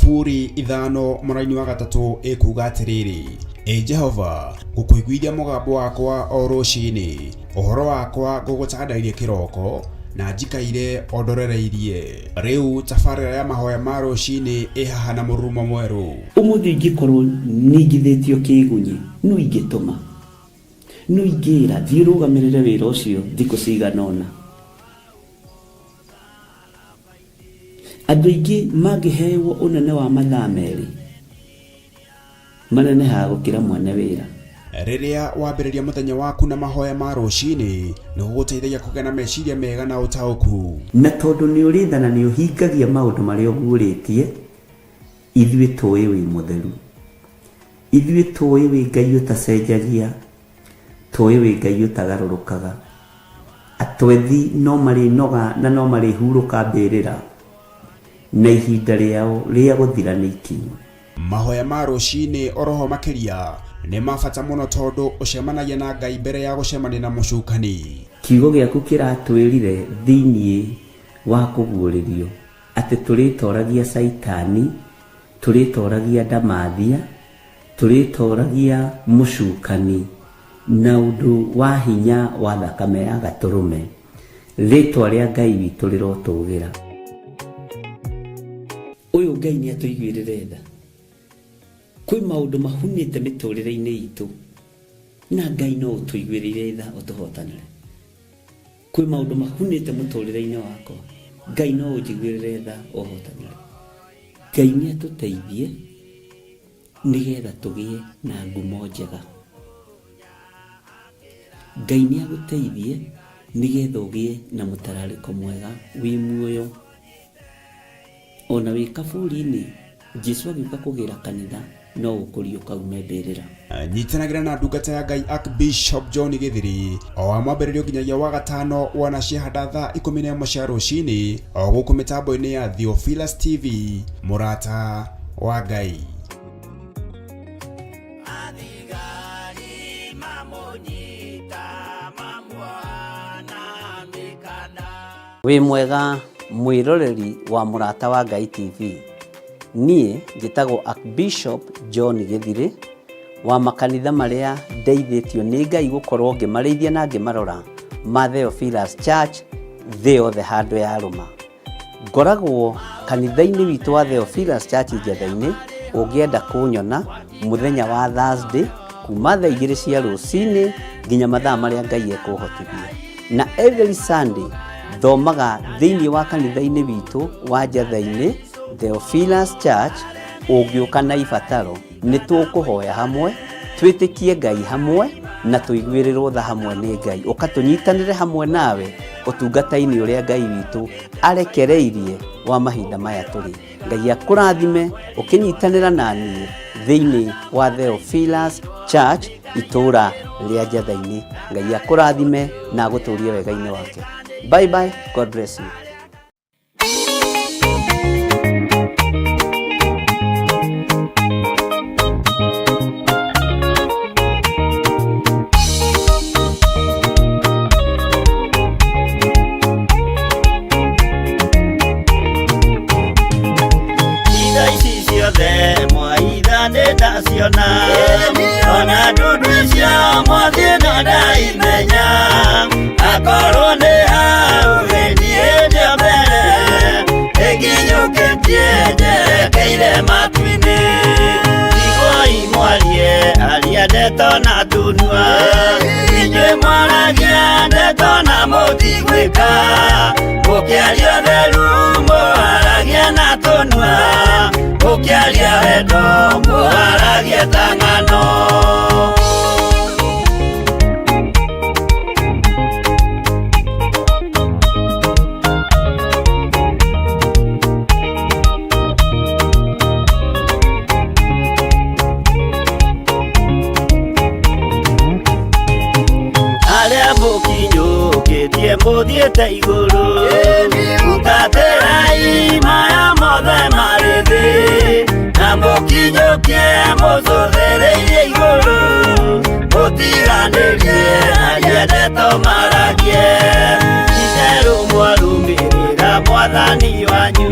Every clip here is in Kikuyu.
Thaburi ithano mũraini wa gatatũ ĩkuuga atĩrĩrĩ, Ĩ Jehova, ngũkũiguithia mũgambo wakwa o rũcinĩ, ũhoro wakwa ngũgũtandairie kĩroko, na njikaire o ndorereirie. Rĩu tabarĩra ya mahoya ma rũcinĩ ĩ haha na mũrurumo mwerũ. Ũmũthĩ ingĩkorwo ningithĩtio kĩĩgunyĩ, nũ ingĩtũma? Nũ ingĩĩra, 'Thiĩ ũrũgamĩrĩre wĩra ũcio thikũ cigana ũna'? Andũ aingĩ mangĩhewo ũnene wa mathaa merĩ, manenehaga gũkĩra mwene wĩra. Rĩrĩa wambĩrĩria mũthenya waku na mahoya ma rũcinĩ, nĩ gũgũteithagia kũgĩa na meciria mega na ũtaũku. Na tondũ nĩ ũrĩ tha na nĩ ũhingagia maũndũ marĩa ũguũrĩtie, ithuĩ tũĩ wĩ mũtheru. Ithuĩ tũĩ wĩ Ngai ũtacenjagia, tũĩ wĩ Ngai ũtagarũrũkaga. Atwethi no marĩnoga na no marĩhurũka mbĩrĩra, na ihinda rĩao rĩa gũthira nĩ ikinyu. Mahoya ma rũcinĩ oroho makĩria nĩ ma bata mũno tondũ ũcemanagia na Ngai mbere ya gũcemania na mũcukani. Kiugo gĩaku kĩratwĩrire thĩinĩ wa kũguũrĩrio atĩ tũrĩtoragia Caitani, tũrĩtoragia ndamathia, tũrĩtoragia mũcukani na ũndũ wa hinya wa thakame ya Gatũrũme. Rĩtwa rĩa Ngai witũ rĩrotũgĩra. Ũyũ Ngai nĩ atũiguĩrĩre tha. Kwĩ maũndũ mahunĩte mĩtũrĩre-inĩ itũ na Ngai no ũtũiguĩrĩire tha ũtũhotanĩre. Kwĩ maũndũ mahunĩte mũtũrĩre-inĩ wakwa, Ngai no ũnjiguĩrĩre tha ũhotanĩre. Ngai nĩ atũteithie nĩgetha tũgĩe na ngumo njega. Ngai nĩ agũteithie nĩgetha ũgĩe na mũtararĩko mwega wĩ muoyo. Ona wĩ kaburi-inĩ, Jesu agĩũka kũgĩra kanitha no ũkũriũka ume mbĩrĩra. Nyitanagĩra na ndungata ya Ngai Archbishop John Gĩthiri o wa mwambĩrĩrio nginyagia wa gatano wana ciahanda thaa 11 cia rũcinĩ o gũkũ mĩtambo-inĩ ya Theophilus TV, mũrata wa Ngai. Wĩ mwega mwĩroreri wa Mũrata wa Ngai TV. Niĩ njĩtagwo Archbishop John Gĩthirĩ wa makanitha marĩa ndeithĩtio nĩ Ngai gũkorwo ngĩmarĩithia na ngĩmarora ma Theophilus Church thĩ yothe handũ yarũma. Ngoragwo kanitha-inĩ witũ wa Theophilus Church Njetha-inĩ, ũngĩenda kũnyona mũthenya wa Thursday kuma thaa igĩrĩ cia rũcinĩ nginya mathaa marĩa Ngai ekũhotithia. Na every Sunday thomaga thĩinĩ wa kanitha-inĩ witũ wa Njetha-inĩ Theophilus Church, ũngĩũka na ibataro nĩ tũkũhoya hamwe, twĩtĩkie Ngai hamwe na tũiguĩrĩrwo tha hamwe nĩ Ngai. Ũka tũnyitanĩre hamwe nawe ũtungata-inĩ ũrĩa Ngai witũ arekereirie wa mahinda maya tũrĩ. Ngai akũrathime ũkĩnyitanĩra na niĩ thĩinĩ wa Theophilus Church itũũra rĩa Njetha-inĩ. Ngai akũrathime na agũtũrie wega-inĩ wake. Bye bye, God bless you. Itha ici ciothe mwaitha nĩ ndaciona ona ndundu icio mwathiĩ no ndaimenya akorwo nĩ hau niĩ ndĩ mbere ĩnginyũkĩtie njerekeire matu-inĩ iguai mwarie aria ndeto na tunua inyuĩ mwaragia ndeto na mũtigwĩka mũkĩaria ũtheru mũharagia na tũnua mũkĩaria wendo mũharagia ta ng'ano. Arĩa mũkinyũkĩtie mũthiĩte igũrũ hutatĩrai maya mothe marĩ thĩ na mũkinyũkie mũcũthĩrĩirie igũrũ mũtiganĩrie aria ndeto maragie itherũ mwarũmĩrĩra mwathani wanyu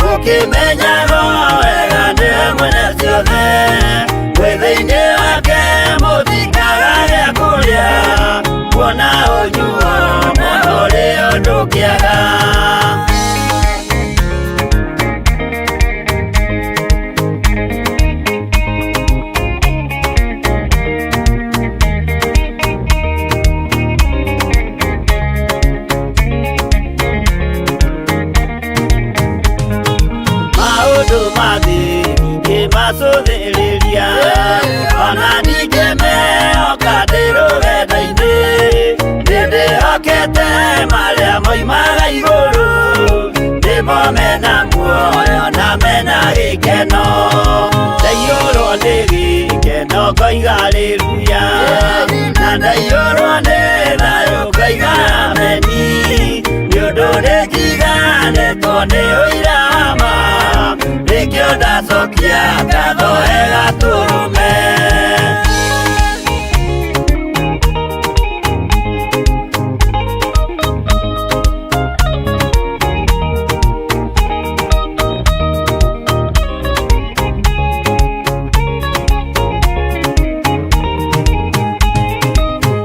mũkĩmenyaga Inyuothe mwĩ thĩinĩ wake mũtikaga gĩa kũrĩa, kuona ũnyuo na ũrĩo ndũkĩaga. Maũndũ ma thĩ ndingĩmacũthĩrĩria, ona ningĩ mehoka ndĩ rũgendo-inĩ, nĩndĩhokete marĩa moimaga igũrũ, nĩmo mena muoyo na mena gĩkeno. Ndaiyũrwo nĩ gĩkeno ngoiga haleluya, na ndaiyũrwo nĩ thayũ ngoiga ameni, nĩ ũndũ nĩnjiganĩtwo nĩ ũira wa ma, nĩkĩo ndacokia ngatho he Gatũrũme.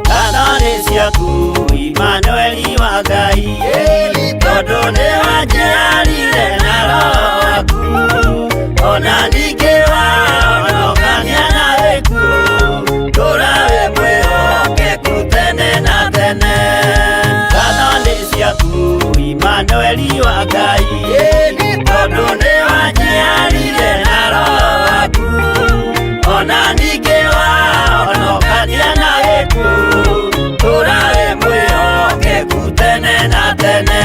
Ngatho nĩ ciaku Imanueli wa Ngai, tondũ nĩwanjiarire na Roho waku, ona ningĩ wahonokania na gĩkuũ, tũũra wĩ mwĩhokeku tene na tene. Ngatho nĩ ciaku Imanueli wa Ngai, tondũ nĩwanjiarire na Roho waku, ona ningĩ wahonokania na gĩkuũ, tũũra wĩ mwĩhokeku tene na tene.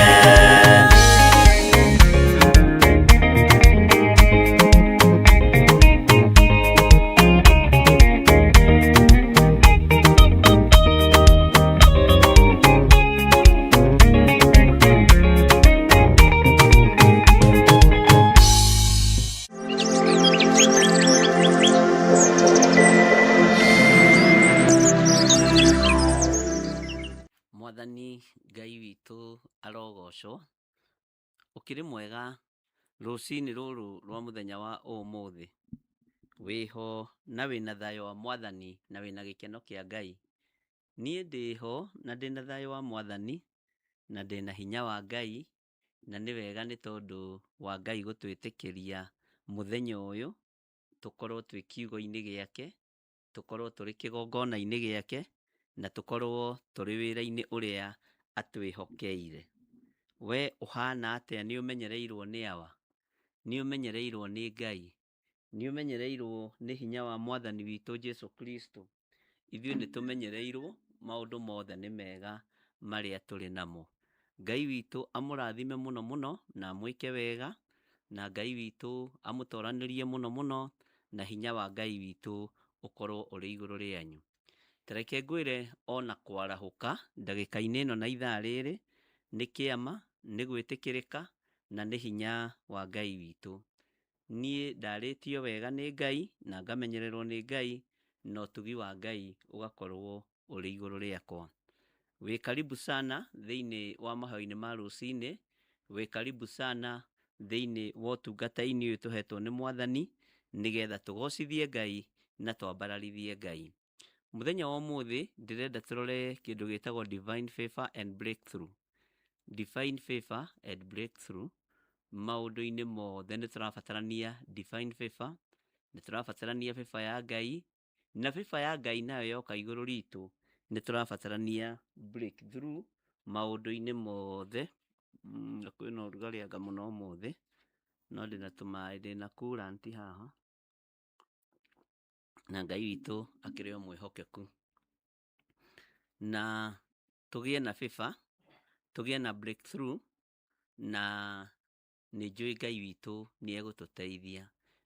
Mwathani Ngai witũ arogocwo. Ũkĩrĩ mwega rũcinĩ rũrũ rwa mũthenya wa ũmũthĩ. Wĩho na wĩna thayũ wa Mwathani na wĩna gĩkeno kĩa Ngai. Niĩ ndĩho na ndĩna thayũ wa Mwathani na ndĩna hinya wa Ngai, na nĩ wega nĩ tondũ wa Ngai gũtwĩtĩkĩria mũthenya ũyũ tũkorwo twĩ kiugo-inĩ gĩake, tũkorwo tũrĩ kĩgongona-inĩ gĩake, na tũkorwo tũrĩ wĩra-inĩ ũrĩa atwĩhokeire. We ũhana atĩa? Nĩ ũmenyereirwo nĩ Awa? Nĩ ũmenyereirwo nĩ Ngai? Nĩ ũmenyereirwo nĩ hinya wa Mwathani witũ Jesu Kristo? Ithuĩ nĩ tũmenyereirwo, maũndũ mothe nĩ mega marĩa tũrĩ namo. Ngai witũ amũrathime mũno mũno na amwĩke wega, na Ngai witũ amũtoranĩrie mũno mũno, na hinya wa Ngai witũ ũkorwo ũrĩ igũrũ rĩanyu. Ta reke ngwĩre ona kwarahũka ndagĩka-inĩ ĩno na ithaa rĩrĩ nĩ kĩama, nĩ gwĩtĩkĩrĩka, na nĩ hinya wa Ngai witũ. Niĩ ndarĩtio wega nĩ Ngai na ngamenyererwo nĩ Ngai, na ũtugi wa Ngai ũgakorwo ũrĩ igũrũ rĩakwa. Wĩ karibu sana thĩinĩ wa mahoya-inĩ ma rũcinĩ, wĩ karibu sana thĩinĩ wa ũtungata-inĩ ũyũ tũhetwo nĩ Mwathani, nĩgetha tũgocithie Ngai na twambararithie Ngai. Mũthenya wa ũmũthĩ ndĩrenda tũrore kĩndũ gĩtagwo divine favor and breakthrough. Divine favor and breakthrough. Maũndũ-inĩ mothe nĩ tũrabatarania divine favor, nĩ tũrabatarania favor ya Ngai, na favor ya Ngai nayo yoka igũrũ ritũ nĩ tũrabatarania breakthrough maũndũ-inĩ mothe. Na kwĩna ũrugarĩ anga mũno ũmũthĩ, no ndĩna tũmaĩ, ndĩna coolant haha, na Ngai witũ akĩrĩ o mwĩhokeku. Na tũgĩe na favor, tũgĩe na breakthrough, na nĩ njũĩ Ngai witũ nĩ egũtũteithia.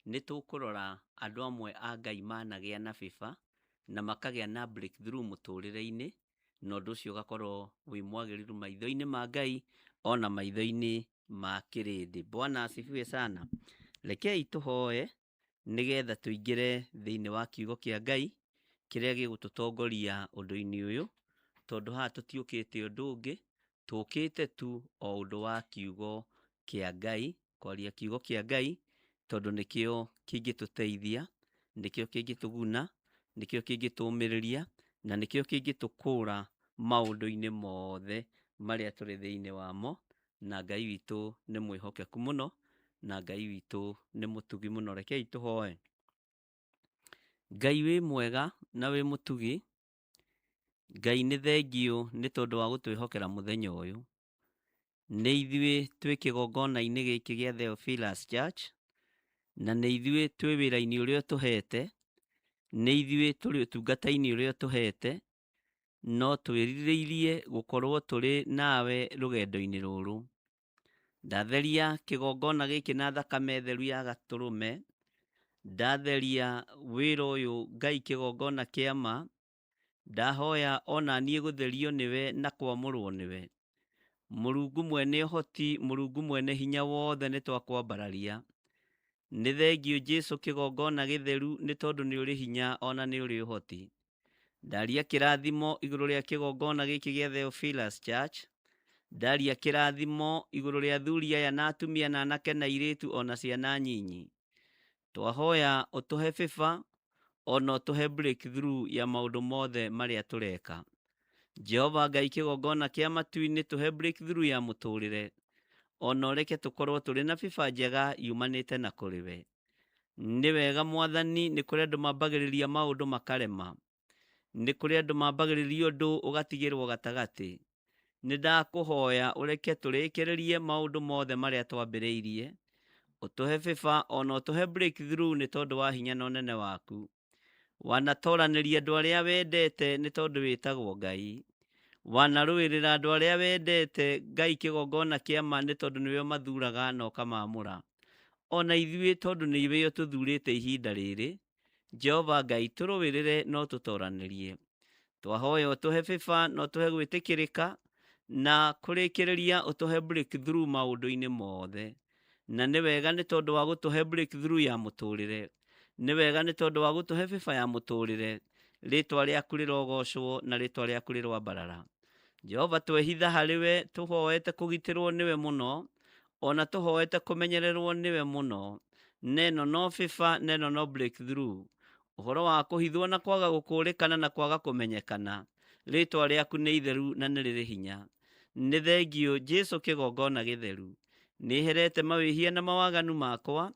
Nĩ tũkũrora andũ amwe a Ngai managĩa na favor na makagĩa na breakthrough mũtũrĩre-inĩ, na ũndũ ũcio ũgakorwo wĩ mwagĩrĩru maitho-inĩ ma Ngai ona maitho-inĩ ma kĩrĩndĩ. Bwana asifiwe sana. Rekei tũhoe nĩgetha tũingĩre thĩinĩ wa kiugo kĩa Ngai kĩrĩa gĩgũtũtongoria ũndũ-inĩ ũyũ, tondũ haha tũtiũkĩte ũndũ ũngĩ, tũkĩte tu o ũndũ wa kiugo kĩa Ngai, kwaria kiugo kĩa Ngai. Tondũ nĩkĩo kĩngĩtũteithia, nĩkĩo kĩngĩtũguna, nĩkĩo kĩngĩtũmĩrĩria, na nĩkĩo kĩngĩtũkũra maũndũ-inĩ mothe marĩa tũrĩ thĩinĩ wamo. Na Ngai witũ nĩ mwĩhokeku mũno, na Ngai witũ nĩ mũtugi mũno. Rekei tũhoe. Ngai wĩ mwega na wĩ mũtugi, Ngai nĩ thengiũ nĩ tondũ wa gũtwĩhokera mũthenya ũyũ. Nĩ ithuĩ twĩ kĩgongona-inĩ gĩkĩ gĩa Theophilus Church, na nĩ ithuĩ twĩ wĩra-inĩ ũrĩa ũtũhete, nĩ ithuĩ tũrĩ ũtungata-inĩ ũrĩa ũtũhete, no twĩrirĩirie gũkorwo tũrĩ nawe rũgendo-inĩ rũrũ. Ndatheria kĩgongona gĩkĩ na thakame theru ya gatũrũme, ndatheria wĩra ũyũ Ngai kĩgongona kĩa ma, ndahoya ona niĩ gũtherio nĩwe na kwamũrwo nĩwe. Mũrungu mwene ũhoti, Mũrungu mwene hinya wothe nĩ twakwambararia. Nĩ thengiũ Jesu kĩgongona gĩtheru nĩ tondũ nĩ ũrĩ hinya ona nĩ ũrĩ ũhoti. Ndaria kĩrathimo igũrũ rĩa kĩgongona gĩkĩ gĩa Theophilus Church. Ndaria kĩrathimo igũrũ rĩa athuri aya na atumia na anake na airĩtu ona ciana nyinyi. Twahoya ũtũhe favor ona ũtũhe breakthrough ya maũndũ mothe marĩa tũreka. Jehova Ngai kĩgongona kĩa matu-inĩ tũhe breakthrough ya mũtũrĩre. Ona ũreke tũkorwo tũrĩ na favor njega yumanĩte na kũrĩ we. Nĩ wega Mwathani, nĩ kũrĩ andũ mambagĩrĩria maũndũ makarema. Nĩ kũrĩ andũ mambagĩrĩria ũndũ ũgatigĩrwo gatagatĩ. Nĩ ndakũhoya ũreke tũrĩkĩrĩrie maũndũ mothe marĩa twambĩrĩirie. Ũtũhe favor ona ũtũhe breakthrough nĩ tondũ wa hinya na ũnene waku. Wanatoranĩria andũ arĩa wendete nĩ tondũ wĩtagwo Ngai. Wanarũĩrĩra andũ arĩa wendete Ngai kĩgongona kĩa ma nĩ tondũ nĩwe ũmathuraga na ũkamaamũra. Ona ithuĩ tondũ nĩwe ũtũthurĩte ihinda rĩrĩ, Jehova Ngai tũrũĩrĩre na ũtũtoranĩrie. Twahoya ũtũhe favor na ũtũhe gwĩtĩkĩrĩka na kũrĩkĩrĩria ũtũhe breakthrough maũndũ-inĩ mothe. Na nĩ wega nĩ tondũ wa gũtũhe breakthrough ya mũtũrĩre. Nĩ wega nĩ tondũ wa gũtũhe favor ya mũtũrĩre. Rĩtwa rĩaku rĩrogocwo na rĩtwa rĩaku rĩroambarara. Jehova twehitha harĩ we tũhoete kũgitĩrwo nĩwe mũno, ona tũhoete kũmenyererwo nĩwe mũno. Neno no favor, neno no breakthrough. Ũhoro wa kũhithwo na kwaga gũkũrĩkana na kwaga kũmenyekana. Rĩtwa rĩaku nĩ itheru na nĩ rĩrĩ hinya. Nĩ thengiũ Jesu kĩgongona gĩtheru. Nĩherete mawĩhia na mawaganu makwa,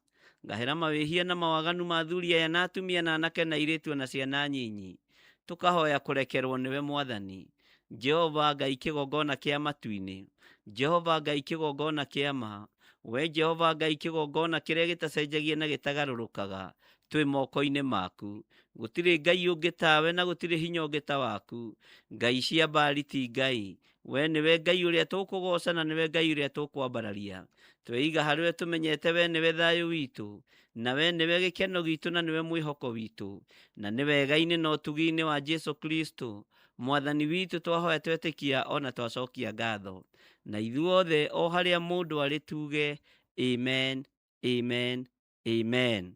ngahera mawĩhia na mawaganu ma athuri aya na atumia na anake na airĩtu ona ciana nyinyi. Tũkahoya kũrekerwo nĩwe Mwathani. Jehova Ngai kĩgongona kĩa matu-inĩ. Jehova Ngai kĩgongona kĩa ma. We Jehova Ngai kĩgongona kĩrĩa gĩtacenjagia na gĩtagarũrũkaga. Twĩ moko-inĩ maku. Gũtirĩ Ngai ũngĩ tawe na gũtirĩ hinya ũngĩ ta waku. Ngai cia Baali ti Ngai. We nĩwe Ngai ũrĩa tũkũgoca na nĩwe Ngai ũrĩa tũkwambararia. Tweiga harĩ we tũmenyete we nĩwe thayũ witũ, na we nĩwe gĩkeno gitũ na nĩwe mwĩhoko witũ. Na nĩ wega-inĩ na ũtugi-inĩ wa Jesu Kristo, Mwathani witũ twahoya twetĩkia ona twacokia ngatho. Na ithuothe o harĩa mũndũ arĩ tuge amen, amen, amen.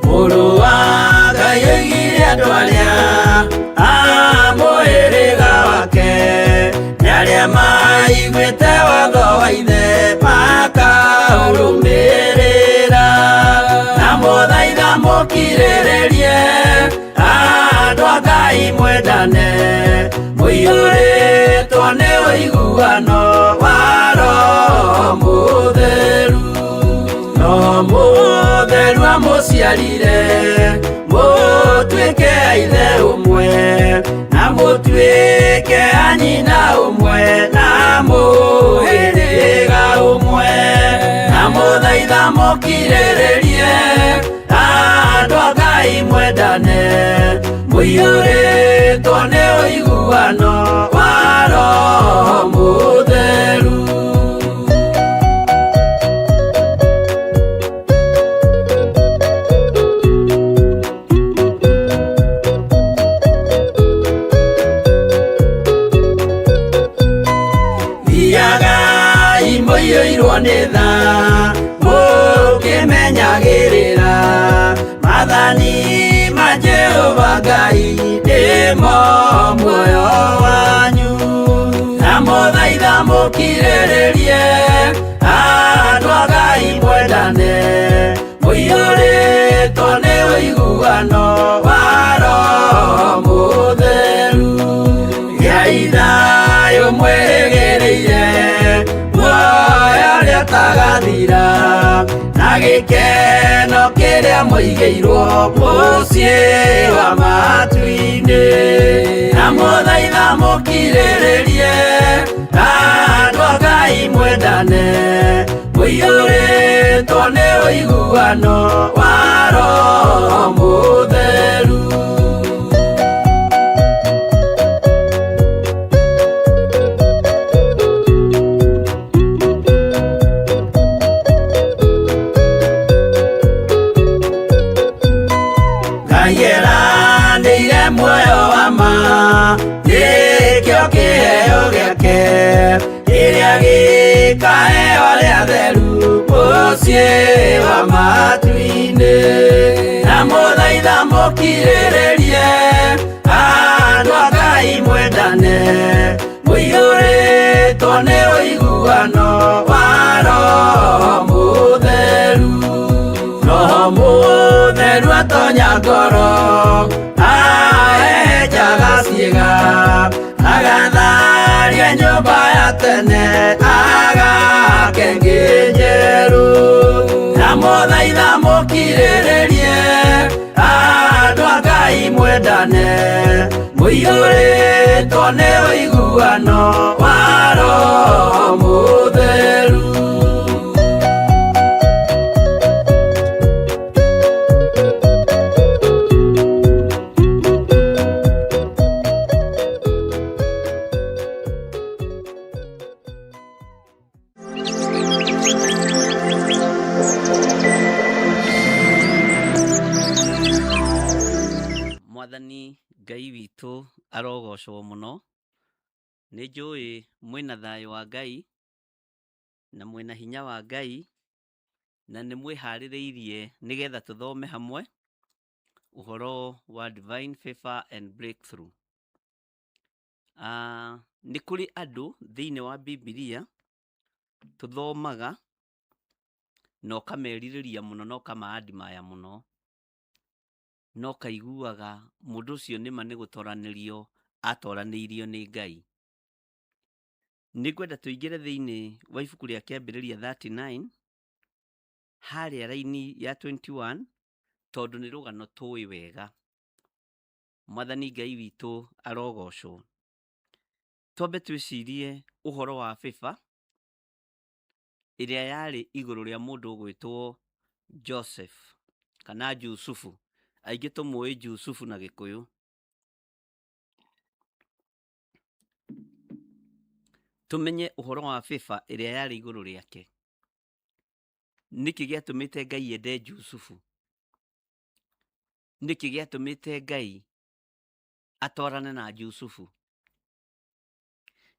Mũrũ wa Ngai oigire andũ arĩa a mũhĩrĩga wake nĩ arĩa maiguĩte watho wa ithe makaũrũmĩrĩra na mũthaitha mũkirĩrĩrie andũ a Ngai mwendane mũiyũrĩtwo nĩ ũiguano wa Roho Mũtheru. No mũtheru amũciarire mũtuĩke a ithe ũmwe na mũtuĩke a nyina ũmwe na mũhĩrĩga ũmwe na mũthaitha mũkirĩrĩrie andũ a Ngai mwendane mũiyũrĩtwo nĩ ũiguano wa Roho Mũtheru. Thiagai mũiyũirwo nĩ tha mũkĩmenyagĩrĩra. Ngai ndĩmo muoyo wanyu. Ndamũthaitha mũkirĩrĩrie, andũ a Ngai mwendane, mũiyũrĩtwo nĩ ũiguano wa Roho Mũtheru. Gĩai thayũ mwĩrĩgĩrĩire muoyo ũrĩa ũtagathira, na gĩkeno kĩrĩa mũigĩirwo mũciĩ wa matu-inĩ. Ndamũthaitha mũkirĩrĩrie, andũ a Ngai mwendane, mũiyũrĩtwo nĩ ũiguano wa Roho Mũtheru. Ngai eranĩire muoyo wa ma, nĩkĩo kĩheo gĩake, kĩrĩa gĩkaheo arĩa atheru mũciĩ wa matu-inĩ. Ndamũthaitha mũkirĩrĩrie, andũ a Ngai mwendane, mũiyũrĩtwo nĩ ũiguano wa Roho Mũtheru. Roho Mũtheru atonya ngoro, ahehenjaga ciĩga, agatharia nyũmba ya tene, agake ĩngĩ njerũ. Ndamũthaitha mũkirĩrĩrie, andũ a Ngai mwendane, mũiyũrĩtwo nĩ ũiguano wa Roho Mũtheru. Mwathani Ngai witũ arogocwo mũno. Nĩ njũĩ mwĩna thayũ wa Ngai na mwĩna hinya wa Ngai na nĩ mwĩharĩrĩirie nĩgetha tũthome hamwe ũhoro wa divine favor and breakthrough. Nĩ kũrĩ andũ thĩinĩ wa Bibilia tũthomaga na ũkamerirĩria mũno na ũkama-admire mũno, na ũkaiguaga mũndũ ũcio nĩma nĩ gũtoranĩrio atoranĩirio nĩ Ngai. Nĩngwenda tũingĩre thĩinĩ wa ibuku rĩa Kĩambĩrĩria 39 harĩa raini ya 21 tondũ nĩ rũgano tũĩ wega. Mwathani Ngai witũ arogocwo. Twambe twĩcirie ũhoro wa favor ĩrĩa yarĩ igũrũ rĩa mũndũ ũgwĩtwo Joseph kana Jusufu. Aingĩ tũmũĩ Jusufu na Gĩkũyũ. Tũmenye ũhoro wa favor ĩrĩa yarĩ igũrũ rĩake. Nĩkĩ gĩatũmĩte Ngai ende Jusufu? Nĩkĩ gĩatũmĩte Ngai atwarane na Jusufu?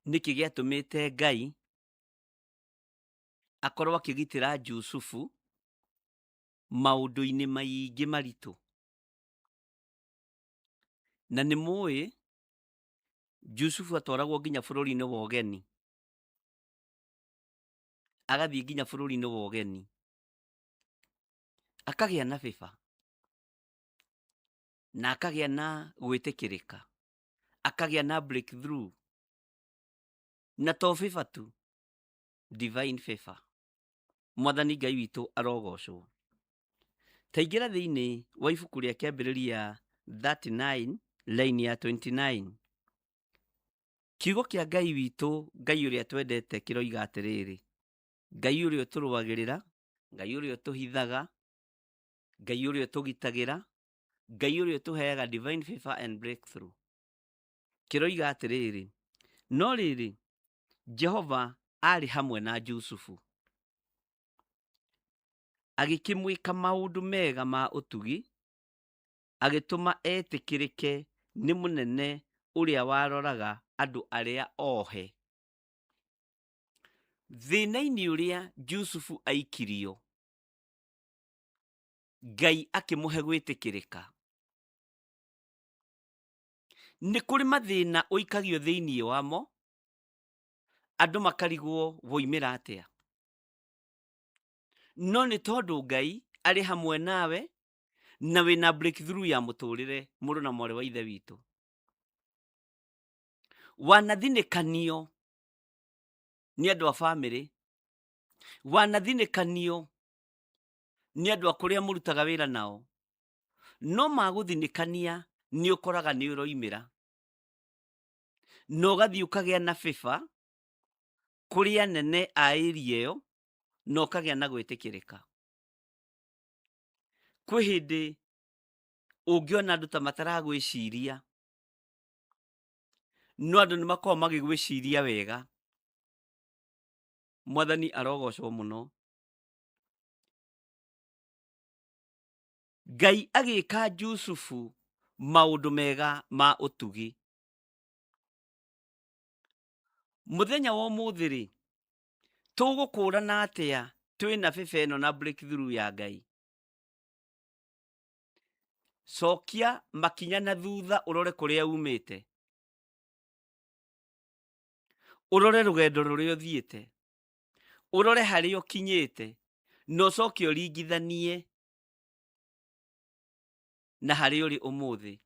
Nĩkĩ gĩatũmĩte Ngai akorwo akĩgitĩra Jusufu maũndũ-inĩ maingĩ maritũ? Na nĩ mũĩ Jusufu atwaragwo nginya bũrũri-inĩ wa ũgeni, agathiĩ nginya bũrũri-inĩ wa ũgeni, akagĩa na favor na akagĩa na gwĩtĩkĩrĩka, akagĩa na breakthrough, na to favor tu, divine favor. Mwathani Ngai witũ arogocwo. Taingĩra thĩinĩ wa ibuku rĩa Kĩambĩrĩria 39 line ya 29. Kiugo kĩa Ngai witũ, Ngai ũrĩa twendete kĩroiga atĩrĩrĩ, Ngai ũrĩa ũtũrũagĩrĩra, Ngai ũrĩa ũtũhithaga, Ngai ũrĩa ũtũgitagĩra, Ngai ũrĩa ũtũheaga divine favor and breakthrough. Kĩroiga atĩrĩrĩ, no rĩrĩ, Jehova aarĩ hamwe na Jusufu, agĩkĩmwĩka maũndũ mega ma ũtugi, agĩtũma etĩkĩrĩke nĩ mũnene ũrĩa waroraga andũ arĩa ohe. Thĩna-inĩ ũrĩa Jusufu aikirio, Ngai akĩmũhe gwĩtĩkĩrĩka. Nĩ kũrĩ mathĩna ũikagio thĩinĩ wamo, andũ makarigwo woimĩra atĩa. No nĩ tondũ Ngai arĩ hamwe nawe na wĩna breakthrough ya mũtũrĩre, mũrũ na mwarĩ wa ithe witũ. Wanathinĩkanio nĩ andũ a bamĩrĩ, wanathinĩkanio nĩ andũ a kũrĩa mũrutaga wĩra nao, no magũthinĩkania nĩ ũkoraga nĩ ũroimĩra na ũgathiĩ ũkagĩa na favor kũrĩ anene a area ĩyo na ũkagĩa na gwĩtĩkĩrĩka. Kwĩ hĩndĩ ũngĩona andũ ta mataragwĩciria, no andũ nĩ makoragwo magĩgwĩciria wega. Mwathani arogocwo mũno. Ngai agĩka Jusufu maũndũ mega ma ũtugi. Mũthenya wa ũmũthĩ rĩ, tũgũkũrana atĩa twĩna favor ĩno na breakthrough ya Ngai? Cokia makinya na thutha ũrore kũrĩa umĩte, ũrore rũgendo rũrĩa ũthiĩte, ũrore harĩa ũkinyĩte, na ũcoke ũringithanie na harĩa ũrĩ ũmũthĩ.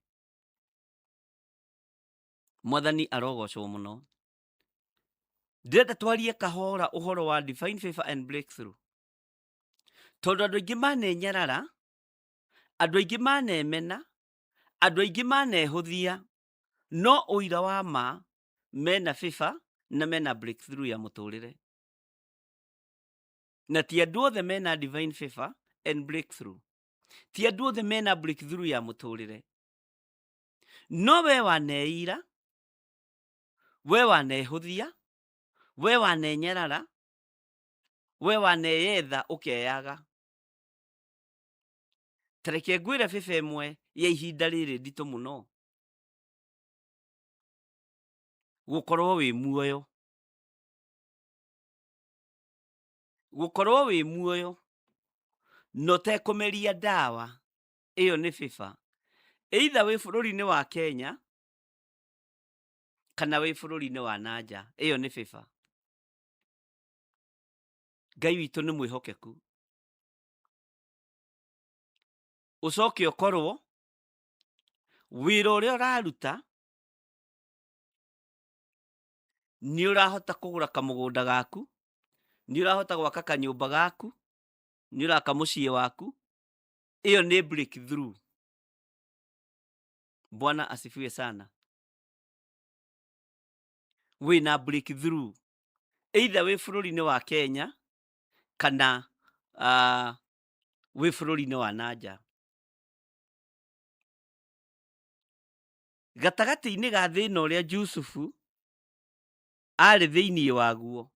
Mwathani arogocwo mũno. Ndĩrenda twarie kahora ũhoro wa divine favor and breakthrough, tondũ andũ aingĩ manenyarara, andũ aingĩ manemena, andũ aingĩ manehũthia, no ũira wa ma mena favor na mena breakthrough ya mũtũrĩre. Na ti andũ othe mena divine favor and breakthrough, ti andũ othe mena breakthrough ya mũtũrĩre. No we waneira, we wanehũthia, we wanenyarara, we waneyetha ũkeyaga. Ta reke ngwĩre favor ĩmwe ya ihinda rĩrĩ nditũ mũno, gũkorwo wĩ muoyo. Gũkorwo wĩ muoyo na ũtekũmeria ndawa, ĩyo nĩ favor. Either wĩ bũrũri-inĩ wa Kenya kana wĩ bũrũri-inĩ wa nanja, ĩyo nĩ favor. Ngai witũ nĩ mwĩhokeku. Ũcoke ũkorwo wĩra ũrĩa ũraruta nĩ ũrahota kũgũra kamũgũnda gaku, nĩ ũrahota gwaka kanyũmba gaku, nĩ ũraka mũciĩ waku, ĩyo nĩ breakthrough. Bwana asifiwe sana. Wĩna breakthrough either wĩ bũrũri-inĩ wa Kenya kana wĩ bũrũri-inĩ wa nanja. Gatagatĩ-inĩ ga thĩna ũrĩa Jusufu arĩ thĩinĩ waguo,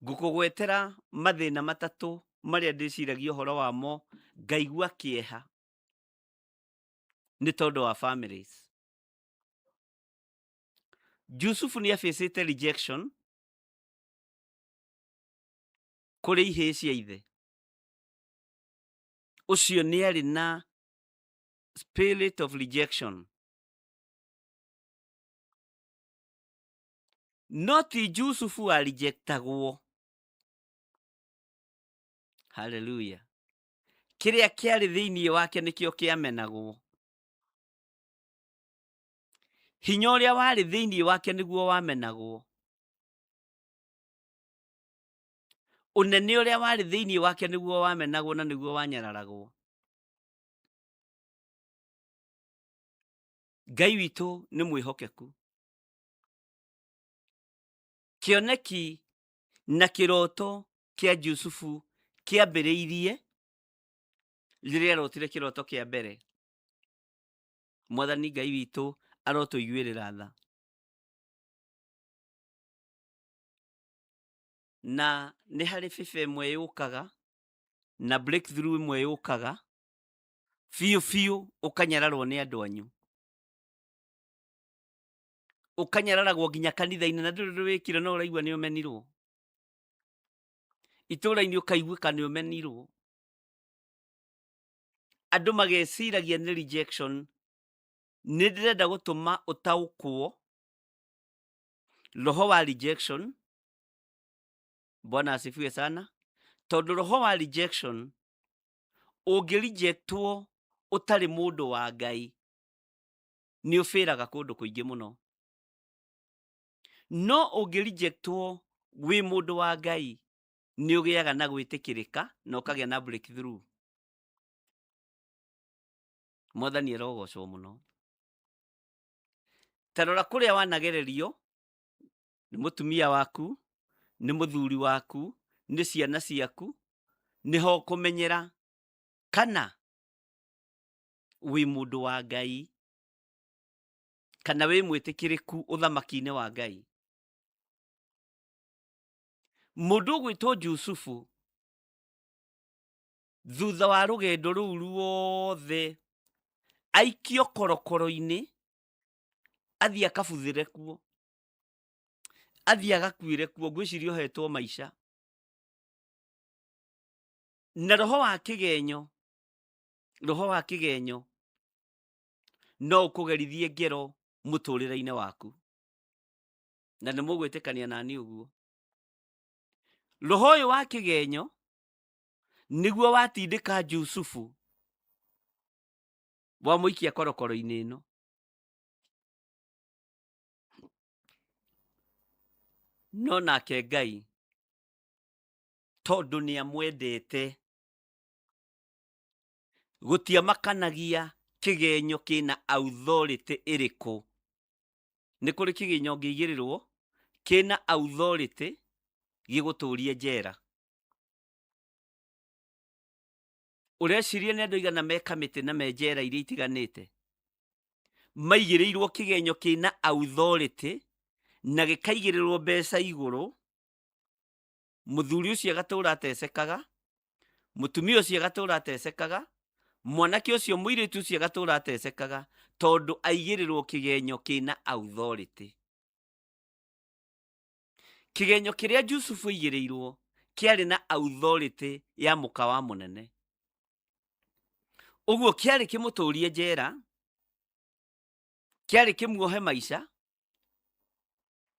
ngũkũgwetera mathĩna matatũ marĩa ndĩciragia ũhoro wamo ngaigua kĩeha nĩ tondũ wa families. Jusufu nĩ abĩcĩte rejection kũrĩ ihĩĩ cia ithe. Ũcio nĩ arĩ na spirit of rejection. No ti Jusufu arejectagwo. Hallelujah. Kĩrĩa kĩarĩ thĩinĩ wake nĩkĩo kĩamenagwo. Hinya ũrĩa warĩ thĩinĩ wake nĩguo wamenagwo. Ũnene ũrĩa warĩ thĩinĩ wake nĩguo wamenagwo na nĩguo wanyararagwo. Ngai witũ nĩ mwĩhokeku. Kĩoneki na kĩroto kĩa Jusufu kĩambĩrĩirie rĩrĩa arotire kĩroto kĩa mbere. Mwathani Ngai witũ arotũiguĩrĩra tha. Na nĩ harĩ favor ĩmwe yũkaga na breakthrough ĩmwe yũkaga biũ biũ, ũkanyararwo nĩ andũ anyu, ũkanyararagwo nginya kanitha-inĩ, na ndũrĩ ũndũ wĩkire no ũraigua nĩ ũmenirwo. Itũũra-inĩ ũkaiguĩka nĩ ũmenirwo. Andũ mageciragia nĩ rejection. Nĩ ndĩrenda gũtũma ũtaũkwo roho wa rejection. Bwana asifiwe sana. Tondũ roho wa rejection ũngĩ rejectwo ũtarĩ mũndũ wa Ngai nĩ ũbĩraga kũndũ kũingĩ mũno. No ũngĩ rejectwo wĩ mũndũ wa Ngai nĩ ũgĩaga na gwĩtĩkĩrĩka na ũkagĩa na breakthrough. Mwathani arogocwo mũno. Ta rora kũrĩa wanagererio nĩ mũtumia waku, nĩ mũthuri waku, nĩ ciana ciaku, nĩho ũkũmenyera kana wĩ mũndũ wa Ngai kana wĩ mwĩtĩkĩrĩku ũthamaki-inĩ wa Ngai. Mũndũ ũgwĩtwo Jusufu thutha wa rũgendo rũu ruothe aikio korokoro-inĩ, athiĩ akabuthĩre kuo, athiĩ agakuĩre kuo, ngwĩciria ohetwo maica. Na roho wa kĩgenyo, roho wa kĩgenyo no ũkũgerithie ngero mũtũrĩre-inĩ waku, na nĩ mũgwĩtĩkania nani ũguo. Roho ũyũ wa kĩgenyo nĩguo watindĩka Jusufu wamũikia korokoro-inĩ ĩno. No nake Ngai tondũ nĩ amwendete, gũtiamakanagia kĩgenyo kĩna authority ĩrĩkũ. Nĩ kũrĩ kĩgenyo ũngĩigĩrĩrwo kĩna authority gĩgũtũrie njera. Ũreciria nĩ andũ aigana me kamĩtĩ na me njera iria itiganĩte maigĩrĩirwo kĩgenyo kĩna authority na gĩkaigĩrĩrwo mbeca igũrũ, mũthuri ũcio agatũra atecekaga, mũtumia ũcio agatũra atecekaga, mwanake ũcio mũirĩtu ũcio agatũra atecekaga tondũ aigĩrĩrwo kĩgenyo kĩna authority. Kĩgenyo kĩrĩa Jusufu aigĩrĩirwo kĩarĩ na authority ya mũka wa mũnene. Ũguo kĩarĩ kĩmũtũrie njera, kĩarĩ kĩmuohe maica,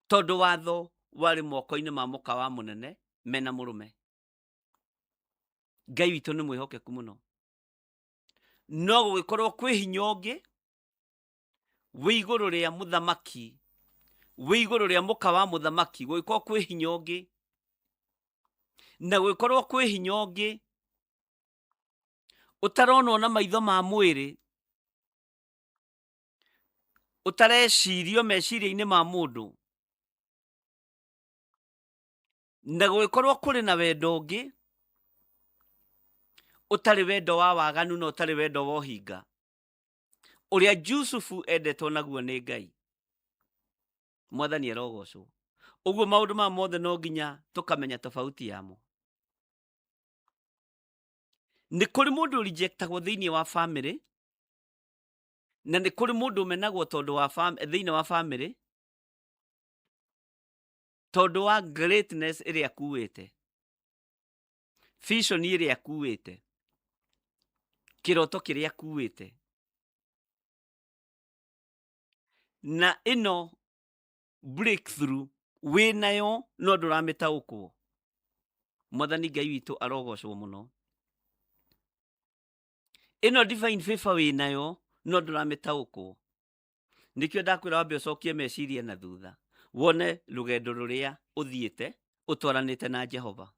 tondũ watho warĩ moko-inĩ ma mũka wa mũnene mena mũrũme. Ngai witũ nĩ mwĩhokeku mũno. No gũgĩkorwo kwĩ hinya ũngĩ wĩ igũrũ rĩa mũthamaki, wĩ igũrũ rĩa mũka wa mũthamaki, gũgĩkorwo kwĩ hinya ũngĩ, na gũgĩkorwo kwĩ hinya ũngĩ ũtaronwo na maitho ma mwĩrĩ, ũtarecirio meciria-inĩ ma mũndũ, na gũgĩkorwo kũrĩ na wendo ũngĩ ũtarĩ wendo wa waganu na ũtarĩ wendo wa ũhinga, ũrĩa Jusufu endetwo naguo nĩ Ngai. Mwathani arogocwo. Ũguo maũndũ maya mothe no nginya tũkamenya tofauti yamo. Nĩ kũrĩ mũndũ rejectagwo thĩinĩ wa family, na nĩ kũrĩ mũndũ ũmenagwo tondũ wa thĩinĩ wa family tondũ wa greatness ĩrĩa akuĩte, vision ĩrĩa akuĩte, kĩroto kĩrĩa akuĩte. Na ĩno breakthrough wĩnayo no ndũramĩtaũkwo. Mwathani Ngai witũ arogocwo mũno. Ĩno divine favor wĩnayo no ndũramĩtaũkwo. Nĩkĩo ndakwĩra wambe ũcokie meciria na thutha, wone rũgendo rũrĩa ũthiĩte ũtwaranĩte na Jehova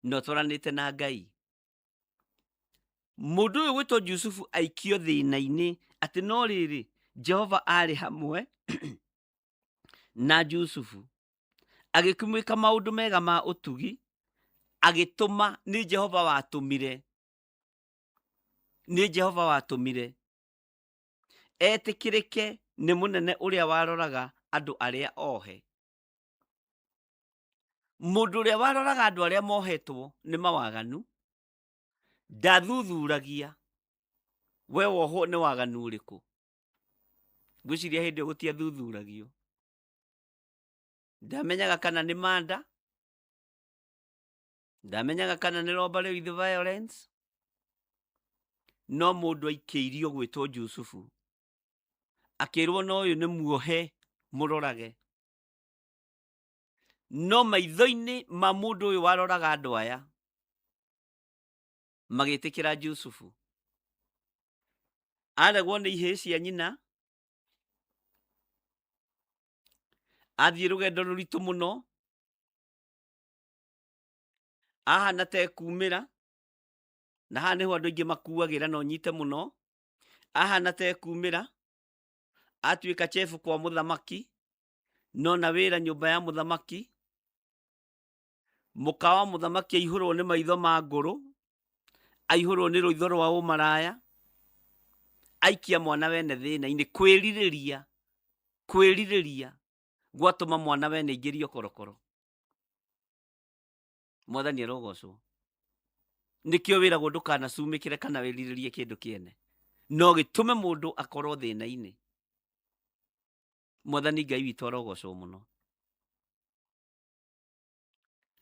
na ũtwaranĩte na Ngai. Mũndũ ũyũ gwĩtwo Jusufu aikio thĩna-inĩ atĩ no rĩrĩ Jehova arĩ hamwe na Jusufu, agĩkĩmwĩka maũndũ mega ma ũtugi, agĩtũma, nĩ Jehova watũmire, nĩ Jehova watũmire etĩkĩrĩke nĩ mũnene ũrĩa waroraga andũ arĩa ohe. Mũndũ ũrĩa waroraga andũ arĩa mohetwo nĩ mawaganu ndathuthuragia we wohwo nĩ waganu ũrĩkũ. Ngwĩciria hĩndĩ ĩyo gũtiathuthuragio, ndamenyaga kana nĩ manda, ndamenyaga kana nĩ robbery with violence. No mũndũ aikĩirio gwĩtwo Jusufu, akĩrwo no ũyũ nĩ muohe mũrorage. No maitho-inĩ ma mũndũ ũyũ waroraga andũ aya, magĩtĩkĩra Jusufu. Aregwo nĩ ihĩĩ cia nyina, athiĩ rũgendo rũritũ mũno, ahana ta ekumĩra, na haha nĩho andũ aingĩ makuagĩra na ũnyite mũno, ahana ta ekumĩra, atuĩka chefu kwa mũthamaki, nona wĩra nyũmba ya mũthamaki, mũka wa mũthamaki aihũrwo nĩ maitho ma ngũrũ, aihũrwo nĩ rũitho rwa ũmaraya, aikia mwana wene thĩna-inĩ, kwĩrirĩria, kwĩrirĩria gwatũma mwana wene aingĩrio korokoro. Mwathani arogocwo. Nĩkĩo wĩragwo ndũkanacumĩkĩre kana wĩrirĩrie kĩndũ kĩene, no gĩtũme mũndũ akorwo thĩna-inĩ. Mwathani Ngai witũ arogocwo mũno.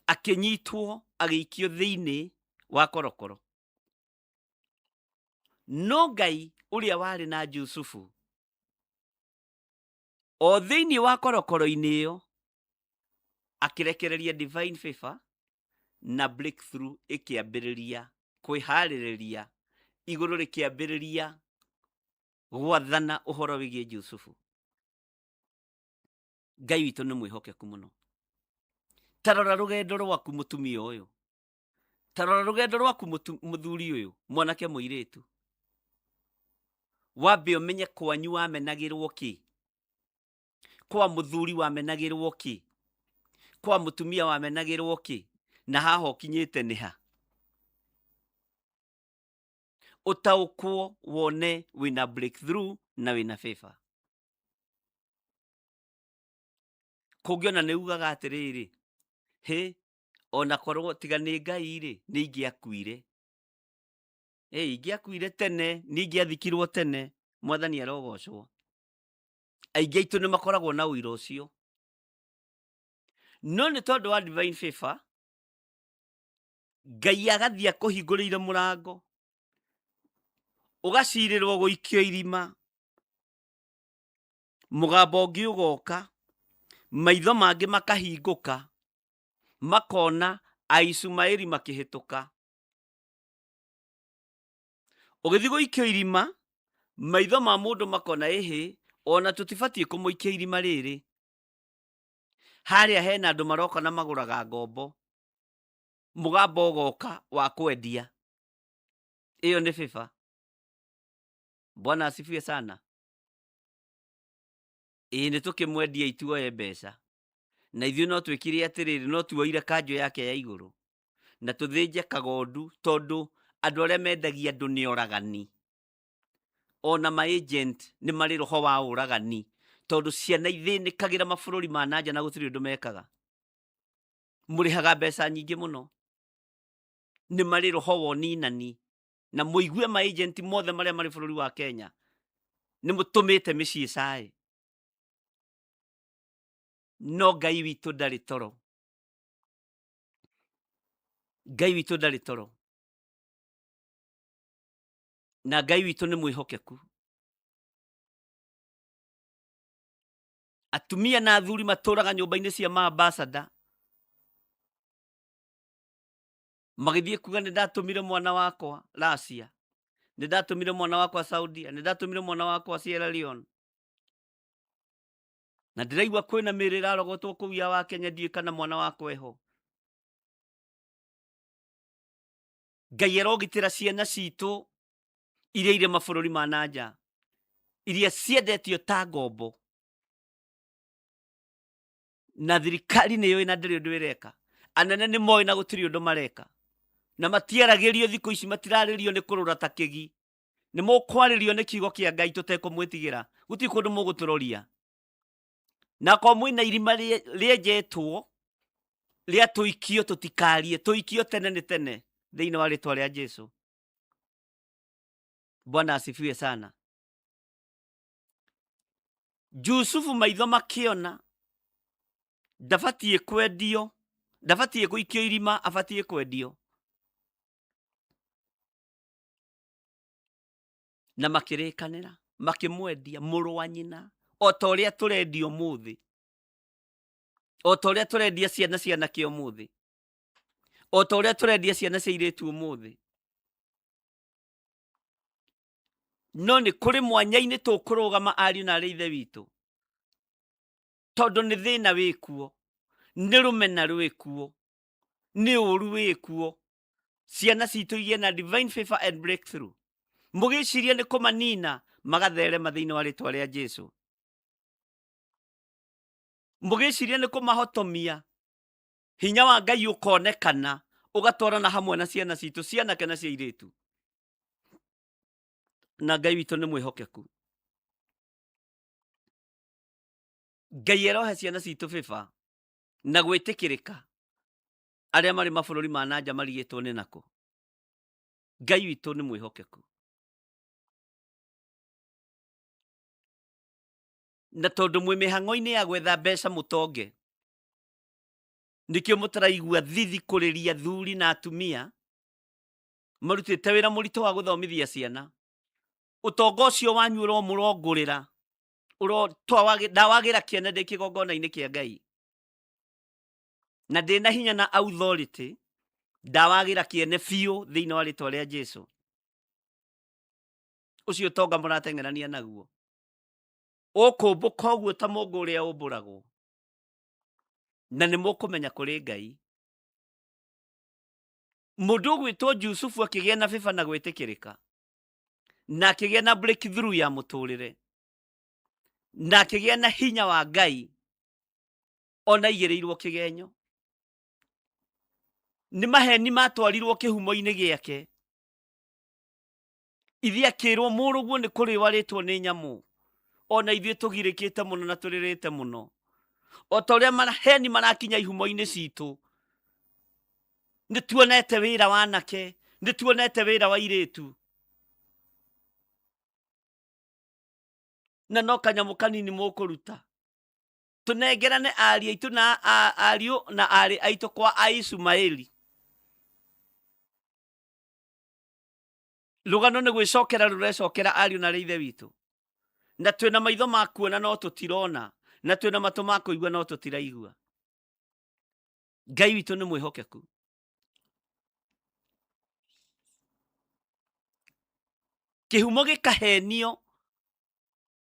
Akĩnyitwo agĩikio thĩinĩ wa korokoro. No Ngai ũrĩa warĩ na Jusufu o thĩinĩ wa korokoro-inĩ ĩyo akĩrekereria divine favor na breakthrough ĩkĩambĩrĩria kwĩharĩrĩria, igũrũ rĩkĩambĩrĩria gwathana ũhoro wĩgiĩ Jusufu. Ngai witũ nĩ mwĩhokeku mũno. Ta rora rũgendo rwaku mũtumia ũyũ, ta rora rũgendo rwaku mũthuri ũyũ, mwanake mũirĩtu. Wambe ũmenye kwanyu wamenagĩrwo kĩ, kwa mũthuri wamenagĩrwo kĩ, kwa mũtumia wamenagĩrwo kĩ, na haha ũkinyĩte nĩ ha. Ũtaũkwo wone wĩna breakthrough na wĩna favor. Kũngĩona nĩ ugaga atĩrĩrĩ, hĩ, ona korwo tiga nĩ Ngai rĩ, nĩ ingĩakuire. Ĩ, ingĩakuire tene, nĩ ingĩathikirwo tene. Mwathani arogocwo. Aingĩ aitũ nĩ makoragwo na ũira ũcio. No nĩ tondũ wa divine favor, Ngai agathiĩ akũhingũrĩire mũrango, ũgacirĩrwo gũikio irima, mũgambo ũngĩ ũgoka, maitho mangĩ makahingũka, makona Aishumaeli makĩhĩtũka. Ũgĩthiĩ gũikio irima, maitho ma mũndũ makona ĩhĩ, ona tũtibatiĩ kũmũikia irima rĩrĩ. Harĩa hena andũ maroka na magũraga ngombo. Mũgambo ũgoka wa kwendia. Ĩyo nĩ favor. Bwana asifiwe sana. Ĩĩ nĩ tũkĩmwendie tuoye mbeca. Na ithuĩ no twĩkire atĩrĩrĩ, no tuoire kanjũ yake ya igũrũ na tũthĩnje kagondu, tondũ andũ arĩa mendagia andũ nĩ oragani. Ona ma agent nĩ marĩ roho wa ũragani, tondũ ciana ithĩnĩkagĩra mabũrũri ma nanja na gũtirĩ ũndũ mekaga. Mũrĩhaga mbeca nyingĩ mũno. Nĩ marĩ roho wa ũninani. Na mũigue ma agent mothe marĩa marĩ bũrũri wa Kenya nĩ mũtũmĩte mĩciĩ ĩcae. No Ngai witũ ndarĩ toro. Ngai witũ ndarĩ toro. Na Ngai witũ nĩ mwĩhokeku. Atumia na athuri matũraga nyũmba-inĩ cia maambasada magĩthiĩ kuga nĩ ndatũmire mwana wakwa Russia, nĩ ndatũmire mwana wakwa Saudia, nĩ ndatũmire mwana wakwa Sierra Leone. Na ndĩraigua kwĩna mĩĩrĩ ĩrarogotwo kũu ya wa Kenya, ndiũĩ kana mwana wakwa eho. Ngai arogitĩra ciana citũ iria irĩ mabũrũri ma nanja, iria ciendetio ta ngombo, na thirikari nĩ yũĩ na ndĩrĩ ũndũ ĩreka. Anene nĩ moĩ na gũtirĩ ũndũ mareka, na matiaragĩrio thikũ ici, matirarĩrio nĩ kũrũra ta kĩgi. Nĩ mũkwarĩrio nĩ kiugo kĩa Ngai tũtekũmwĩtigĩra, gũtirĩ kũndũ mũgũtũroria. Na akorwo mwĩna irima rĩenjetwo rĩa tũikio, tũtikarie, tũikio tene nĩ tene thĩinĩ wa rĩtwa rĩa Jesu. Bwana asifiwe sana. Jusufu maitho makĩona ndabatiĩ kwendio, ndabatiĩ gũikio irima, abatiĩ kwendio. Na makĩrĩkanĩra makĩmwendia mũrũ wa nyina, o ta ũrĩa tũrendia ũmũthĩ, o ta ũrĩa tũrendia ciana cia anake ũmũthĩ, o ta ũrĩa tũrendia ciana cia airĩtu ũmũthĩ. No nĩ kũrĩ mwanya-inĩ tũkũrũgama, ariũ na arĩ ithe witũ, tondũ nĩ thĩna wĩkuo, nĩ rũmena rwĩkuo, nĩ ũru wĩkuo. Ciana citũ igĩe na divine favor and breakthrough. Mũgĩciria nĩ kũmanina, magatherema thĩinĩ wa rĩtwa rĩa Jesu. Mũgĩciria nĩ kũmahotomia, hinya wa Ngai ũkonekana ũgatwarana hamwe na ciana citũ cia anake na cia airĩtu. Na Ngai witũ nĩ mwĩhokeku. Ngai arohe ciana citũ favor na gwĩtĩkĩrĩka arĩa marĩ mabũrũri ma nanja marigĩtwo nĩ nakũ. Ngai witũ nĩ mwĩhokeku. Na tondũ mwĩ mĩhang'o-inĩ ya gwetha mbeca mũtonge, nĩkĩo mũtaraigua thithi kũrĩria athuri na atumia marutĩte wĩra mũritũ wa gũthomithia ciana. Ũtonga ũcio wanyu ũromũrongũrĩra, ndawagĩra kĩene ndĩ kĩgongona-inĩ kĩa Ngai, na ndĩna hinya na authority, ndawagĩra kĩene biũ thĩinĩ wa rĩtwa rĩa Jesu. Ũcio ũtonga mũrateng'erania naguo ũkũmbũka ũguo ta mũngũ ũrĩa ũmbũragwo, na nĩ mũkũmenya kũrĩ Ngai. Mũndũ ũgwĩtwo Jusufu akĩgĩa na favor na gwĩtĩkĩrĩka, na akĩgĩa na breakthrough ya mũtũrĩre, na akĩgĩa na hinya wa Ngai ona aigĩrĩirwo kĩgenyo. Nĩ maheni matwarirwo kĩhumo-inĩ gĩake. Ithiĩ akĩrwo mũrũguo nĩ kũrĩo arĩtwo nĩ nyamũ. Ona ithuĩ tũgirĩkĩte mũno na tũrĩrĩte mũno, o ta ũrĩa maheni marakinya ihumo-inĩ citũ. Nĩ tuonete wĩra wa anake, nĩ tuonete wĩra wa airĩtu, na no kanyamũ kanini mũkũruta. Tũnengerane ariũ aitũ na ariũ na aarĩ aitũ kwa Aishumaeli. Rũgano nĩ gwĩcokera rũrecokera, ariũ na arĩ ithe witũ. Na twĩna maitho ma kuona no tũtirona, na twĩna matũ ma kũigua no tũtiraigua. Ngai witũ nĩ mwĩhokeku. Kĩhumo gĩkahenio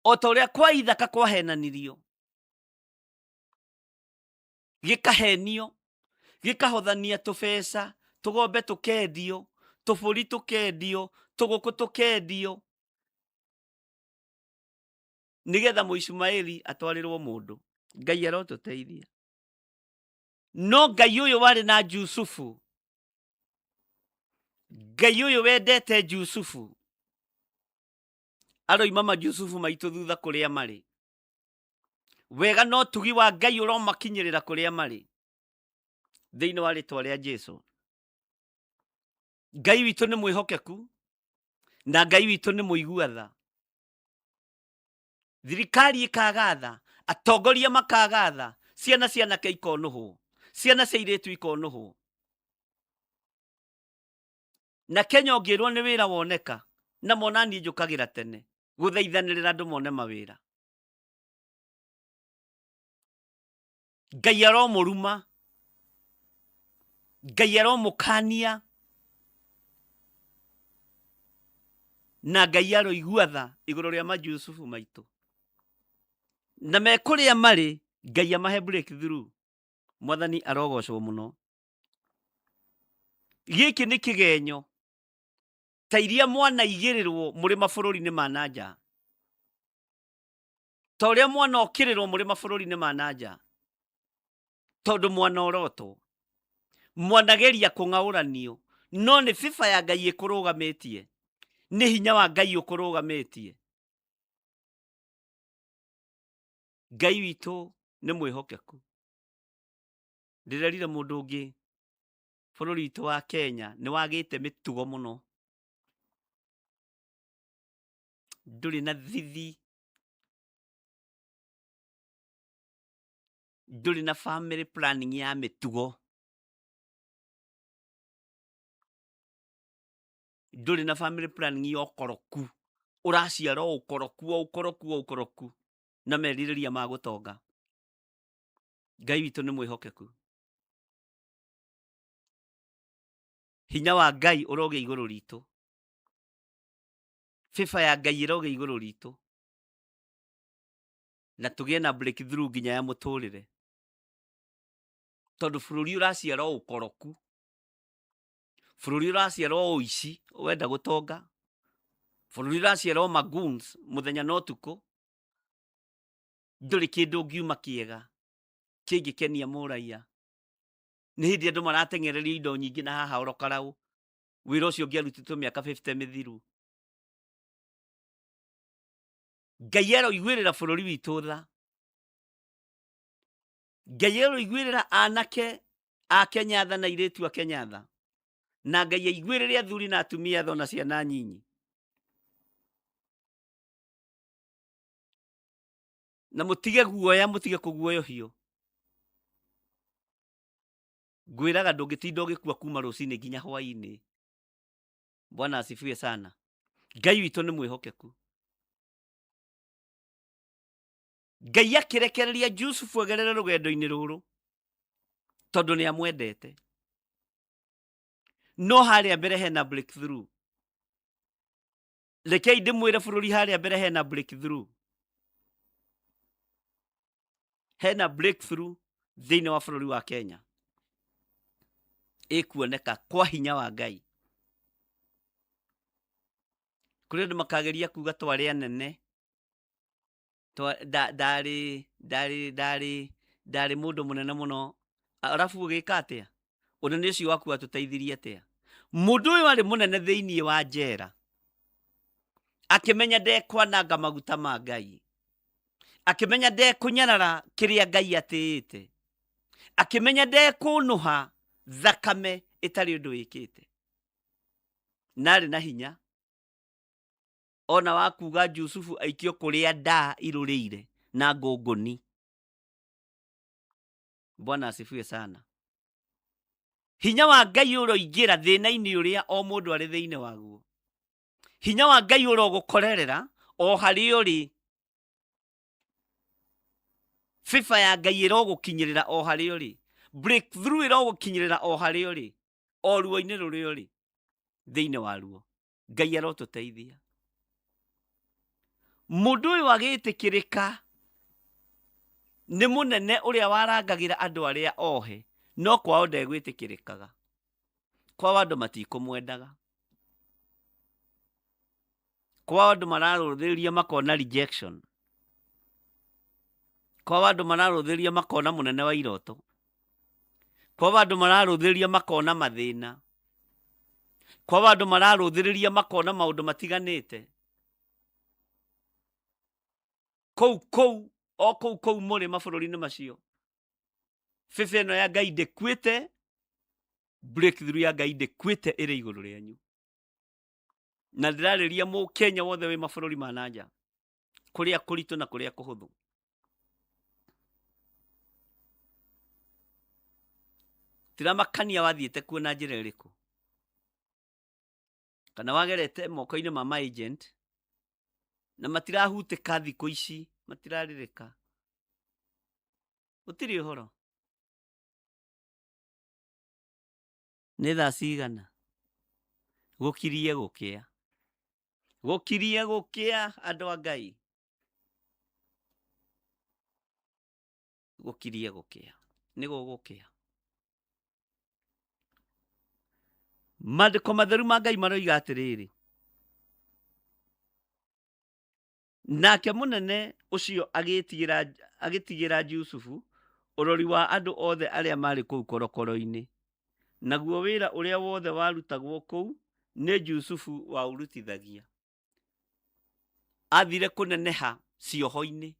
o ta ũrĩa kwa ithaka kwahenanirio, gĩkahenio, gĩkahothania tũbeca, tũgombe tũkendio, tũbũri tũkendio, tũgũkũ tũkendio, nĩgetha Mũishumaeli atwarĩrwo mũndũ. Ngai arotũteithia. No Ngai ũyũ warĩ na Jusufu, Ngai ũyũ wendete Jusufu, aroima majusufu maitũ thutha kũrĩa marĩ. Wega no tugi wa Ngai ũromakinyĩrĩra kũrĩa marĩ thĩinĩ wa rĩtwa rĩa Jesu. Ngai witũ nĩ mwĩhokeku, na Ngai witũ nĩ mũigua tha. Thirikari ĩkaga tha, atongoria makaga tha, ciana cia anake ikonũhwo, ciana cia airĩtu ikonũhwo. Na Kenya ũngĩrwo nĩ wĩra woneka, na mona niĩ njũkagĩra tene gũthaithanĩrĩra andũ mone mawĩra. Ngai aromũruma, Ngai aromũkania, na Ngai aroigua tha igũrũ rĩa majusufu maitũ, na me kũrĩa marĩ Ngai amahe breakthrough. Mwathani arogocwo mũno. Gĩkĩ nĩ kĩgenyo ta iria mwanaigĩrĩrwo mũrĩ mabũrũri-inĩ ma na nja, ta ũrĩa mwana okĩrĩrwo mũrĩ mabũrũri-inĩ ma na nja, tondũ mwana orotwo, mwanageria kũng'aũranio, no nĩ favor ya Ngai ĩkũrũgamĩtie, nĩ hinya wa Ngai ũkũrũgamĩtie. Ngai witũ nĩ mwĩhokeku. Ndĩrerire mũndũ ũngĩ, bũrũri witũ wa Kenya nĩ wagĩte mĩtugo mũno, ndũrĩ na thithi, ndũrĩ na family planning ya mĩtugo, ndũrĩ na family planning ya ũkoroku. Ũraciara o ũkoroku o ũkoroku o ũkoroku na merirĩria ma gũtonga. Ngai witũ nĩ mwĩhokeku. Hinya wa Ngai ũrogĩa igũrũ ritũ. Favor ya Ngai ĩrogĩa igũrũ ritũ. Na tũgĩe na breakthrough nginya ya mũtũrĩre. Tondũ bũrũri ũraciara o ũkoroku. Bũrũri ũraciara o ũici wenda gũtonga. Bũrũri ũraciara o magoons mũthenya na ũtukũ. Ndũrĩ kĩndũ ũngiuma kĩega kĩngĩkenia mũraiya. Nĩ hĩndĩ andũ marateng'ererio indo nyingĩ na haha oro karaũ. Wĩra ũcio ũngĩarutĩtwo mĩaka 50 mĩthiru. Ngai aroiguĩrĩra bũrũri witũ tha. Ngai aroiguĩrĩra anake a Kenya tha na airĩtu a Kenya tha. Na Ngai aiguĩrĩre athuri na atumia tha ona ciana nyinyi. Na mũtige guoya, mũtige kũguoyohio. Ngwĩraga ndũngĩtinda ũgĩkua kuma rũcinĩ nginya hwainĩ. Bwana asifiwe sana. Ngai witũ nĩ mwĩhokeku. Ngai akĩrekereria Jusufu agerere rũgendo-inĩ rũrũ tondũ nĩ amwendete. No harĩa mbere hena breakthrough. Rekei ndĩmwĩre bũrũri harĩa mbere hena breakthrough. Hena breakthrough thĩinĩ wa bũrũri wa Kenya. Ĩkuoneka kwa hinya wa Ngai. Kũrĩ andũ makageria kuga twarĩ anene, ndarĩ ndarĩ ndarĩ ndarĩ mũndũ mũnene mũno. Arabu ũgĩka atĩa? Ũnene ũcio waku watũteithirie atĩa? Mũndũ ũyũ arĩ mũnene thĩinĩ wa njera, akĩmenya ndekwananga maguta ma Ngai, akĩmenya ndekũnyarara kĩrĩa Ngai atĩĩte, akĩmenya ndekũnũha thakame ĩtarĩ ũndũ ĩkĩte. Na arĩ na hinya ona wa kuga Jusufu aikio kũrĩa ndaa irũrĩire na ngũngũni. Bwana asifiwe sana. Hinya wa Ngai ũroingĩra thĩna-inĩ ũrĩa o mũndũ arĩ thĩinĩ waguo. Hinya wa Ngai ũrogũkorerera o harĩa ũrĩ. Favor ya Ngai ĩrogũkinyĩrĩra o harĩa ũrĩ. Breakthrough ĩrogũkinyĩrĩra o harĩa ũrĩ. O ruo-inĩ rũrĩa ũrĩ thĩinĩ waruo. Ngai arotũteithia. Mũndũ ũyũ agĩtĩkĩrĩka nĩ mũnene ũrĩa warangagĩra andũ arĩa ohe, no kwao ndegwĩtĩkĩrĩkaga. Kwao andũ matikũmwendaga. Kwao andũ mararũthĩrĩria makona rejection. Kwao andũ mararũthĩrĩria makona mũnene wa iroto. Kwao andũ mararũthĩrĩria makona mathĩna. Kwao andũ mararũthĩrĩria makona maũndũ matiganĩte. Kũu kũu o kũu kũu mũrĩ mabũrũri-inĩ macio, favor ĩno ya Ngai ndĩkuĩte, breakthrough ya Ngai ndĩkuĩte ĩrĩ igũrũ rĩanyu. Na ndĩrarĩria mũkenya wothe wĩ mabũrũri ma na nja, kũrĩa kũritũ na kũrĩa kũhũthũ. Tiramakania wathiĩte kuo na njĩra ĩrĩkũ, kana wagerete moko-inĩ ma ma agent, na matirahutĩka thikũ ici, matirarĩrĩka, gũtirĩ ũhoro. Nĩ thaa cigana? Gũkirie gũkĩa. Gũkirie gũkĩa andũ a Ngai. Gũkirie gũkĩa. Nĩ gũgũkĩa. Maandĩko matheru ma Ngai maroiga atĩrĩrĩ, nake mũnene ũcio agĩtigĩra Jusufu ũrori wa andũ othe arĩa maarĩ kũu korokoro-inĩ. Naguo wĩra ũrĩa wothe warutagwo kũu nĩ Jusufu waũrutithagia. Athire kũneneha cioho-inĩ.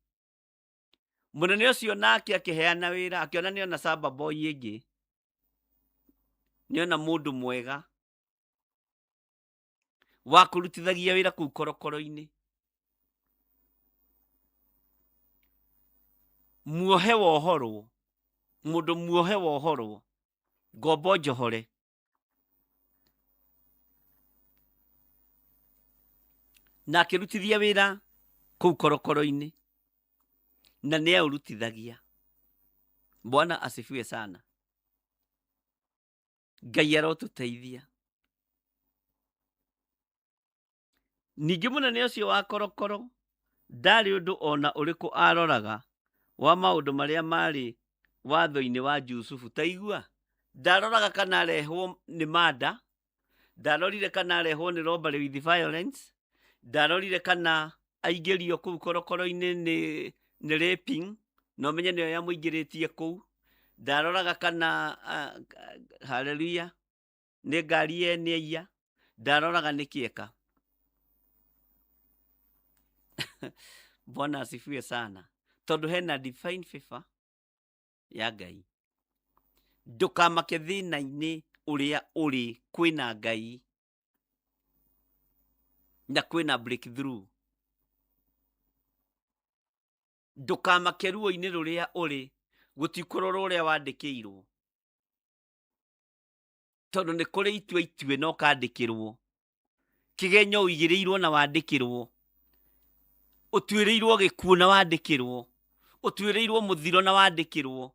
Mũnene ũcio nake akĩheana wĩra, akĩona nĩona samba boy ĩngĩ, nĩona mũndũ mwega wa kũrutithagia wĩra kũu korokoro-inĩ. Muohe wohorwo, mũndũ muohe wohorwo, ngombo njohore. Na akĩrutithia wĩra kũu korokoro-inĩ, na nĩ aũrutithagia. Bwana asifiwe sana. Ngai arotũteithia. Ningĩ mũnene ũcio wa korokoro ndarĩ ũndũ o na ũrĩkũ aaroraga wa maũndũ marĩa maarĩ watho-inĩ wa Jusufu. Ta igua, ndaroraga kana arehwo nĩ manda, ndarorire kana arehwo nĩ robbery with violence, ndarorire kana aingĩrio kũu korokoro-inĩ nĩ, nĩ raping, na ũmenye nĩyo yamũingĩrĩtie kũu. Ndaroraga kana uh, haleluya, nĩ ngari yene aiya, ndaroraga nĩ kĩeka. Bwana asifiwe sana, tondũ hena divine favor ya Ngai. Ndũkamake thĩna-inĩ ũrĩa ũrĩ, kwĩna Ngai na kwĩna breakthrough. Ndũkamake ruo-inĩ rũrĩa ũrĩ, gũtikũrora ũrĩa wandĩkĩirwo. Tondũ nĩ kũrĩ itua itue na ũkandĩkĩrwo. Kĩgenyo ũigĩrĩirwo na wandĩkĩrwo. Ũtuĩrĩirwo gĩkuũ na wandĩkĩrwo. Ũtuĩrĩirwo mũthiro na wandĩkĩrwo.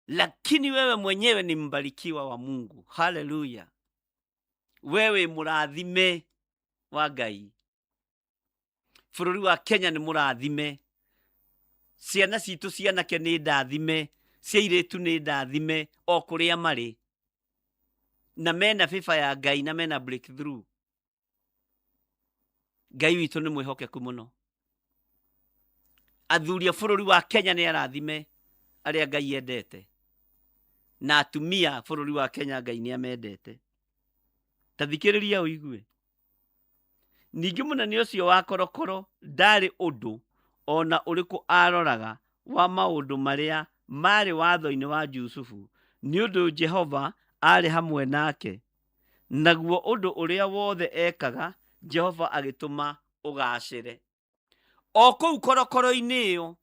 Lakini wewe mwenyewe ni mbarikiwa wa Mungu. Haleluya. Wewe mũrathime wa Ngai. Bũrũri wa Kenya nĩ mũrathime. Ciana citũ cianake nĩ ndathime, cia airĩtu nĩ ndathime o kũrĩa marĩ. Na mena favor ya Ngai na mena breakthrough. Ngai witũ nĩ mwĩhokeku mũno. Athuri a bũrũri wa Kenya nĩ arathime arĩa Ngai endete. Na atumia a bũrũri wa Kenya Ngai nĩ amendete. Ta thikĩrĩria ũigue. Ningĩ mũnene ũcio wa korokoro ndarĩ ũndũ o na ũrĩkũ aaroraga wa maũndũ marĩa maarĩ watho-inĩ wa Jusufu, nĩ ũndũ Jehova aarĩ hamwe nake, naguo ũndũ ũrĩa wothe ekaga Jehova agĩtũma ũgaacĩre. O kũu korokoro-inĩ ĩyo,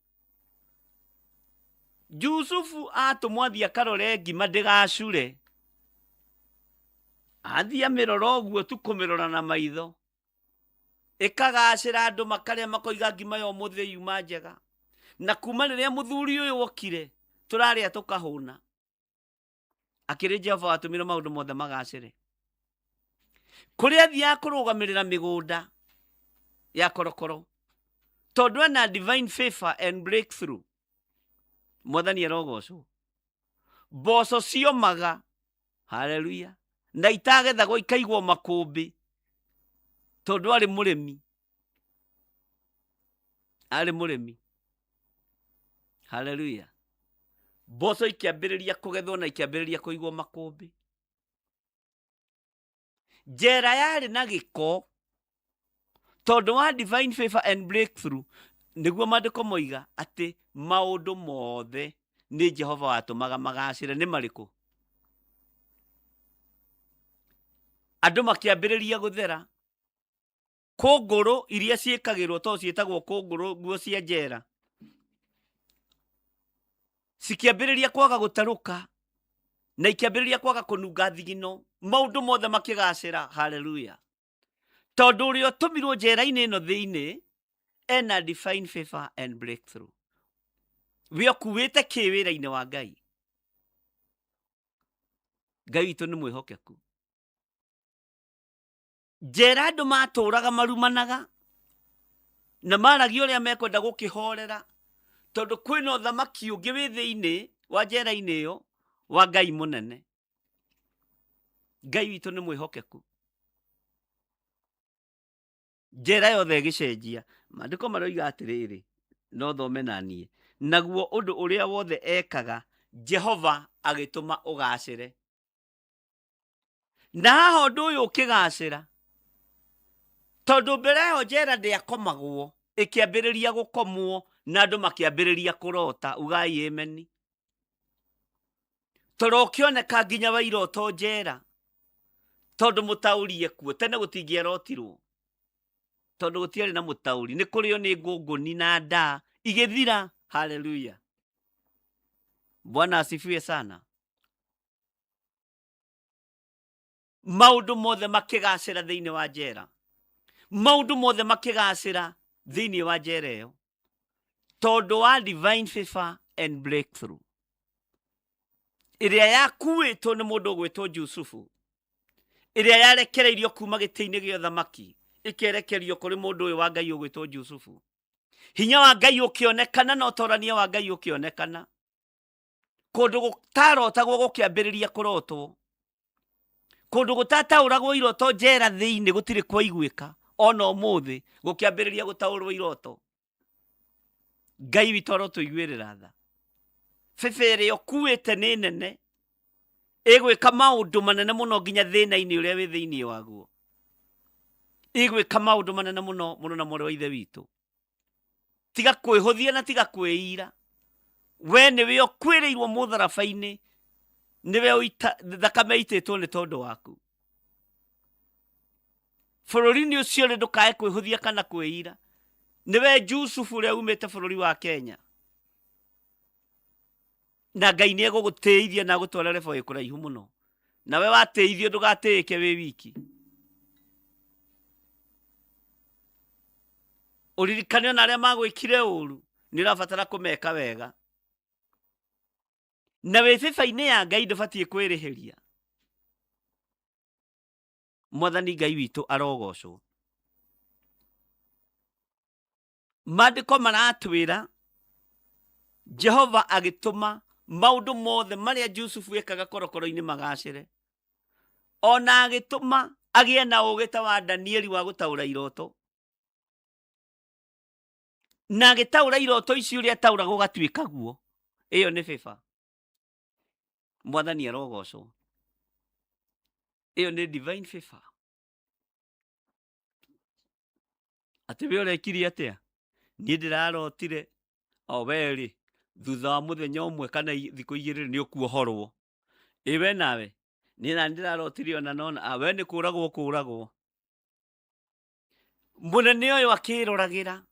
Jusufu atũmwo athiĩ akarore ngima ndĩgacure. Athiĩ amĩrora ũguo tu kũmĩrora na maitho. Ĩkagacĩra andũ makarĩa makoiga ngima ya ũmũthĩ yuma njega. Na kuma rĩrĩa mũthuri ũyũ okire, tũrarĩa tũkahũna. Akĩrĩ Jehova watũmire maũndũ mothe magacĩre. Kũrĩa athiaga kũrũgamĩrĩra mĩgũnda ya korokoro, tondũ ena divine favor and breakthrough. Mwathani arogocwo. Mboco ciomaga, haleluya, na itagethagwo ikaigwo makũmbĩ, tondũ arĩ mũrĩmi. Arĩ mũrĩmi. Haleluya. Mboco ikĩambĩrĩria kũgethwo na ikĩambĩrĩria kũigwo makũmbĩ. Njera yarĩ na gĩko tondũ wa divine favor and breakthrough. Nĩguo maandĩko moiga atĩ maũndũ mothe nĩ Jehova watũmaga magacĩre. Nĩ marĩkũ? Andũ makĩambĩrĩria gũthera. Kũngũrũ iria ciĩkagĩrwo to ciĩtagwo kũngũrũ nguo cia njera cikĩambĩrĩria kwaga gũtarũka na ikĩambĩrĩria kwaga kũnunga thigino. Maũndũ mothe makĩgacĩra. Haleluya. Tondũ ũrĩa ũtũmirwo njera-inĩ ĩno thĩinĩ ena divine favor and breakthrough. We ũkuĩte kĩ wĩra-inĩ wa Ngai? Ngai witũ nĩ mwĩhokeku. Njera andũ matũraga marumanaga na maragia ũrĩa mekwenda gũkĩhorera, tondũ kwĩna ũthamaki ũngĩ wĩ thĩinĩ wa njera-inĩ ĩyo wa Ngai mũnene. Ngai witũ nĩ mwĩhokeku. Njera yothe ĩgĩcenjia. Maandĩko maroiga atĩrĩrĩ, no thome na niĩ, naguo ũndũ ũrĩa wothe ekaga Jehova agĩtũma ũgacĩre. Na haha ũndũ ũyũ ũkĩgacĩra, tondũ mbere ĩyo njera ndĩakomagwo, ĩkĩambĩrĩria gũkomwo na andũ makĩambĩrĩria kũrota. Ugai ameni. Toro ũkĩoneka nginya wa iroto njera, tondũ mũtaũri ekuo. Tene gũtingĩarotirwo tondũ gũtiarĩ na mũtaũri, nĩ kũrĩo nĩ ngũngũni na ndaa igĩthira. Haleluya, Bwana asifiwe sana. Maũndũ mothe makĩgacĩra thĩinĩ wa njera, maũndũ mothe makĩgacĩra thĩinĩ wa njera ĩyo tondũ wa divine favor and breakthrough ĩrĩa yakuĩtwo nĩ mũndũ ũgwĩtwo Jusufu, ĩrĩa yarekereirio kuma gĩtĩ-inĩ gĩa ũthamaki ĩkerekerio kũrĩ mũndũ ũyũ wa Ngai ũgwĩtwo Jusufu. Hinya wa Ngai ũkĩonekana na ũtorania wa Ngai ũkĩonekana. Kũndũ gũtarotagwo gũkĩambĩrĩria kũrotwo, kũndũ gũtataũragwo iroto njera thĩinĩ gũtirĩ kwaiguĩka ona ũmũthĩ gũkĩambĩrĩria gũtaũrwo iroto. Ngai witũ arotũiguĩrĩra tha. Bebe ĩrĩa ũkuĩte nĩ nene, ĩgwĩka maũndũ manene mũno nginya thĩna-inĩ ũrĩa wĩ thĩinĩ waguo. Ĩgwĩka maũndũ manene mũno mũno na mwarĩ wa ithe witũ. Tiga kwĩhũthia na tiga kwĩira. We nĩwe ũkuĩrĩirwo mũtharaba-inĩ, nĩwe thakame ĩitĩtwo nĩ tondũ waku. Bũrũri-inĩ ũcio rĩ, ndũkae kwĩhũthia kana kwĩira. Nĩwe Jusufu ũrĩa umĩte bũrũri wa Kenya. Na Ngai nĩ egũgũtĩithia na agũtware level ĩ kũraihu mũno. Nawe watĩithio ndũgatĩĩke wĩ wiki. Ũririkane ona arĩa magwĩkire ũru, nĩ ũrabatara kũmeka wega. Na wĩ bĩba-inĩ ya Ngai ndũbatiĩ kwĩrĩhĩria. Mwathani Ngai witũ arogocwo. Maandĩko maratwĩra Jehova agĩtũma maũndũ mothe marĩa Jusufu ekaga korokoro-inĩ magacĩre, ona agĩtũma agĩe na ũũgĩ ta wa Danieli wa gũtaũra iroto, na agĩtaũra iroto ici ũrĩa ataũra gũgatuĩka guo. Ĩyo nĩ favor. Mwathani arogocwo. Ĩyo nĩ divine favor. Atĩ we ũrekire atĩa? Niĩ ndĩrarotire o we rĩ, thutha wa mũthenya ũmwe kana thikũ igĩrĩ nĩ ũkuohorwo. Ĩ we nawe? Niĩ nani ndĩrarotire ona nona, a we nĩ kũragwo ũkũragwo. Mũnene ũyũ akĩroragĩra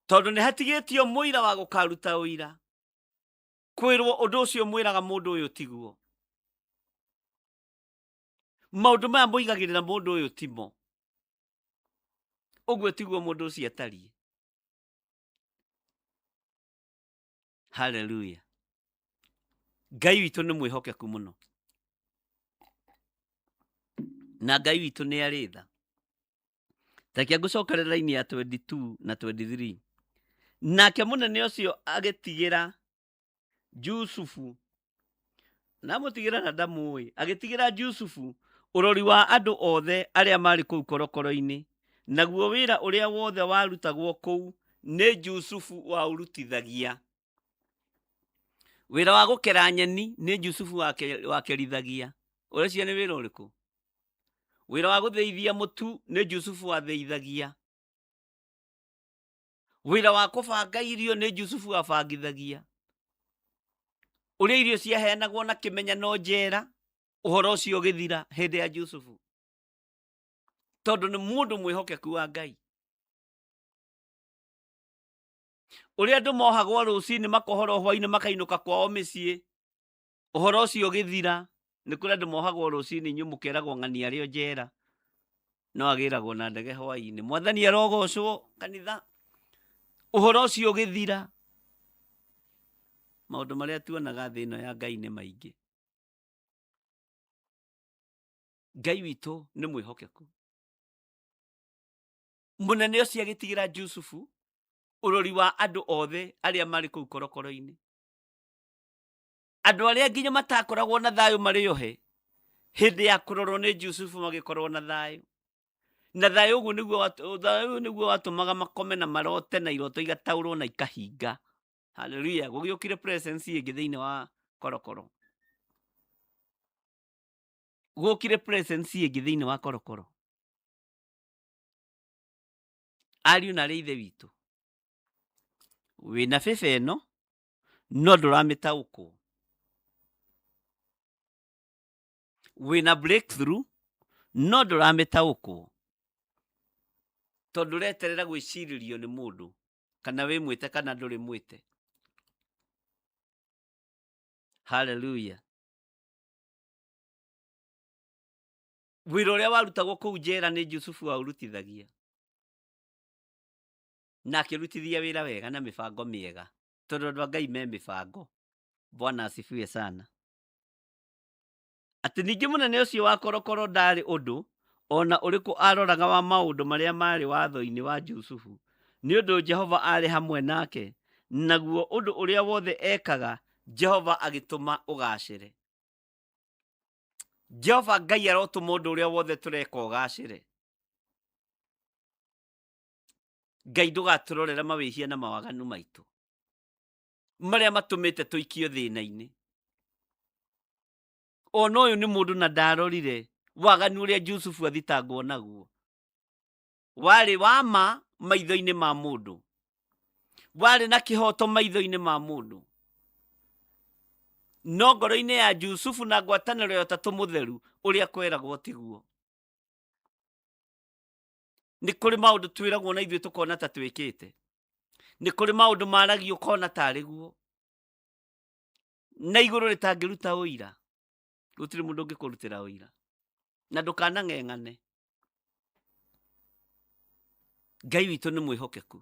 tondũ nĩ hatigĩtio mũira wa gũkaruta ũira, kwĩrwo ũndũ ũcio mwĩraga mũndũ ũyũ tiguo. Maũndũ maya mũigagĩrĩra mũndũ ũyũ timo. Ũguo tiguo mũndũ ũcio atariĩ. Haleluya. Ngai witũ nĩ mwĩhokeku mũno. Na Ngai witũ nĩ arĩ tha. Reke ngũcokerere raini ya 22 na 23. Nake mũnene ũcio agĩtigĩra Jusufu, na amũtigĩra na ndamũĩ, agĩtigĩra Jusufu ũrori wa andũ othe arĩa maarĩ kũu korokoro-inĩ, naguo wĩra ũrĩa wothe warutagwo kũu nĩ Jusufu waũrutithagia. Wĩra wa gũkera nyeni nĩ Jusufu wakerithagia. Ũreciria nĩ wĩra ũrĩkũ? Wĩra wa gũthĩithia mũtu nĩ Jusufu wathĩithagia. Wĩra wa kũbanga irio nĩ Jusufu wabangithagia. Ũrĩa irio ciaheanagwo na kĩmenyano njera, ũhoro ũcio ũgĩthira hĩndĩ ya Jusufu, tondũ nĩ mũndũ mwĩhokeku wa Ngai. Ũrĩa andũ mohagwo rũcinĩ makohorwo hwainĩ makainũka kwao mĩciĩ, ũhoro ũcio ũgĩthira. Nĩ kũrĩ andũ mohagwo rũcinĩ, inyuĩ mũkeragwo ng'ani arĩ o njera, no agĩragwo na ndege hwainĩ. Mwathani arogocwo kanitha. Ũhoro ũcio ũgĩthira. Maũndũ marĩa tuonaga thĩ ĩno ya Ngai nĩ maingĩ. Ngai witũ nĩ mwĩhokeku. Mũnene ũcio agĩtigĩra Jusufu ũrori wa andũ othe arĩa marĩ kũu korokoro-inĩ. Andũ arĩa nginya matakoragwo na thayũ marĩ ohe, hĩndĩ ya kũrorwo nĩ Jusufu magĩkorwo na thayũ. Na thayũ ũguo nĩguo thayũ ũyũ nĩguo watũmaga makome na marote na iroto igataũrwo na ikahinga. Haleluya. Gũgĩũkire presence ĩngĩ thĩinĩ wa korokoro. Gũkire presence ĩngĩ thĩinĩ wa korokoro. Ariũ na arĩ ithe witũ, wĩna bĩba ĩno no ndũramĩtaũkwo. Wĩna breakthrough no ndũramĩtaũkwo, tondũ ũreterera gwĩcirĩrio nĩ mũndũ kana wĩ mwĩte kana ndũrĩ mwĩte. Haleluya. Wĩra ũrĩa warutagwo kũu njera nĩ Jusufu waũrutithagia, na akĩrutithia wĩra wega na mĩbango mĩega, tondũ andũ a Ngai me mĩbango. Bwana asifiwe sana. Atĩ ningĩ mũnene ũcio wa korokoro ndaarĩ ũndũ o na ũrĩkũ aaroraga wa maũndũ marĩa maarĩ watho-inĩ wa Jusufu, nĩ ũndũ Jehova aarĩ hamwe nake, naguo ũndũ ũrĩa wothe ekaga, Jehova agĩtũma ũgaacĩre. Jehova Ngai arotũma ũndũ ũrĩa wothe tũreka ũgaacĩre. Ngai ndũgatũrorera mawĩhia na mawaganu maitũ marĩa matũmĩte tũikio thĩna-inĩ. Ona ũyũ nĩ mũndũ na ndarorire waganu ũrĩa Jusufu athitangwo naguo warĩ wa ma maitho-inĩ ma mũndũ, warĩ na kĩhoto maitho-inĩ ma mũndũ, no ngoro-inĩ ya Jusufu na ngwatanĩro ya Ũtatũ Mũtheru ũrĩa kweragwo tiguo. Nĩ kũrĩ maũndũ twĩragwo na ithuĩ tũkona ta twĩkĩte, nĩ kũrĩ maũndũ maragio ũkona tarĩ guo, na igũrũ rĩtangĩruta ũira, gũtirĩ mũndũ ũngĩkũrutĩra ũira, na ndũkanang'eng'ane. Ngai witũ nĩ mwĩhokeku,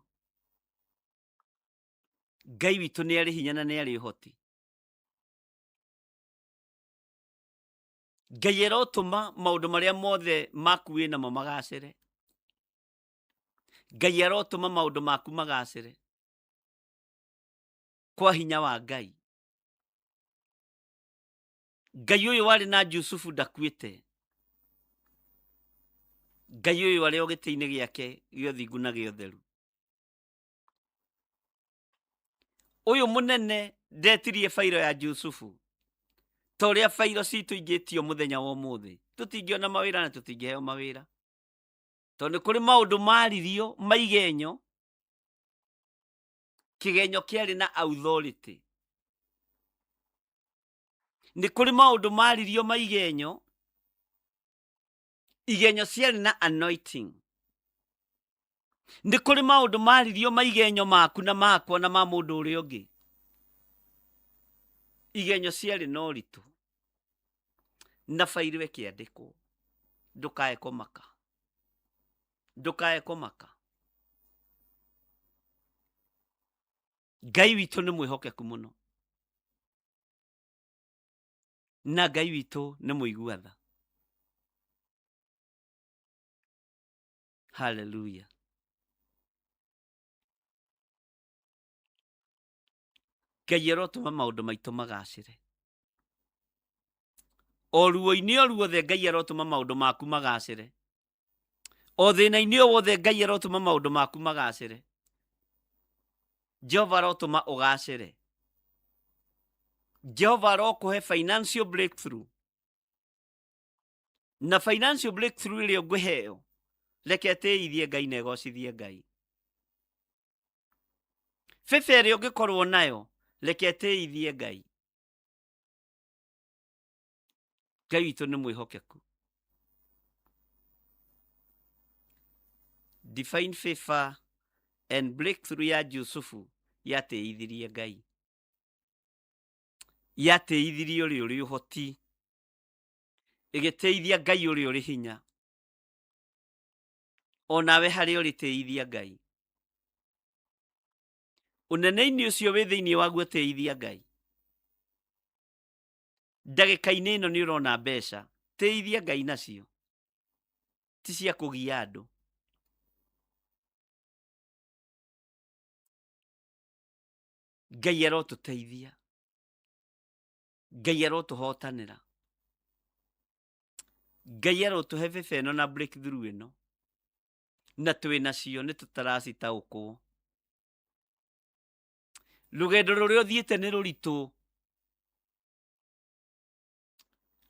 Ngai witũ nĩ arĩ hinya na nĩ arĩ ũhoti. Ngai arotũma maũndũ marĩa mothe maku wĩ namo magacĩre. Ngai arotũma maũndũ maku magacĩre kwa hinya wa Ngai. Ngai ũyũ warĩ na Jusufu ndakuĩte. Ngai ũyũ arĩ o gĩtĩ-inĩ gĩake gĩa ũthingu na gĩa ũtheru. Ũyũ mũnene ndetirie bairo ya Jusufu ta ũrĩa bairo citũ ingĩtio mũthenya wa ũmũthĩ. Tũtingĩona mawĩra na tũtingĩheo mawĩra, tondũ nĩ kũrĩ maũndũ maririo maigenyo, kĩgenyo kĩarĩ na authority. Nĩ kũrĩ maũndũ maririo maigenyo, igenyo ciarĩ na anointing. Nĩ kũrĩ maũndũ maririo maigenyo maku na makwa na ma mũndũ ũrĩa ũngĩ, igenyo ciarĩ na ũritũ na bairũ ĩkĩandĩkwo. Ndũkae kũmaka, ndũkae kũmaka. Ngai witũ nĩ mwĩhokeku mũno, na Ngai witũ nĩ mũigua tha. Haleluya. Ngai arotũma maũndũ maitũ magacĩre. O ruo-inĩ o ruothe Ngai arotũma maũndũ maku magacĩre. O thĩna-inĩ o wothe Ngai arotũma maũndũ maku magacĩre. Jehova arotũma ũgacĩre. Jehova arokũhe financial breakthrough. Na financial breakthrough ĩrĩa ũngĩheo, reke ĩtĩithie Ngai na ĩgocithie Ngai. Bĩbĩ ĩrĩa ũngĩkorwo nayo, reke ĩtĩithie Ngai. Ngai witũ nĩ mwĩhokeku. Divine favor and breakthrough ya Jusufu yatĩithirie Ngai, yatĩithirie ũrĩa ũrĩ ũhoti, ĩgĩtĩithia Ngai ũrĩa ũrĩ hinya. Onawe harĩa ũrĩ tĩithia Ngai. Ũnene-inĩ ũcio wĩ thĩinĩ waguo tĩithia Ngai. Ndagĩka-inĩ ĩno nĩ ũrona mbeca, tĩithia Ngai nacio, ti cia kũgia andũ. Ngai arotũteithia, Ngai arotũhotanĩra, Ngai arotũhe bĩba ĩno na breakthrough ĩno, na twĩ nacio nĩ tũtaracitaũkwo. Rũgendo rũrĩa ũthiĩte nĩ rũritũ,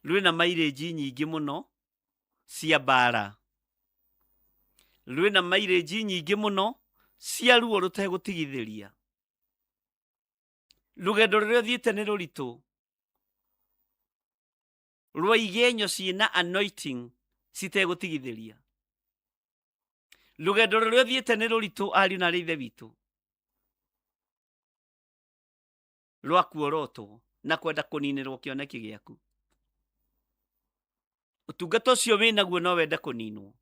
rwĩna mairĩnji nyingĩ mũno cia mbara, rwĩna mairĩnji nyingĩ mũno cia ruo rũtegũtigithĩria. Rũgendo rũrĩa ũthiĩte nĩ rũritũ rwa igenyo ciĩna anointing citegũtigithĩria. Rũgendo rũrĩa ũthiĩte nĩ rũritũ ariũ na arĩ ithe witũ, rwa kuorotwo na kwenda kũninĩrwo kĩoneki gĩaku. Ũtungata ũcio wĩ naguo no wende kũninwo.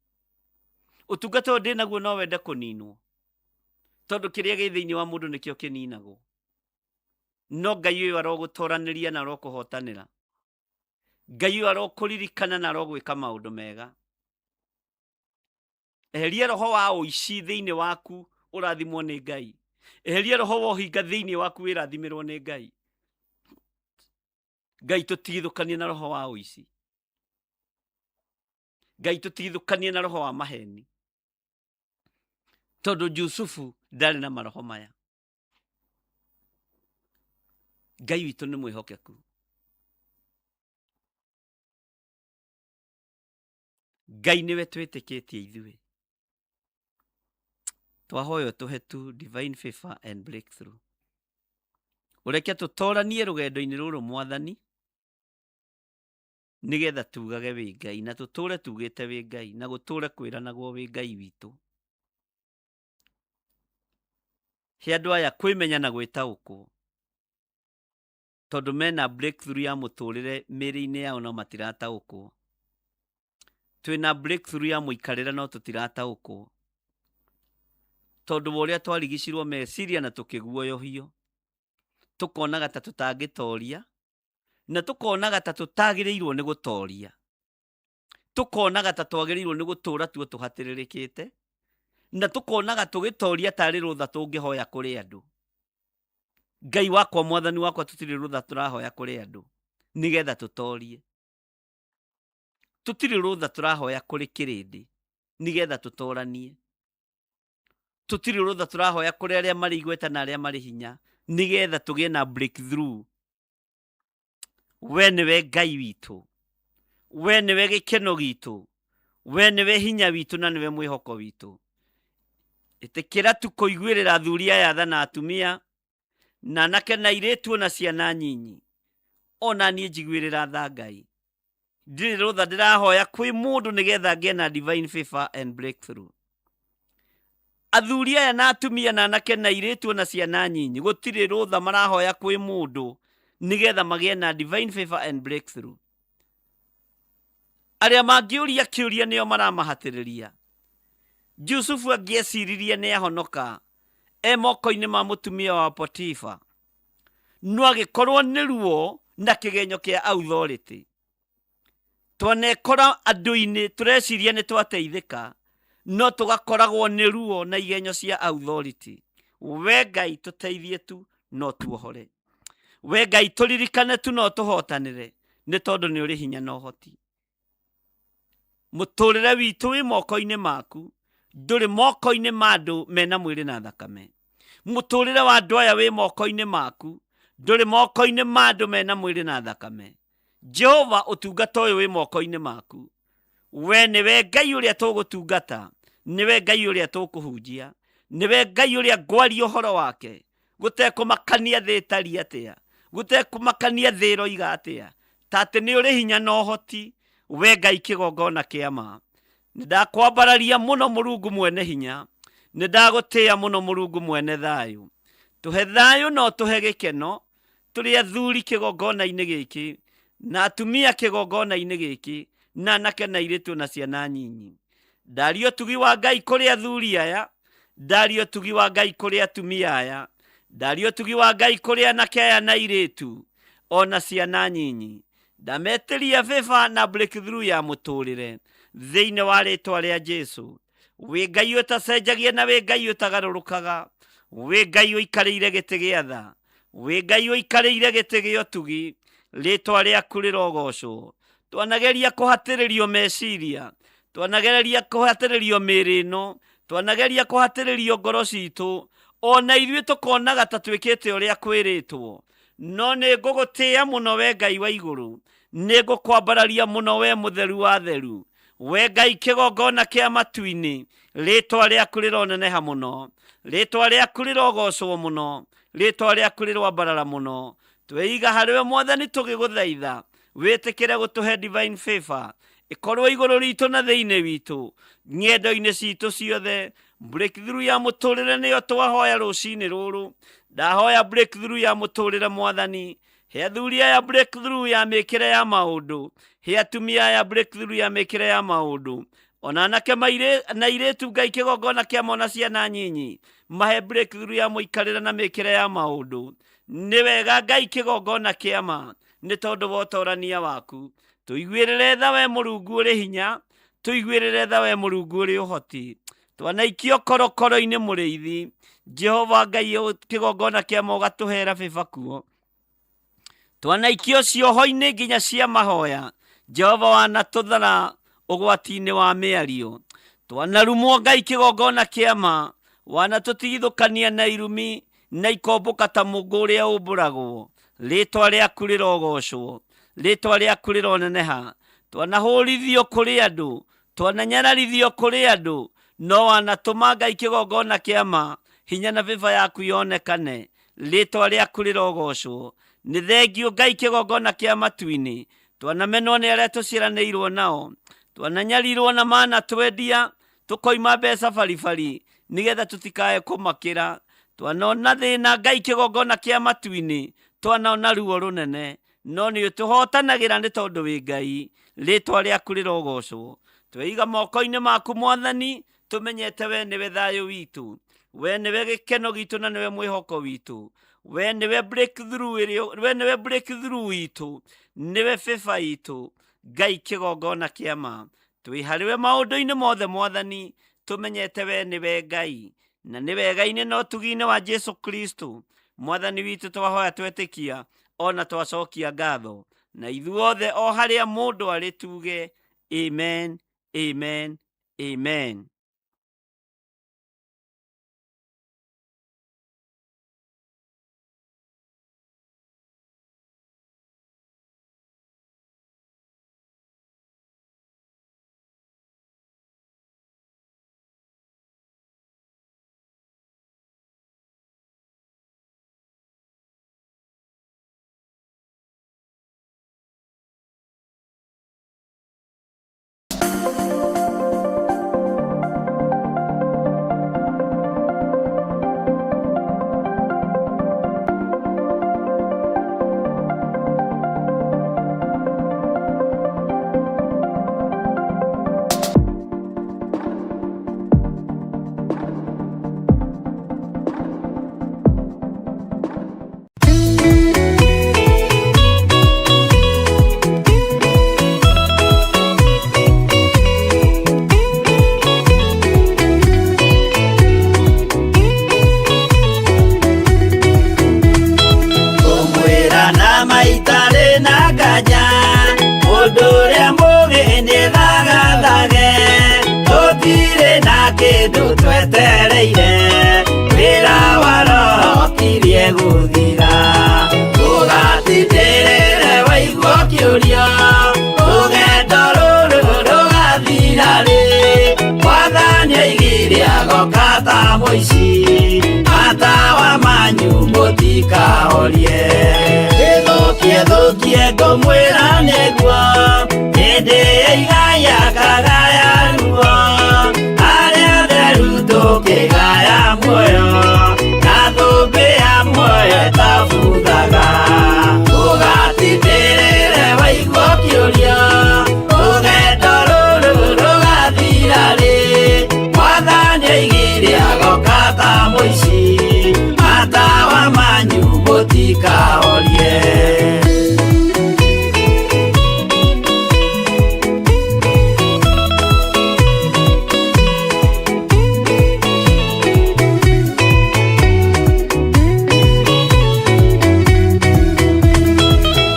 Ũtungata ũyũ ndĩ naguo no wende kũninwo. Tondũ kĩrĩa gĩ thĩinĩ wa mũndũ nĩkĩo kĩninagwo. No Ngai ũyũ arogũtoranĩria na arokũhotanĩra. Ngai ũyũ arokũririkana na arogwĩka maũndũ mega. Eheria roho wa ũici thĩinĩ waku ũrathimwo nĩ Ngai. Eheria roho wa ũhinga thĩinĩ waku wĩrathimĩrwo nĩ Ngai. Ngai tũtigithũkanie na roho wa ũici. Ngai tũtigithũkanie na roho wa maheni. Tondũ Jusufu ndarĩ na maroho maya. Ngai witũ nĩ mwĩhokeku. Ngai nĩwe twĩtĩkĩtie ithuĩ. Twahoya ũtũhe tu divine favor and breakthrough. Ũreke tũtoranie rũgendo-inĩ rũrũ Mwathani, nĩgetha tugage wĩ Ngai na tũtũre tugĩte wĩ Ngai na gũtũre kwĩranagwo wĩ Ngai witũ. He andũ aya kwĩmenya na gwĩtaũkwo tondũ mena breakthrough ya mũtũrĩre mĩrĩ-inĩ yao no matirataũkwo. Twĩna breakthrough ya mũikarĩre no tũtirataũkwo tondũ wa ũrĩa twarigicirwo meciria na tũkĩguoyohio, tũkonaga ta tũtangĩtoria na tũkonaga ta tũtagĩrĩirwo nĩ gũtoria. Tũkonaga ta twagĩrĩirwo nĩ gũtũra tuo tũhatĩrĩrĩkĩte na tũkonaga tũgĩtoria tarĩ rũtha tũngĩhoya kũrĩ andũ. Ngai wakwa, Mwathani wakwa, tũtirĩ rũtha tũrahoya kũrĩ andũ nĩgetha tũtorie. Tũtirĩ rũtha tũrahoya kũrĩ kĩrĩndĩ nĩgetha tũtoranie. Tũtirĩ rũtha tũrahoya kũrĩ arĩa marĩ igweta na arĩa marĩ hinya nĩgetha tũgĩe na breakthrough. We nĩwe Ngai witũ, we nĩwe gĩkeno gitũ, we nĩwe hinya witũ na nĩwe mwĩhoko witũ. Ĩtĩkĩra tu kũiguĩrĩra athuri aya tha na atumia na anake na airĩtu ona ciana nyinyi. Ona niĩ njiguĩrĩra tha Ngai. Ndirĩ rũtha ndĩrahoya kwĩ mũndũ nĩgetha ngĩe na divine favor and breakthrough. Athuri aya na atumia na anake na airĩtu ona ciana nyinyi gũtirĩ rũtha marahoya kwĩ mũndũ nĩgetha magĩe na divine favor and breakthrough. Arĩa mangĩũria kĩũria nĩo maramahatĩrĩria. Jusufu angĩeciririe nĩ ahonoka e moko-inĩ ma mũtumia wa Potifa, no agĩkorwo nĩ ruo na kĩgenyo kĩa authority. Twanekora andũ-inĩ tũreciria nĩ twateithĩka, no tũgakoragwo nĩ ruo na igenyo cia authority. We Ngai tũteithie tu no tuohore. We Ngai tũririkane tu no tũhotanĩre, nĩ tondũ nĩ ũrĩ hinya na ũhoti. Mũtũrĩre witũ wĩ moko-inĩ maku, ndũrĩ moko-inĩ ma andũ mena mwĩrĩ na thakame. Mũtũrĩre wa andũ aya wĩ moko-inĩ maku, ndũrĩ moko-inĩ ma andũ mena mwĩrĩ na thakame. Jehova, ũtungata ũyũ wĩ moko-inĩ maku. We nĩwe Ngai ũrĩa tũgũtungata, nĩwe Ngai ũrĩa tũkũhunjia, nĩwe Ngai ũrĩa ngwaria ũhoro wake, gũtekũmakania thĩ ĩtariĩ atĩa, gũtekũmakania thĩ ĩroiga atĩa, ta atĩ nĩ ũrĩ hinya na ũhoti, we Ngai kĩgongona kĩa ma. Nĩ ndakwambararia mũno Mũrungu mwene hinya, nĩ ndagũtĩĩa mũno Mũrungu mwene thayũ. Tũhe thayũ na ũtũhe gĩkeno, tũrĩ athuri kĩgongona-inĩ gĩkĩ, na atumia kĩgongona-inĩ gĩkĩ, na anake na airĩtu na ciana nyinyi. Ndaria ũtugi wa Ngai kũrĩ athuri aya, ndaria ũtugi wa Ngai kũrĩ atumia aya, ndaria ũtugi wa Ngai kũrĩ anake aya na airĩtu, ona ciana nyinyi. Ndametĩria favor na breakthrough ya mũtũrĩre thĩinĩ wa rĩtwa rĩa Jesu. Wĩ Ngai ũtacenjagia na wĩ Ngai ũtagarũrũkaga, wĩ Ngai ũikarĩire gĩtĩ gĩa tha, wĩ Ngai ũikarĩire gĩtĩ gĩa ũtugi, rĩtwa rĩaku rĩrogocwo. Twanageria kũhatĩrĩrio meciria, twanageria kũhatĩrĩrio mĩĩrĩ ĩno, twanageria kũhatĩrĩrio ngoro citũ, ona ithuĩ tũkonaga ta twĩkĩte ũrĩa kwĩrĩtwo. No nĩ ngũgũtĩĩa mũno we Ngai wa igũrũ, nĩ ngũkwambararia mũno we mũtheru wa theru. We Ngai kĩgongona kĩa matu-inĩ, rĩtwa rĩaku rĩroneneha mũno, rĩtwa rĩaku rĩrogocwo mũno, rĩtwa rĩaku rĩroambarara mũno. Tweiga harĩwe Mwathani tũgĩgũthaitha, wĩtĩkĩre gũtũhe divine favor, ĩkorwo igũrũ ritũ na thĩinĩ witũ, ng'endo-inĩ citũ ciothe. Breakthrough ya mũtũrĩre nĩyo twahoya rũcinĩ rũrũ. Ndahoya breakthrough ya mũtũrĩre Mwathani. He athuri aya breakthrough ya mĩkĩre ya maũndũ, he atumia aya breakthrough ya mĩkĩre ya maũndũ, ona anake na airĩtu Ngai kĩgongona kĩa mona ciana nyinyi, mahe breakthrough ya mũikarĩre na mĩkĩre ya maũndũ. Nĩ wega Ngai kĩgongona kĩa ma, nĩ tondũ wa ũtorania waku. Tũiguĩrĩre tha we Mũrungu ũrĩ hinya, tũiguĩrĩre tha we Mũrungu ũrĩ ũhoti. Twanaikio korokoro-inĩ mũrĩithi, Jehova Ngai kĩgongona kĩa ma ũgatũhera bĩba kuo. Twanaikio cioho-inĩ nginya cia mahoya, Jehova wanatũthara ũgwati-inĩ wa mĩario. Twanarumwo Ngai kĩgongona kĩa ma, wanatũtigithũkania na irumi na ikombũka ta mũngũ ũrĩa ũmbũragwo. Rĩtwa rĩaku rĩrogocwo, rĩtwa rĩaku rĩroneneha. Twanahũrithio kũrĩ andũ, twananyararithio kũrĩ andũ, no wanatũma Ngai kĩgongona kĩa ma, hinya na bĩba yaku yonekane. Rĩtwa rĩaku rĩrogocwo. Nĩ thengio Ngai kĩgongona kĩa matu-inĩ. Twanamenwo nĩ arĩa tũciaranĩirwo nao, twananyarirwo na manatwendia, tũkoima mbeca baribari nĩgetha tũtikae kũmakĩra. Twanona thĩna Ngai kĩgongona kĩa matu-inĩ, twanona ruo rũnene, no nĩ ũtũhotanagĩra nĩ tondũ wĩ Ngai. Rĩtwa rĩaku rĩrogocwo. Tweiga moko-inĩ maku Mwathani, tũmenyete we nĩwe thayũ witũ, we nĩwe gĩkeno gitũ na nĩwe mwĩhoko witũ, we nĩwe breakthrough ĩrĩa, we nĩwe breakthrough witũ, nĩwe favor itũ. Ngai kĩgongona kĩa ma, twĩ harĩwe maũndũ-inĩ mothe Mwathani, tũmenyete we nĩwe Ngai, na nĩ wega-inĩ na ũtugi-inĩ wa Jesu Kristo Mwathani witũ twahoya twetĩkia ona twacokia ngatho, na ithuothe o harĩa mũndũ arĩ tuge amen, amen, amen. Ngũmwĩra na maitarĩ na nganja, mũndũ ũrĩa mũũgĩ nĩethagathage, tũtirĩ na kĩndũ twetereire, wĩra wa Roho ũkirie gũthira. Ũgatindĩrĩre waigua ũkĩũria, rũgendo rũrũ rũgathira rĩ? Mwathani oigire agoka ta mũici, matawa manyu mũtikahorie. Ĩthũkie thũkie ngũmwĩra nĩguo, hĩndĩ ya igaya kagaya ruo, arĩa atheru tũkĩgaya muoyo, na thũmbĩ ya muoyo ĩtabuthaga. Ũgatindĩrĩre waigua ũkĩũria, rũgendo rũrũ rũgathira rĩ? Mwathani oigire agoka ta mũici, matawa manyu mũtikahorie.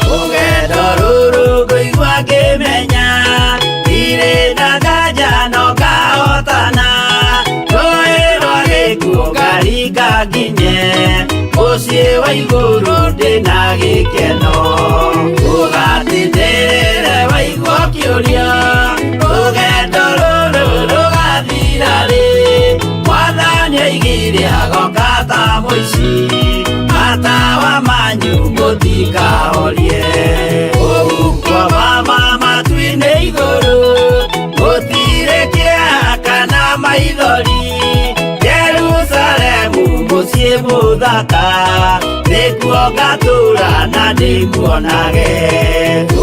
Rũgendo rũrũ ngũigua ngĩmenya, ndirĩ na nganja no ngahotana, rũĩ rwa gĩkuũ ngaringa nginye, mũciĩ wa igũrũ ndĩna gĩkeno. Ũgatindĩrĩre waigua ũkĩũria, rũgendo rũrũ rũgathira rĩ? Mwathani oigire agoka ta mũici, matawa manyu mũtikahorie. Kũu kwa mama matu-inĩ igũrũ, gũtirĩ kĩeha kana maithori, Jerusalemu mũciĩ Mũciĩ mũthaka nĩkuo ngatũra na ndĩmuonage.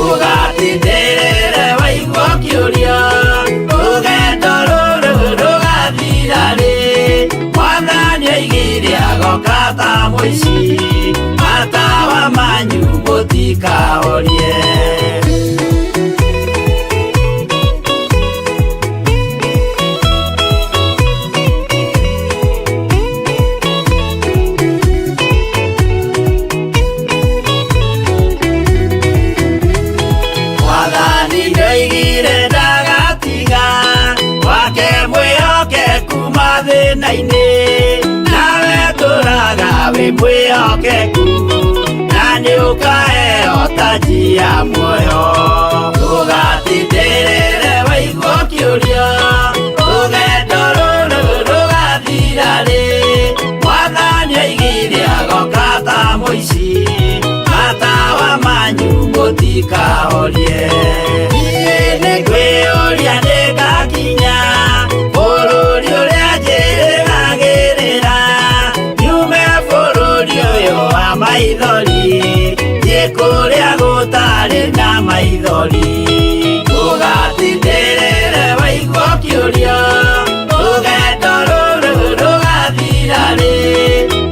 Ũgatindĩrĩre waigua ũkĩũria rũgendo rũrũ rũgathira rĩ. Mwathani oigire agoka ta mũici, matawa manyu mũtikahorie. Mwathani nĩoigire ndagatiga wake mwĩhokeku mathĩna-inĩ, nawe tũraga wĩ mwĩhokeku na nĩũkaheo taji ya muoyo. Ndũgatindĩrĩre waigua ũkĩũria rũgendo rũrũ rũgathira rĩ. Mwathani oigire agoka ta mũici, matawa manyu mũtikahorie. Niĩ nĩngwĩyũria nĩngakinya bũrũri ũrĩa njĩrĩgagĩrĩra, nyume bũrũri ũyũ wa maithori thiĩ kũrĩa gũtarĩ na maithori. Ndũgatindĩrĩre waigua ũkĩũria rũgendo rũrũ rũgathira rĩ.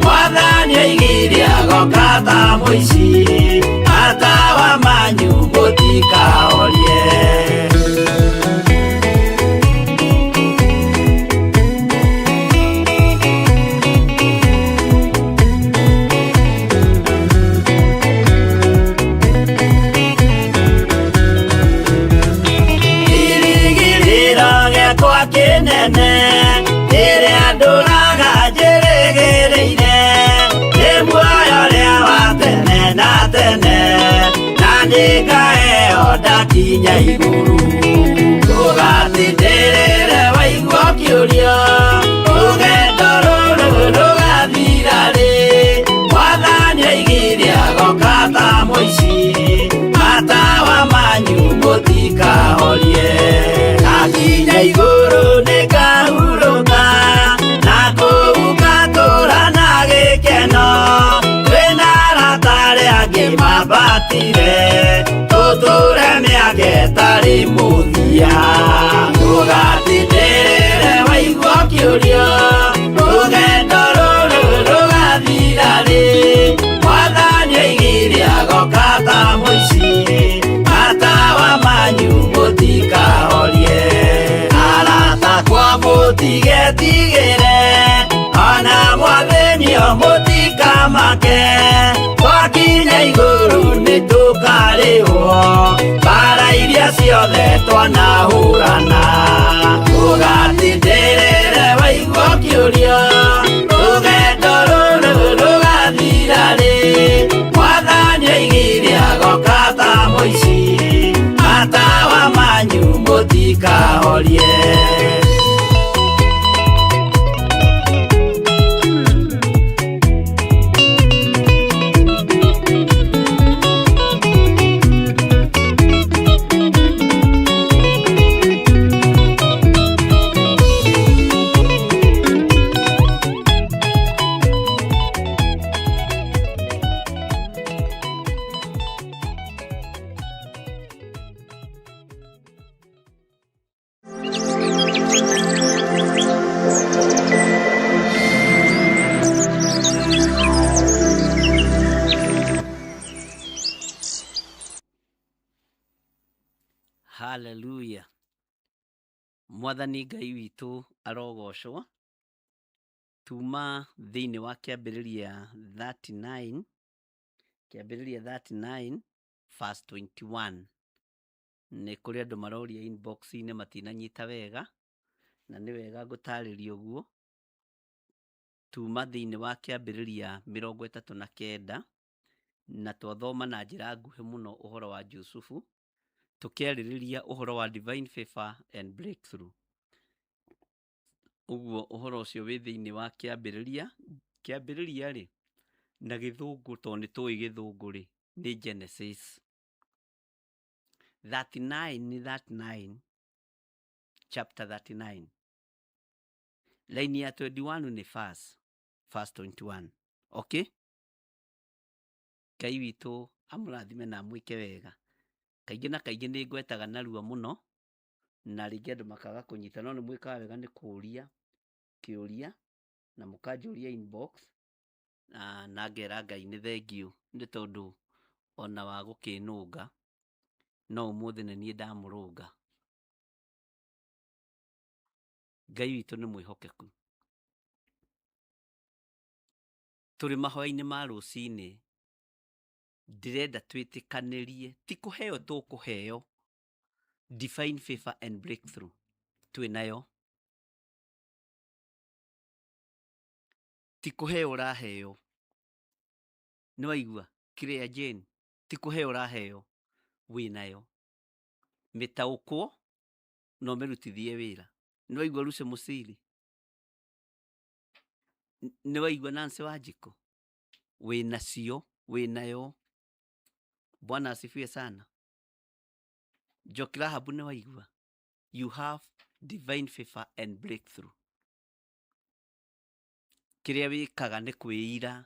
Mwathani oigire agoka ta mũici, matawa manyu mũtikahorie. Kĩrĩgĩrĩro gĩakwa kĩnene rĩrĩa ndũraga njĩrĩgĩrĩire, nĩ muoyo ũrĩa wa tene na tene, na nĩngaheo ndakinya igũrũ. Ndũgatindĩrĩre waigua ũkĩũria rũgendo rũrũ rũgathira rĩ. Mwathani oigire agoka ta mũici, matawa manyu mũtikahorie. Ndakinya igũrũ nĩngahurũka, na kũu ngatũũra na gĩkeno. Twĩna arata arĩa angĩ mambatire, tũtũre mĩaka ĩtarĩ mũthia. Ndũgatindĩrĩre waigua ũkĩũria rũgendo rũrũ rũgathira rĩ. Mwathani oigire agoka ta mũici, matawa manyu mũtikahorie. Arata akwa mũtigetigĩre, ona mwathĩnio mũtikamake. Twakinya igũrũ nĩtũkarĩhwo mbara iria ciothe twanahũrana. Ndũgatindĩrĩre waigua ũkĩũria rũgendo rũrũ rũgathira rĩ. Mwathani oigire agoka ta mũici, matawa manyu mũtikahorie. Haleluya. Mwathani Ngai witũ arogocwo. Tuma thĩinĩ wa Kĩambĩrĩria 39, Kĩambĩrĩria 39 verse 21. Nĩ kũrĩ andũ maroria inbox-inĩ matinanyita wega, na nĩ wega ngũtarĩria ũguo. Tuma thĩinĩ wa Kĩambĩrĩria 39, na twathoma na njĩra nguhĩ mũno ũhoro wa Jusufu, tũkĩarĩrĩria ũhoro wa divine favor and breakthrough. Ũguo ũhoro ũcio wĩ thĩinĩ wa Kĩambĩrĩria. Kĩambĩrĩria rĩ, na gĩthũngũ tondũ nĩ tũĩ gĩthũngũ rĩ, nĩ Genesis. 39 nĩ 39, chapter 39. Line ya 21 nĩ verse. verse 21. Okay? Ngai witũ amũrathime na amwĩke wega. Kaingĩ na kaingĩ nĩ ngwetaga narua mũno na rĩngĩ andũ makaga kũnyita, no nĩ mwĩkaga wega nĩ kũũria kĩũria na mũkanjũria inbox na ngera Ngai nĩ thengiũ nĩ tondũ ona wa gũkĩnũnga no ũmũthĩ nĩ niĩ ndamũrũnga. Ngai witũ nĩ mwĩhokeku. Tũrĩ mahoya-inĩ ma rũcinĩ ndĩrenda twĩtĩkanĩrie ti kũheo tũkũheo divine favor and breakthrough twĩ nayo, ti kũheo ũraheo. Nĩ waigua Claire Jane, ti kũheo ũraheo, wĩ nayo. Mĩtaũkwo na ũmĩrutithie wĩra. Nĩ waigua Lucy Mũciri? Nĩ waigua Nancy Wanjikũ? Wĩ nacio, wĩ nayo. Bwana asifiwe sana. Njoki Rahabu nĩ waigua? You have divine favor and breakthrough. Kĩrĩa wĩkaga nĩ kwĩira,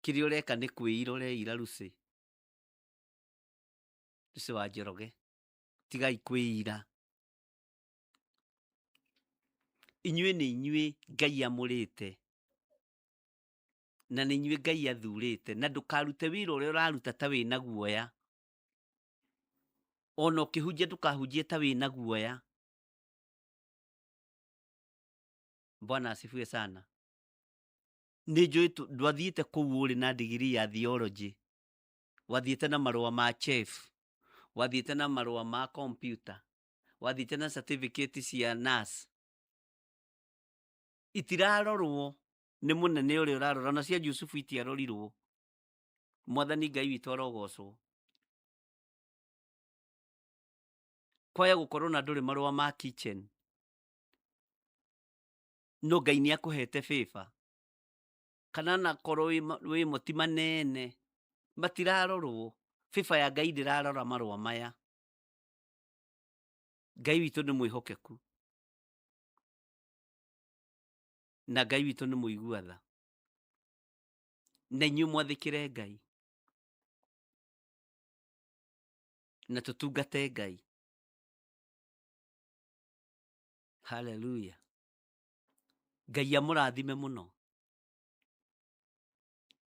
kĩrĩa ũreka nĩ kwĩira ũreira Lucy. Lucy wa Njoroge, tigai kwĩira. Inyuĩ nĩ inyuĩ Ngai amũrĩte na nĩ inyuĩ Ngai athurĩte, na ndũkarute wĩra ũrĩa ũraruta ta wĩna guoya. Ona ũkĩhunjia ndũkahunjie ta wĩna guoya. Bwana asifiwe sana. Nĩ njũĩ ndwathiĩte kũu ũrĩ na degree ya theology, wathiĩte na marũa ma chef, wathiĩte na marũa ma computer, wathiĩte na certificate cia nurse. Itirarorwo nĩ mũnene ũrĩa ũrarora, na cia Jusufu itiarorirwo. Mwathani Ngai witũ arogocwo. Kwaya gũkorwo na ndũrĩ marũa ma kitchen, no Ngai nĩ akũhete favor, kana na korwo wĩ moti manene matirarorwo, favor ya Ngai ndĩrarora marũa maya. Ngai witũ nĩ mwĩhokeku na Ngai witũ nĩ mũigua tha, na inyuĩ mwathĩkĩre Ngai na tũtungate Ngai. Haleluya. Ngai amũrathime mũno.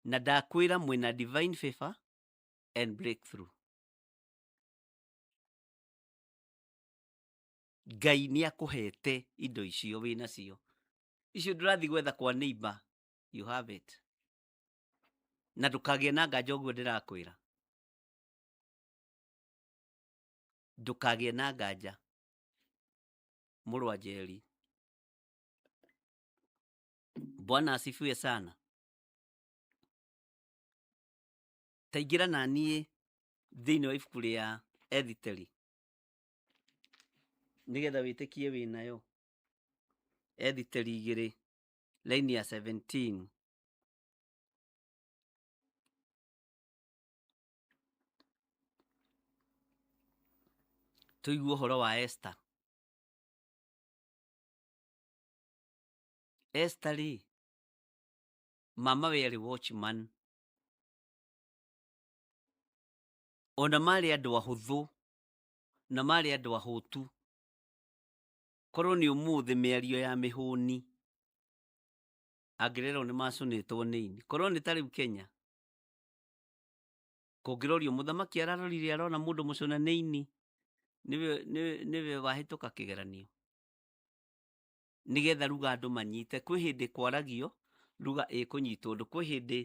Na ndakwĩra mwĩna divine favor and breakthrough. Ngai nĩ akũhete indo icio wĩ nacio. Icio ndũrathiĩ gwetha kwa neighbor, you have it. Na ndũkagĩe na nganja ũguo ndĩrakwĩra. Ndũkagĩe na nganja mũrũ wa Njeri. Bwana asifiwe sana. Taingĩra na niĩ thĩinĩ wa ibuku rĩa Ethiteri nĩgetha wĩtĩkie wĩ nayo. Ethiteri 2 line ya 17. Tũigue ũhoro wa Esther. Esther rĩ, mama we arĩ watchman. Ona marĩ andũ ahũthũ na marĩ andũ ahũtu. Korwo nĩ ũmũthĩ mĩario ya mĩhũni angĩrerwo nĩ macũnĩtwo nĩ ini. Korwo nĩ ta rĩu Kenya, kũngĩrorio mũthamaki ararorire arona mũndũ mũcũne nĩ ini, nĩwe wahĩtũka kĩgeranio. Nĩgetha ruga andũ manyite. Kwĩ hĩndĩ kwaragio ruga ĩkũnyitwo ũndũ. Kwĩ hĩndĩ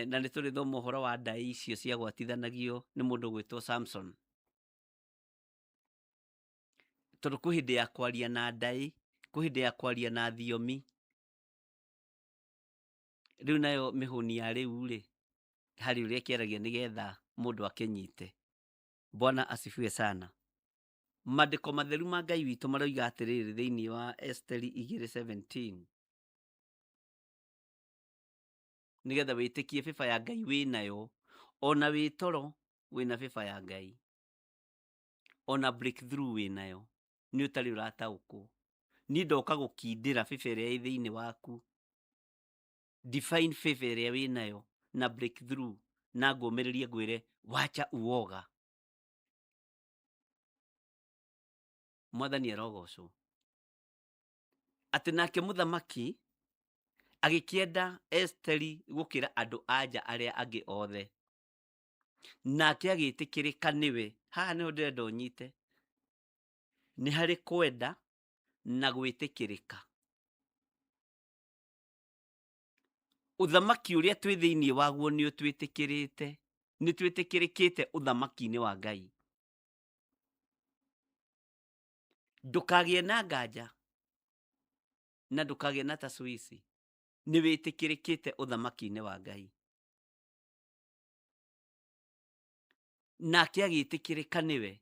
na nĩ tũrĩthoma ũhoro wa ndaĩ icio ciagwatithanagio nĩ mũndũ ũgwĩtwo Samson. Tondũ kwĩ hĩndĩ ya kwaria na ndaĩ, kwĩ hĩndĩ ya kwaria na thiomi. Rĩu nayo mĩhũni ya rĩu rĩ, harĩ ũrĩa ĩkĩaragia nĩgetha mũndũ akĩnyite. Bwana asifiwe sana. Maandĩko matheru ma Ngai witũ maroiga atĩrĩrĩ thĩinĩ wa Esteri 2:17. Nĩgetha wĩtĩkie favor ya Ngai wĩ nayo, ona wĩ toro wĩna favor ya Ngai, ona breakthrough wĩ nayo, nĩ ũtarĩ ũrataũkwo. Niĩ ndoka gũkindĩra favor ĩrĩa ĩ thĩinĩ waku, divine favor ĩrĩa wĩnayo na breakthrough, na ngũmĩrĩrie ngwĩre wacha uoga. Mwathani arogocwo. Atĩ nake mũthamaki agĩkĩenda Esiteri gũkĩra andũ a nja arĩa angĩ othe, nake agĩtĩkĩrĩka nĩwe. Haha nĩho ndĩrenda ũnyite, nĩ harĩ kwenda na gwĩtĩkĩrĩka. Ũthamaki ũrĩa twĩ thĩinĩ waguo nĩ ũtwĩtĩkĩrĩte, nĩ twĩtĩkĩrĩkĩte ũthamaki-inĩ wa Ngai. Ndũkagĩe na nganja na ndũkagĩe na tacwici, nĩ wĩtĩkĩrĩkĩte ũthamaki-inĩ wa Ngai. Nake agĩtĩkĩrĩka nĩwe,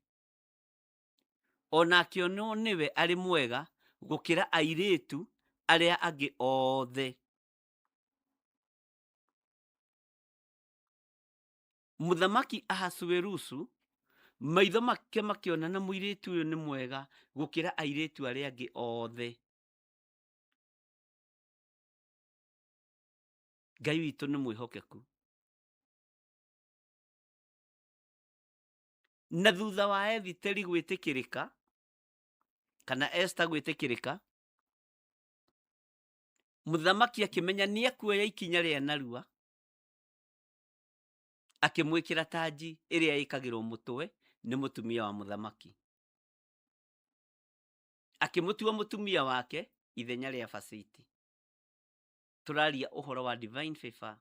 ona akĩonwo nĩwe arĩ mwega gũkĩra airĩtu arĩa angĩ othe. Mũthamaki Ahasuerusu maitho make makĩona na mũirĩtu ũyũ nĩ mwega gũkĩra airĩtu arĩa angĩ othe. Ngai witũ nĩ mwĩhokeku. Na thutha wa Ethiteri gwĩtĩkĩrĩka, kana Esther gwĩtĩkĩrĩka, mũthamaki akĩmenya nĩ ekuoya ikinya rĩa narua, akĩmwĩkĩra tanji ĩrĩa ĩkagĩrwo mũtwe nĩ mũtumia wa mũthamaki, akĩmũtua mũtumia wake ithenya rĩa Vashti. Tũraria ũhoro wa divine favor,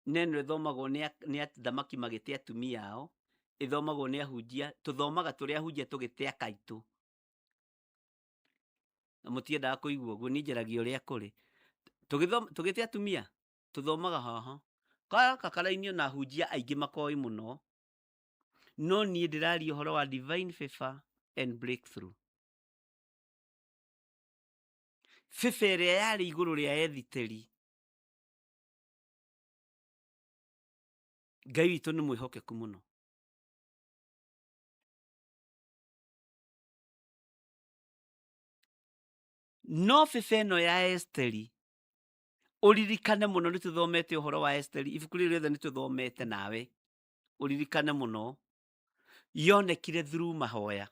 na ĩno ĩthomagwo nĩ athamaki magĩte atumia ao, ĩthomagwo nĩ ahunjia, tũthomaga tũrĩ ahunjia tũgĩte akaitũ. Na mũtiendaga kũigua ũguo, niĩ njaragia ũrĩa kũrĩ. Tũgĩte atumia, tũthomaga haha. Gaka karainio na ahunjia aingĩ makoĩ mũno. No niĩ ndĩraria ũhoro wa divine favor and breakthrough. Favor ĩrĩa yarĩ igũrũ rĩa Ethiteri. Ngai witũ nĩ mwĩhokeku mũno. No favor ĩno ya Esiteri, ũririkane mũno, nĩ tũthomete ũhoro wa Esiteri, ibuku rĩrĩ rĩothe nĩ tũthomete nawe, ũririkane mũno, yonekire through mahoya,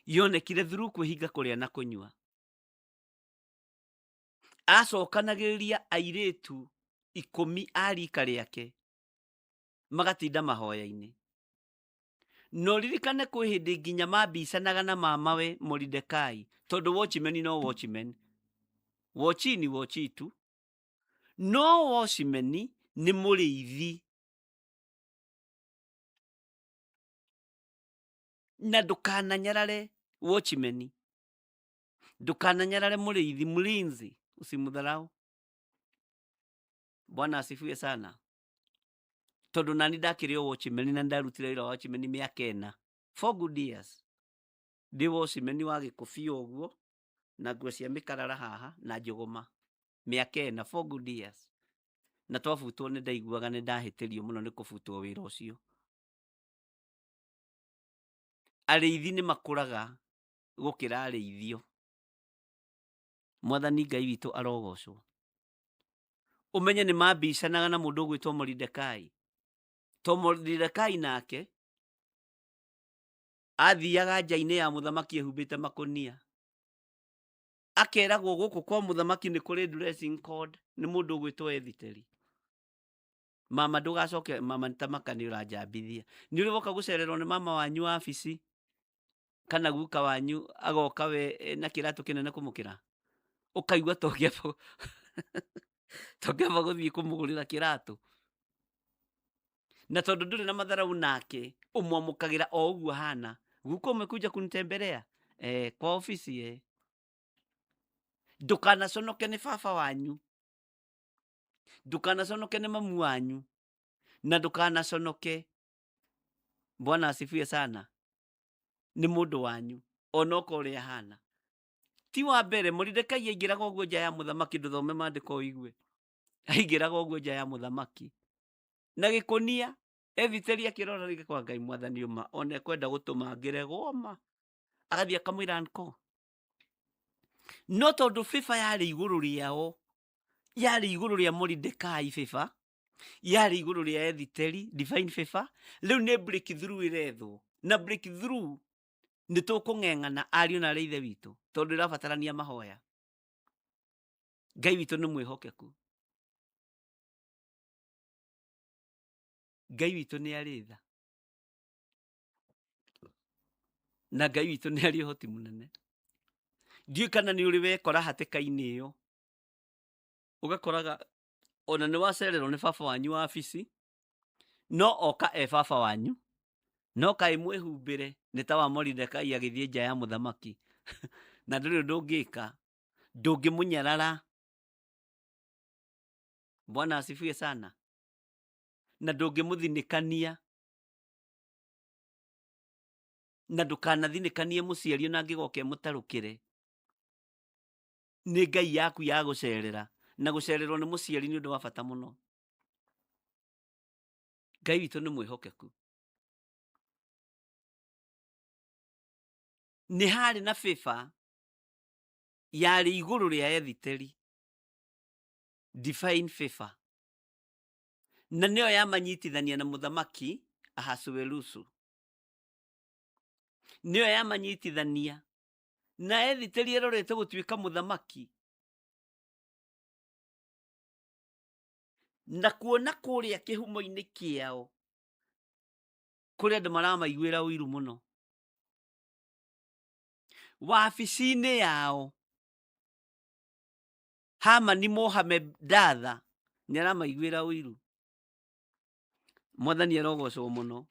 yonekire through kwĩhinga kũrĩa na kũnyua. Acokanagĩrĩria airĩtu 10 a rika rĩake magatinda mahoya-inĩ. Na ũririkane kwĩ hĩndĩ nginya mambicanaga na mamawe Moridekai, tondũ watchman no watchman, watchi ni watchi tu, no watchman nĩ mũrĩithi. Na ndũkananyarare watchman, ndũkananyarare mũrĩithi, mlinzi usimdharau. Bwana asifiwe sana. Tondũ nani ndakĩrĩ o watchman na ndarutire wĩra wa watchman mĩaka ĩna, 4 good years ndĩ watchman wa gĩkũbia ũguo na nguo cia mĩkarara haha na njũgũma, mĩaka ĩna, 4 good years. Na twabutwo nĩ ndaiguaga nĩ ndahĩtĩrio mũno nĩ kũbutwo wĩra ũcio. Arĩithi nĩ makũraga gũkĩra arĩithio. Mwathani Ngai witũ arogocwo. Ũmenye nĩ mambicanaga na mũndũ ũgwĩtwo Moridekai. To Moridekai nake athiaga nja-inĩ ya mũthamaki ehumbĩte makũnia, akeragwo gũkũ kwa mũthamaki nĩ kũrĩ dressing code nĩ mũndũ ũgwĩtwo Ethiteri. Mama ndũgacoke, mama nĩ ta maka nĩ ũranjambithia. Nĩ ũrĩ woka gũcererwo nĩ mama wanyu wabici kana guka wanyu agoka we na kĩratũ kĩnene kũmũkĩra, ũkaigua ta ũngĩamba gũthiĩ kũmũgũrĩra kĩratũ. Na tondũ ndũrĩ na matharau nake, ũmwamũkagĩra o ũguo ahana. Guka umekuja kunitembelea kwa ofisi. Ndũkanaconoke nĩ baba wanyu, ndũkanaconoke nĩ mamu wanyu, na ndũkanaconoke, Bwana asifiwe sana, nĩ mũndũ wanyu onokorwo ũrĩa ahana. Ti wa mbere Moridekai aingĩraga ũguo nja ya mũthamaki, ndũthome maandĩko ũigue, aingĩraga ũguo nja ya mũthamaki na gĩkũnia. Ethiteri akĩrora rĩngĩ kwa Ngai mwathani ũma, ona ekwenda gũtũma ngĩregwo ma. Agathiĩ akamwĩra nko. No tondũ favor yarĩ igũrũ rĩao, yarĩ igũrũ rĩa Moridekai favor, yarĩ igũrũ rĩa Ethiteri divine favor, rĩu nĩ breakthrough ĩrethwo. Na breakthrough nĩ tũkũng'eng'ana ariũ na arĩ ithe witũ, tondũ ĩrabatarania mahoya. Ngai witũ nĩ mwĩhokeku. Ngai witũ nĩ arĩ tha. Na Ngai witũ nĩ arĩ ũhoti mũnene. Ndiũĩ kana nĩ ũrĩ wekora hatĩka-inĩ ĩyo, ũgakoraga ona nĩ wacererwo nĩ baba wanyu wabici, no oka e baba wanyu, no kaĩ mwĩhumbĩre nĩ ta wa Moridekai agĩthiĩ nja ya mũthamaki. Na ndũrĩ ũndũ ũngĩka, ndũngĩmũnyarara. Bwana asifiwe sana. Na ndũngĩmũthinĩkania. Na ndũkanathinĩkanie mũciari ona angĩgoka ĩmũtarũkĩre. Nĩ Ngai yaku ya gũcerera. Na gũcererwo nĩ mũciari nĩ ũndũ wa bata mũno. Ngai witũ nĩ mwĩhokeku. Nĩ harĩ na favor yarĩ igũrũ rĩa Ethiteri. Divine favor. Na nĩyo yamanyitithania na mũthamaki Ahasuerusu. Nĩyo yamanyitithania na Ethiteri erorete gũtuĩka mũthamaki. Na kuona kũrĩa kĩhumo-inĩ kĩao kũrĩ andũ maramaiguĩra ũiru mũno. Wabici-inĩ yao Hamani Mohamedatha nĩ aramaiguĩra ũiru. Mwathani arogocwo mũno.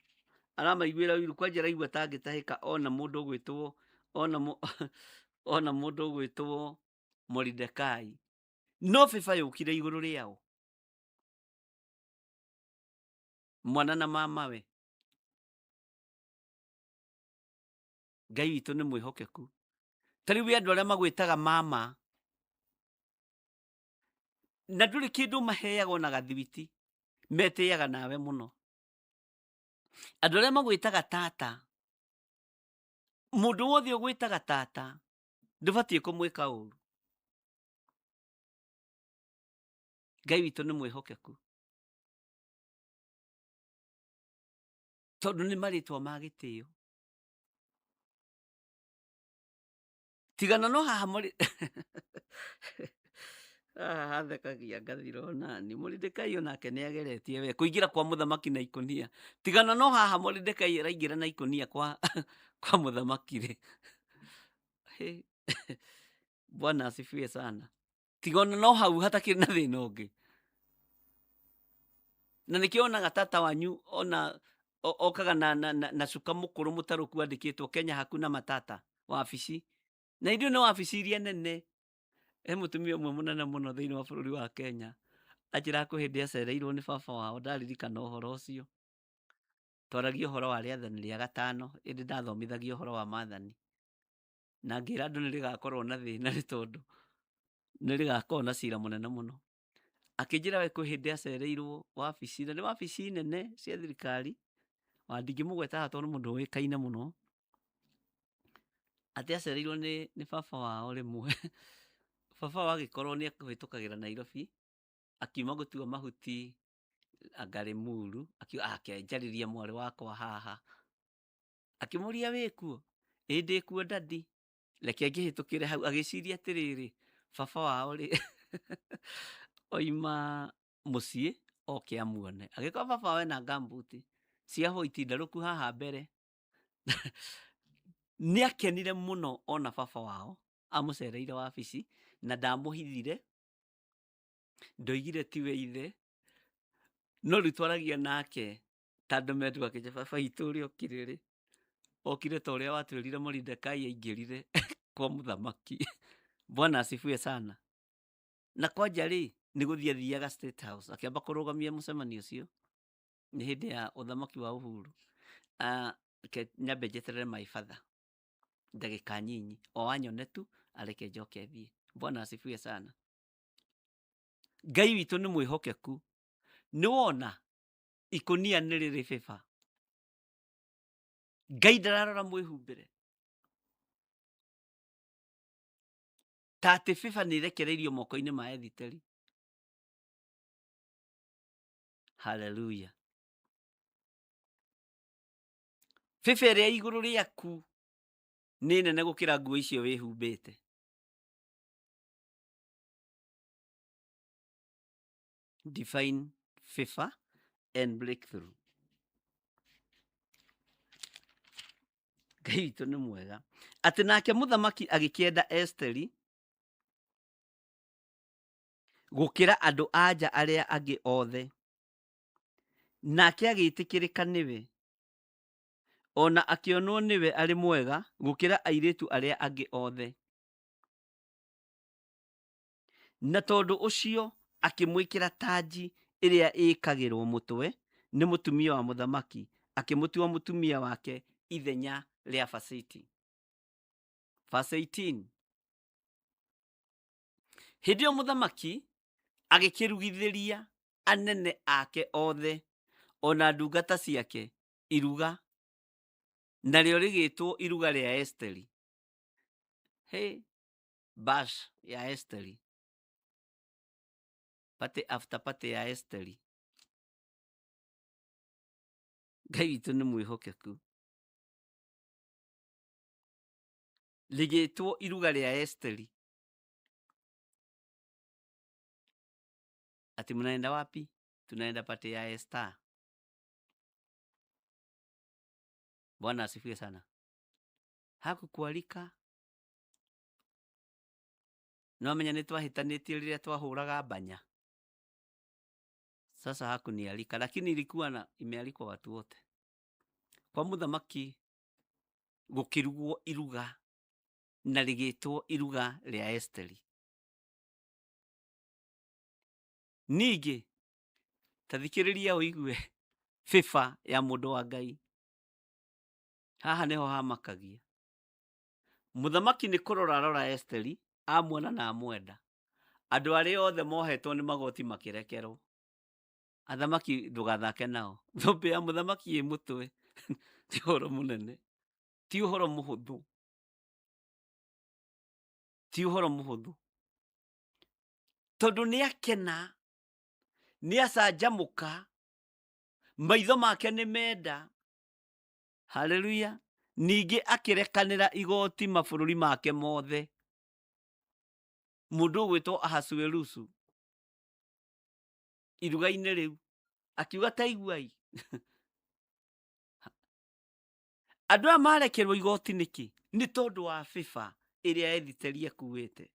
Aramaiguĩra ũiru kwanja araigua ta angĩtahĩka ona mũndũ ũgwĩtwo ona ona mũndũ ũgwĩtwo Moridekai. No favor yũkire igũrũ rĩao. Mwana na mamawe. Ngai witũ nĩ mwĩhokeku. Ta rĩu andũ arĩa magwĩtaga mama na ndũrĩ kĩndũ maheaga ona gathwiti, metĩaga nawe mũno. Andũ arĩa magwĩtaga tata, mũndũ wothe ũgwĩtaga tata ndũbatiĩ kũmwĩka ũru. Ngai witũ nĩ mwĩhokeku. Tondũ nĩ marĩtwa ma gĩtĩo. Tigana no haha mũrĩ haha hathekagia ngathira onani. Moridekai onake nĩ ageretie we kũingĩra kwa mũthamaki na ikũnia. Tigana no haha Moridekai araingĩra na ikũnia kwa kwa mũthamaki rĩ. Bwana asifiwe sana. Tiga ona no hau hatakĩrĩ na thĩna ũngĩ. Na nĩkĩo onaga tata wanyu ona okaga na, na, na, na cuka mũkũrũ mũtarũku andĩkĩtwo Kenya hakuna matata wabici. Na ithuĩ nĩ wabici iria nene. He mũtumia ũmwe mũnene mũno thĩinĩ wa bũrũri wa Kenya anjĩraga kwĩ hĩndĩ acereirwo nĩ baba wao, ndaririkana ũhoro ũcio. Twaragia ũhoro wa rĩathani rĩa gatano, ĩndĩ ndathomithagia ũhoro wa maathani. Na ngĩra andũ nĩ rĩgakorwo na thĩna nĩ tondũ nĩ rĩgakorwo na cira mũnene mũno. Akĩnjĩra we kwĩ hĩndĩ acereirwo wabici, na nĩ wabici nene cia thirikari, ona ndingĩmũgweta haha tondũ nĩ mũndũ ũĩkaine mũno, atĩ acereirwo nĩ, nĩ baba wao rĩmwe. Baba wao agĩkorwo nĩ ekũhĩtũkagĩra Nairobi, akiuma gũtua mahuti anga Limuru, akiuga ake njarĩrie mwarĩ wakwa haha. Akĩmũria wĩkuo? Ĩ ndĩkuo daddy. Reke ngĩhĩtũkĩre hau. Agĩciria atĩrĩrĩ, baba wao rĩ oima mũciĩ oke amuone. Agĩkora baba wao ena gumboot cia white ndarũku haha mbere. Nĩ akenire mũno ona baba wao amũcereire wabici na ndamũhithire, ndoigire tiwe ithe, no rĩu twaragia nake ta andũ metuga akĩnjĩra baba witũ ũrĩa okire rĩ, okire ta ũrĩa watwĩrire Moridekai aingĩrire kwa mũthamaki. Bwana asifiwe sana. Na kwanja rĩ, nĩ gũthiĩ athiaga State House, akĩamba kũrũgamia mũcemanio ũcio, nĩ hĩndĩ ya ũthamaki wa Uhuru. Reke nyambe njeterere my father ndagĩka nyinyi, o anyone tu areke njoke thiĩ. Bwana asifiwe sana. Ngai witũ nĩ mwĩhokeku. Nĩ wona ikũnia nĩ rĩrĩ favor. Ngai ndararora mwĩhumbĩre. Ta atĩ favor nĩ ĩrekereirio moko-inĩ ma Ethiteri. Haleluya. Favor ĩrĩa igũrũ rĩaku nĩ nene gũkĩra nguo icio wĩhumbĩte. Divine favor and breakthrough. Ngai witũ nĩ mwega. Atĩ nake mũthamaki agĩkĩenda Esteri gũkĩra andũ a nja arĩa angĩ othe, nake agĩĩtĩkĩrĩka nĩwe, ona akĩonwo nĩwe arĩ mwega gũkĩra airĩtu arĩa angĩ othe. Na tondũ ũcio akĩmwĩkĩra tanji ĩrĩa ĩĩkagĩrwo mũtwe nĩ mũtumia wa mũthamaki, akĩmũtua mũtumia wake ithenya rĩa Vashti. Verse 18. Hĩndĩ ĩyo mũthamaki agĩkĩrugithĩria anene ake othe ona ndungata ciake iruga, narĩo rĩgĩtwo iruga rĩa Esteri. Hey, bash ya Esteri, party after party ya Esteri. Ngai witũ nĩ mwĩhokeku. Rĩgĩtwo iruga rĩa Esteri. Ati mnaenda wapi? Tunaenda party ya Esther. Bwana asifiwe sana. Hakukualika no amenya nĩ twahĩtanĩtie rĩrĩa twahũraga mbanya. Sasa hakunialika, lakini ilikuwa na imealikwa watu wote. Kwa mũthamaki gũkĩrugwo iruga na rĩgĩtwo iruga rĩa Esteri. Ningĩ ta thikĩrĩria ũigue favor ya mũndũ wa Ngai. Haha nĩho hamakagia. Mũthamaki nĩ kũrora arora Esteri, amuona na amwenda. Andũ arĩa othe mohetwo nĩ magoti makĩrekerwo. Athamaki ndũgathake nao. Thũmbĩ ya mũthamaki ĩ mũtwe. Ti ũhoro mũnene, ti ũhoro mũhũthũ, ti ũhoro mũhũthũ. Tondũ nĩ akena, nĩ acanjamũka, maitho make nĩ menda. Haleluya. Ningĩ akĩrekanĩra igoti mabũrũri make mothe. Mũndũ ũgwĩtwo Ahasuerusu iruga-inĩ rĩu akiuga ta iguai. Andũ aya marekerwo igoti nĩkĩ? Nĩ tondũ wa favor ĩrĩa Ethiteri akuĩte.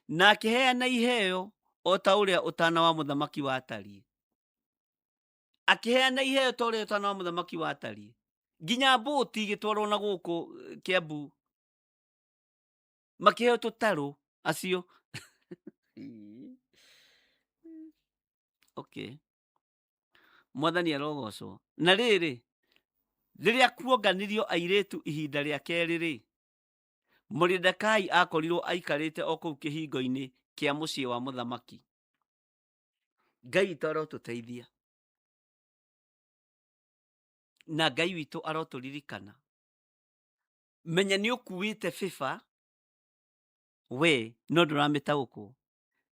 Na akĩheana iheo o ta ũrĩa ũtana wa mũthamaki watariĩ. Akĩheana iheo ta ũrĩa ũtana wa mũthamaki watariĩ. Nginya mbũti igĩtwarwo na gũkũ Kiambu. Makĩheo tũtarũ acio. Okay. Mwathani arogocwo. Na rĩrĩ, rĩrĩa kuonganirio airĩtu ihinda rĩa kerĩ rĩ, Moridekai akorirwo aikarĩte o kũu kĩhingo-inĩ kĩa mũciĩ wa mũthamaki. Ngai witũ arotũteithia. Na Ngai witũ arotũririkana. Menya nĩ ũkuĩte favor we no ndũramĩtaũkwo.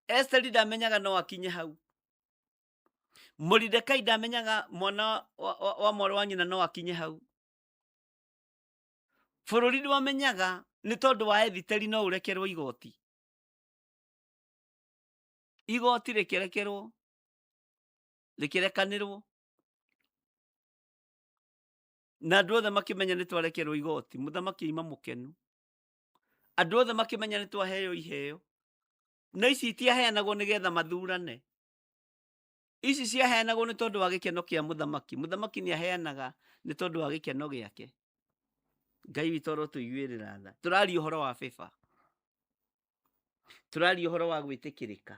Esteri ndamenyaga no akinye hau. Moridekai ndamenyaga mwana wa mwarĩ wa nyina no akinye hau. Bũrũri ndwamenyaga nĩ tondũ wa Ethiteri no ũrekerwo igoti. Igoti rĩkĩrekerwo, rĩkĩrekanĩrwo. Na andũ othe makĩmenya nĩ twarekerwo igoti. Mũthamaki aima mũkenu. Andũ othe makĩmenya nĩ twaheo iheo. Na ici itiaheanagwo nĩgetha mathurane. Ici ciaheanagwo nĩ tondũ wa gĩkeno kĩa mũthamaki. Mũthamaki nĩ aheanaga nĩ tondũ wa gĩkeno gĩake. Ngai witũ arotũiguĩrĩra tha. Tũraria ũhoro wa favor. Tũraria ũhoro wa gwĩtĩkĩrĩka.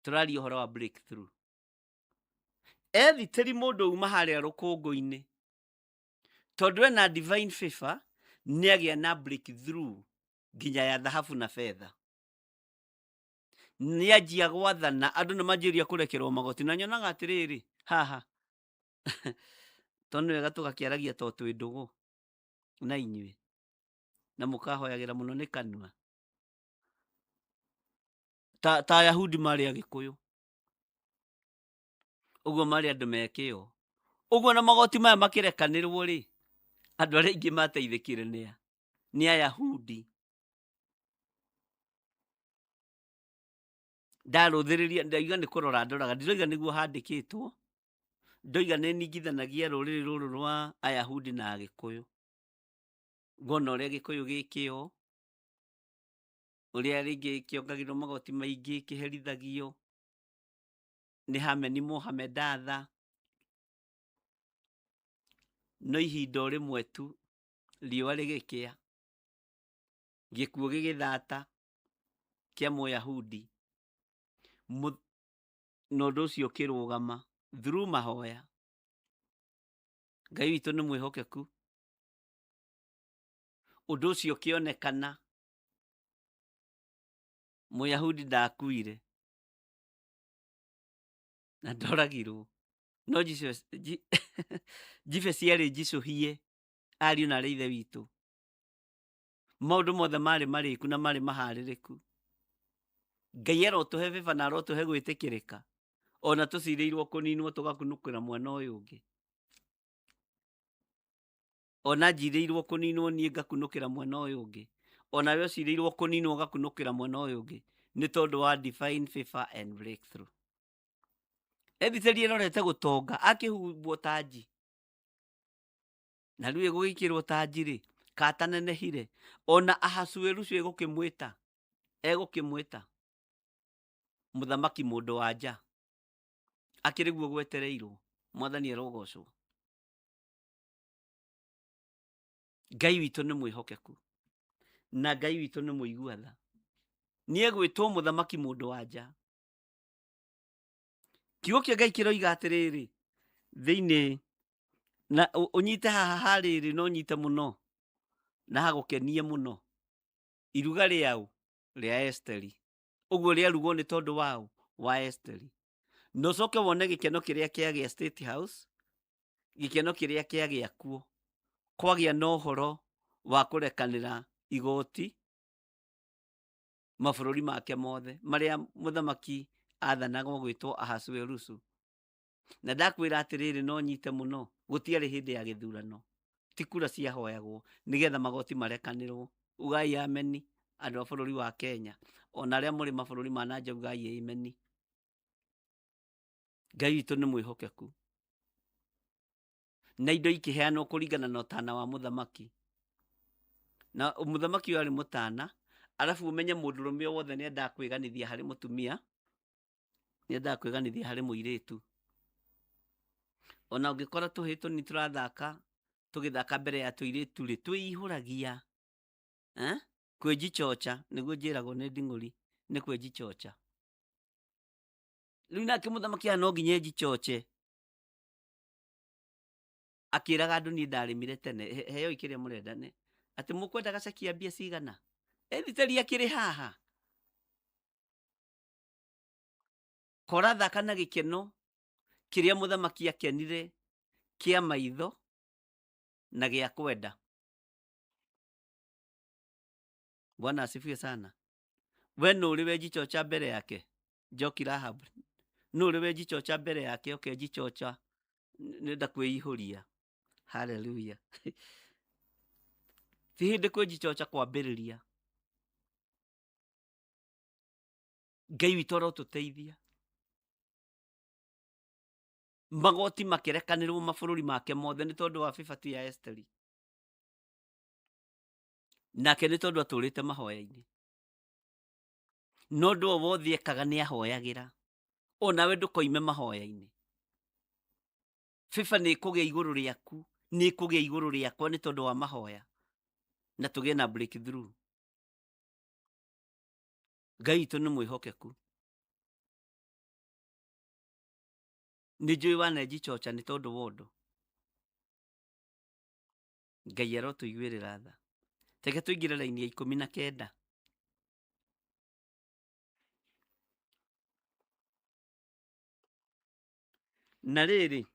Tũraria ũhoro wa breakthrough. Ethiteri mũndũ uma harĩa rũkũngũ-inĩ. Tondũ ena divine favor, nĩ agĩa na breakthrough nginya ya thahabu na betha. Nĩ anjia gwathana, andũ nĩ manjĩrĩria kũrekerwo magoti. Na nyonaga atĩrĩrĩ, haha. Tondũ nĩ wega tũgakĩaragia to twĩ ndũgũ na inyuĩ, na mũkahoyagĩra mũno nĩ kanua. Ta Ayahudi marĩ Agĩkũyũ, ũguo marĩ andũ me kĩo. Ũguo na magoti maya makĩrekanĩrwo rĩ, andũ arĩa aingĩ mateithĩkire nĩa? Nĩ Ayahudi. Ndarũthĩrĩria ndaiga nĩ kũrora ndoraga, ndiroiga nĩguo handĩkĩtwo, ndoiga nĩ ningithanagia rũrĩrĩ rũrũ rwa Ayahudi na Agĩkũyũ. Ngona ũrĩa Gĩkũyũ gĩ kĩo, ũrĩa rĩngĩ kĩongagĩrĩrwo magoti maingĩ, kĩherithagio nĩ Hameni Mohamedatha. No ihinda o rĩmwe tu riũa rĩgĩkĩa, gĩkuũ gĩgĩthata kĩa Mũyahudi, na ũndũ ũcio ũkĩrũgama through mahoya. Ngai witũ nĩ mwĩhokeku. Ũndũ ũcio ũkĩonekana, Mũyahudi ndakuire na ndoragirwo, no njibe ciarĩ njicũhie ariũ na arĩ ithe witũ. Maũndũ mothe marĩ marĩku na marĩ maharĩrĩku. Ngai arotũhe favor na arotũhe gwĩtĩkĩrĩka, ona tũcirĩirwo kũninwo tũgakunũkĩra mwena ũyũ ũngĩ. Ona njirĩirwo kũninwo niĩ ngakunũkĩra mwena ũyũ ũngĩ, ona we ũcirĩirwo kũninwo ũgakunũkĩra mwena ũyũ ũngĩ, nĩ tondũ wa divine favor and breakthrough. Ethiteri ĩrorete gũtonga akĩhumbwo tanji, na rĩu ĩgũgĩkĩrwo tanji rĩ, katanenehire, ona Ahasuerusu egũkĩmwĩta, egũkĩmwĩta mũthamaki mũndũ wa nja, akĩrĩ guo gwetereirwo. Mwathani arogocwo. Ngai witũ nĩ mwĩhokeku na Ngai witũ nĩ mũigua tha. Nĩ egwĩtwo mũthamaki mũndũ wa nja. Kiugo kĩa Ngai kĩroiga atĩrĩrĩ thĩinĩ na ũnyite haha harĩrĩ, no ũnyite mũno na hagũkenie mũno. Iruga rĩaũ rĩa Esteri, ũguo rĩarugwo nĩ tondũ waũ wa Esteri. Na ũcoke wone gĩkeno kĩrĩa kĩagĩa State House, gĩkeno kĩrĩa kĩagĩa kuo kwagĩa na ũhoro wa kũrekanĩra igoti mabũrũri make mothe marĩa mũthamaki athanagwo gwĩtwo Ahasuerusu. Na ndakwĩra atĩrĩrĩ, no nyite mũno, gũtiarĩ hĩndĩ ya gĩthurano, ti kura ciahoyagwo nĩgetha magoti marekanĩrwo. Ugai ameni andũ a bũrũri wa Kenya, ona arĩa mũrĩ mabũrũri ma nanja ugai ameni. Ngai witũ nĩ mwĩhokeku, na indo ikĩheanwo kũringana na ũtana wa mũthamaki. Na mũthamaki ũyũ arĩ mũtana, arabu ũmenye mũndũrũme o wothe nĩendaga kwĩganithia harĩ mũtumia, nĩendaga kwĩganithia harĩ mũirĩtu. Ona ũngĩkora tũhĩĩ tũnini tũrathaka, tũgĩthaka mbere ya tũirĩtu rĩ, twĩihũragia kwĩnjichocha, nĩguo njĩragwo nĩ nding'ũri, nĩ kwĩnjichocha. Rĩu nake mũthamaki aya no nginya enjichoche, akĩraga andũ niĩ ndarĩmire tene, heyoi kĩrĩa mũrenda, nĩ atĩ mũkwenda gaceki ya mbia cigana. Ethiteri akĩrĩ haha korathaka na gĩkeno kĩrĩa mũthamaki akenire kĩa maitho na gĩa kwenda. Bwana asifiwe sana. We nũrĩ wenjichocha mbere yake? Njoki Rahab, nũrĩ wenjichocha mbere yake? Ũkenjichocha nĩenda kwĩihũria. Haleluya. Ti hĩndĩ kwĩnjichocha kwambĩrĩria. Ngai witũ arotũteithia. Magoti makĩrekanĩrwo mabũrũri make mothe nĩ tondũ wa favor tu ya Esteri. Nake nĩ tondũ atũrĩte mahoya-inĩ. No ũndũ o wothe ekaga nĩ ahoyagĩra. Onawe ndũkoime mahoya-inĩ. Favor nĩ ĩkũgĩa igũrũ rĩaku, nĩ ĩkũgĩa igũrũ rĩakwa nĩ tondũ wa mahoya, na tũgĩe na breakthrough. Ngai witũ nĩ mwĩhokeku. Nĩ njũĩ wanenjichocha nĩ tondũ wa ũndũ. Ngai arotũiguĩrĩra tha. Reke tũingĩre raini ya 19. Na rĩrĩ,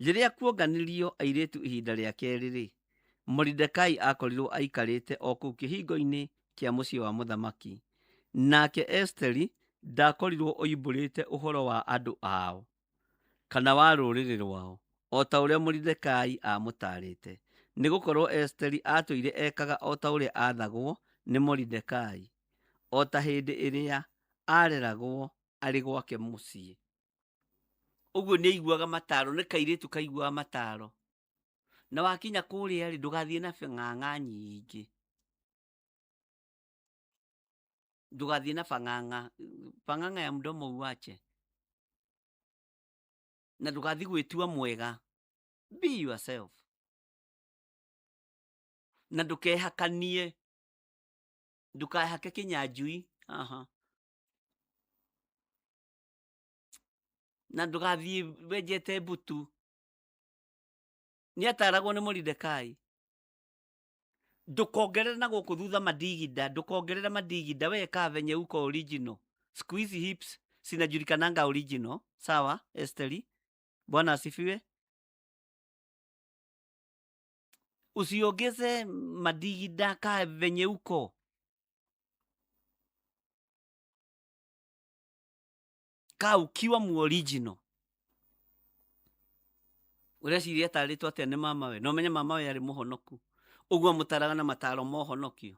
Rĩrĩa kuonganirio airĩtu ihinda rĩa kerĩ-rĩ, Moridekai aakorirwo aikarĩte o kũu kĩhingo-inĩ kĩa mũciĩ wa mũthamaki. Nake Esiteri ndaakorirwo oimbũrĩte ũhoro wa andũ ao kana wa rũrĩrĩ rwao, o ta ũrĩa Moridekai aamũtaarĩte. Nĩgũkorwo Esiteri aatũire ekaga o ta ũrĩa aathagwo nĩ Moridekai, o ta hĩndĩ ĩrĩa aareragwo arĩ gwake mũciĩ. Ũguo nĩ aiguaga mataro, nĩ kairĩtu kaiguaga mataro. Na wakinya kũrĩa rĩ, ndũgathiĩ na bang'ang'a nyingĩ. Ndũgathiĩ na bang'ang'a. Bang'ang'a ya mdomo uache. Na ndũgathiĩ gwĩtua mwega. Be yourself. Na ndũkehakanie. Ndũkehake kĩnyanjui. Aha. Na ndũgathiĩ wenjete mbutu. Nĩ ataragwo nĩ Moridekai. Ndũkongerere na gũkũ thutha madigida, ndũkongerere madigida, we kaa venye uko original. Siku hizi hips zinajulikananga original. Sawa, Esteri? Bwana asifiwe. Usiongeze madigida, kaa venye uko. Kaa ukiwa mu original. Ũreciria atarĩtwo atĩa nĩ mama we? Na ũmenye mama we arĩ mũhonoku. Ũguo amũtaraga na mataro ma ũhonokio.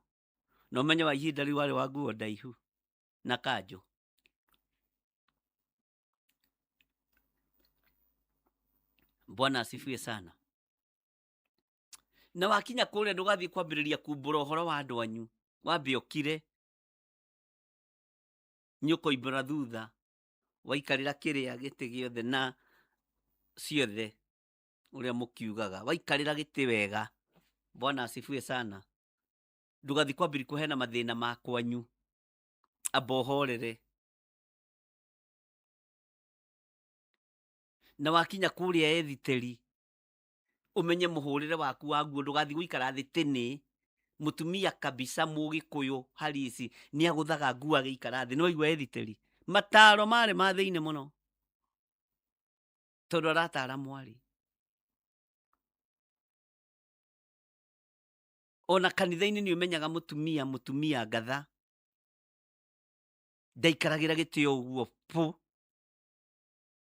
Na ũmenye wa ihinda rĩu arĩ wa nguo ndaihu na kanjũ. Bwana asifiwe sana. Na wakinya kũrĩa ndũgathiĩ kwambĩrĩria kumbũra ũhoro wa andũ anyu. Wambe ũkire. Nĩ ũkoimbũra thutha. Waikarĩra kĩrĩa gĩtĩ gĩothe na ciothe ũrĩa mũkiugaga. Waikarĩra gĩtĩ wega. Bwana asifiwe sana. Ndũgathiĩ kwambĩrĩria kũheana mathĩna ma kwanyu. Amba ũhorere. Na wakinya kũrĩa ethiteri, ũmenye mũhũrĩre waku wa nguo, ndũgathiĩ gũikara thĩ tene. Mũtumia kabisa mũgĩkũyũ harisi nĩ agũthaga nguo agĩikara thĩ. Nĩ waigua ethiteri? Mataro marĩ ma thĩinĩ mũno. Tondũ aratara mwarĩ. Ona kanitha-inĩ nĩ ũmenyaga mũtumia, mũtumia ngatha. Ndaikaragĩra gĩtĩ o ũguo pũ.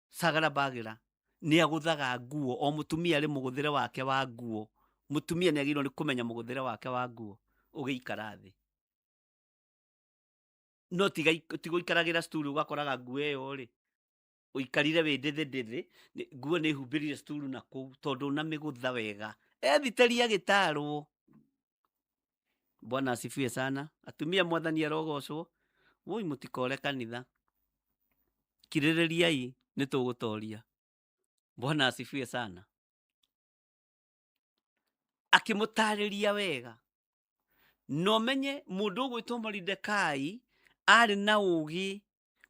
Sagara bagĩra. Nĩ agũthaga nguo. O mũtumia arĩ mũgũthĩre wake wa nguo. Mũtumia nĩ agĩrĩirwo nĩ kũmenya mũgũthĩre wake wa nguo ũgĩikara thĩ. No ti gũikaragĩra sturu ũgakoraga nguo ĩyo rĩ, ũikarire wĩ ndĩthĩ ndĩthĩ, nguo nĩ ĩhumbĩrire sturu na kũu tondũ ũnamĩgũtha wega. Ethiteri agĩtarwo. Bwana asifiwe sana. Atumia mwathani arogocwo. Woi mũtikore kanitha. Kirĩrĩriai nĩ tũgũtoria. Bwana asifiwe sana. Akĩmũtarĩria wega. Na ũmenye mũndũ ũgwĩtwo Moridekai arĩ na ũgĩ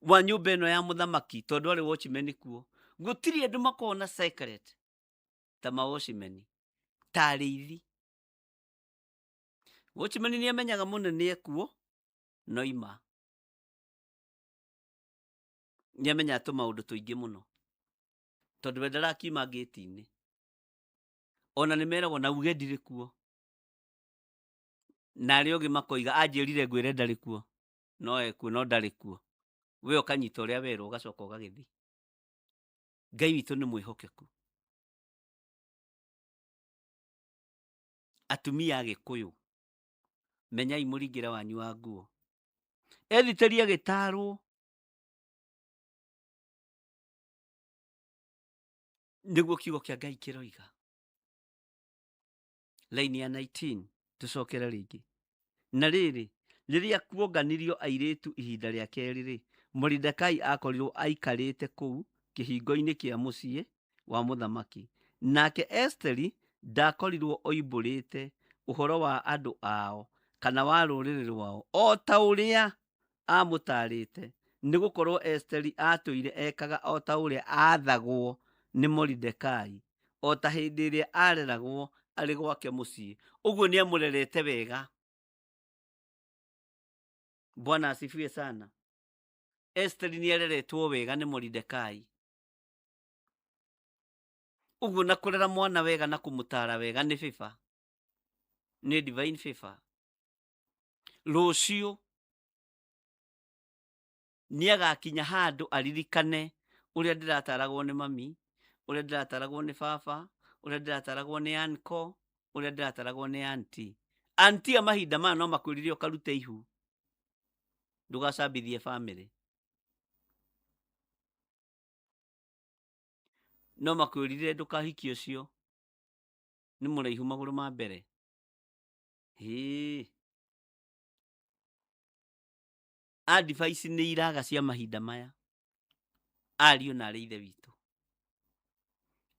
wa nyũmba ĩno ya mũthamaki tondũ arĩ watchman kuo. Gũtirĩ andũ makoragwo na secret ta ma watchman, ta arĩithi. Watchman nĩ amenyaga mũnene ekuo no ima. Nĩ amenyaga tũmaũndũ tũingĩ mũno tondũ we ndarakiuma ngĩti-inĩ. Ona nĩ meragwo na uge ndirĩ kuo. Na arĩa ũngĩ makoiga anjĩrire ngwĩre ndarĩ kuo. No ekuo no ndarĩ kuo. We ũkanyita ũrĩa werwo ũgacoka ũgagĩthiĩ. Ngai witũ nĩ mwĩhokeku. Atumia a Gĩkũyũ, menyai mũringĩre wanyu wa nguo. Ethiteri agĩtarwo nĩguo kiugo kĩa Ngai kĩroiga. Line ya 19 tũcokere rĩngĩ. Na rĩrĩ, rĩrĩa kuonganirio airĩtu ihinda rĩa kerĩ-rĩ, Moridekai akorirwo aikarĩte kũu kĩhingo-inĩ kĩa mũciĩ wa mũthamaki. Nake Esiteri ndakorirwo oimbũrĩte ũhoro wa andũ ao kana wa rũrĩrĩ rwao, o ta ũrĩa aamũtaarĩte, nĩgũkorwo Esiteri aatũire ekaga o ta ũrĩa aathagwo nĩ Moridekai, o ta hĩndĩ ĩrĩa aareragwo arĩ gwake mũciĩ. Ũguo nĩamũrerete wega. Bwana asifiwe sana. Esiteri nĩareretwo wega nĩ Moridekai. Ũguo na kũrera mwana wega na kũmũtara wega nĩ favor, nĩ divine favor. Rũciũ nĩ agakinya handũ aririkane ũrĩa ndĩrataragwo nĩ mami, ũrĩa ndĩrataragwo nĩ baba, ũrĩa ndĩrataragwo nĩ uncle, ũrĩa ndĩrataragwo nĩ auntie. Auntie a mahinda maya no makwĩrire ũkarute ihu, ndũgacambithie family. No makwĩrire ndũkahikie ũcio, nĩ mũraihu magũrũ ma mbere. Hĩĩ. Advice nĩ iraga cia mahinda maya, ariũ na arĩ ithe witũ.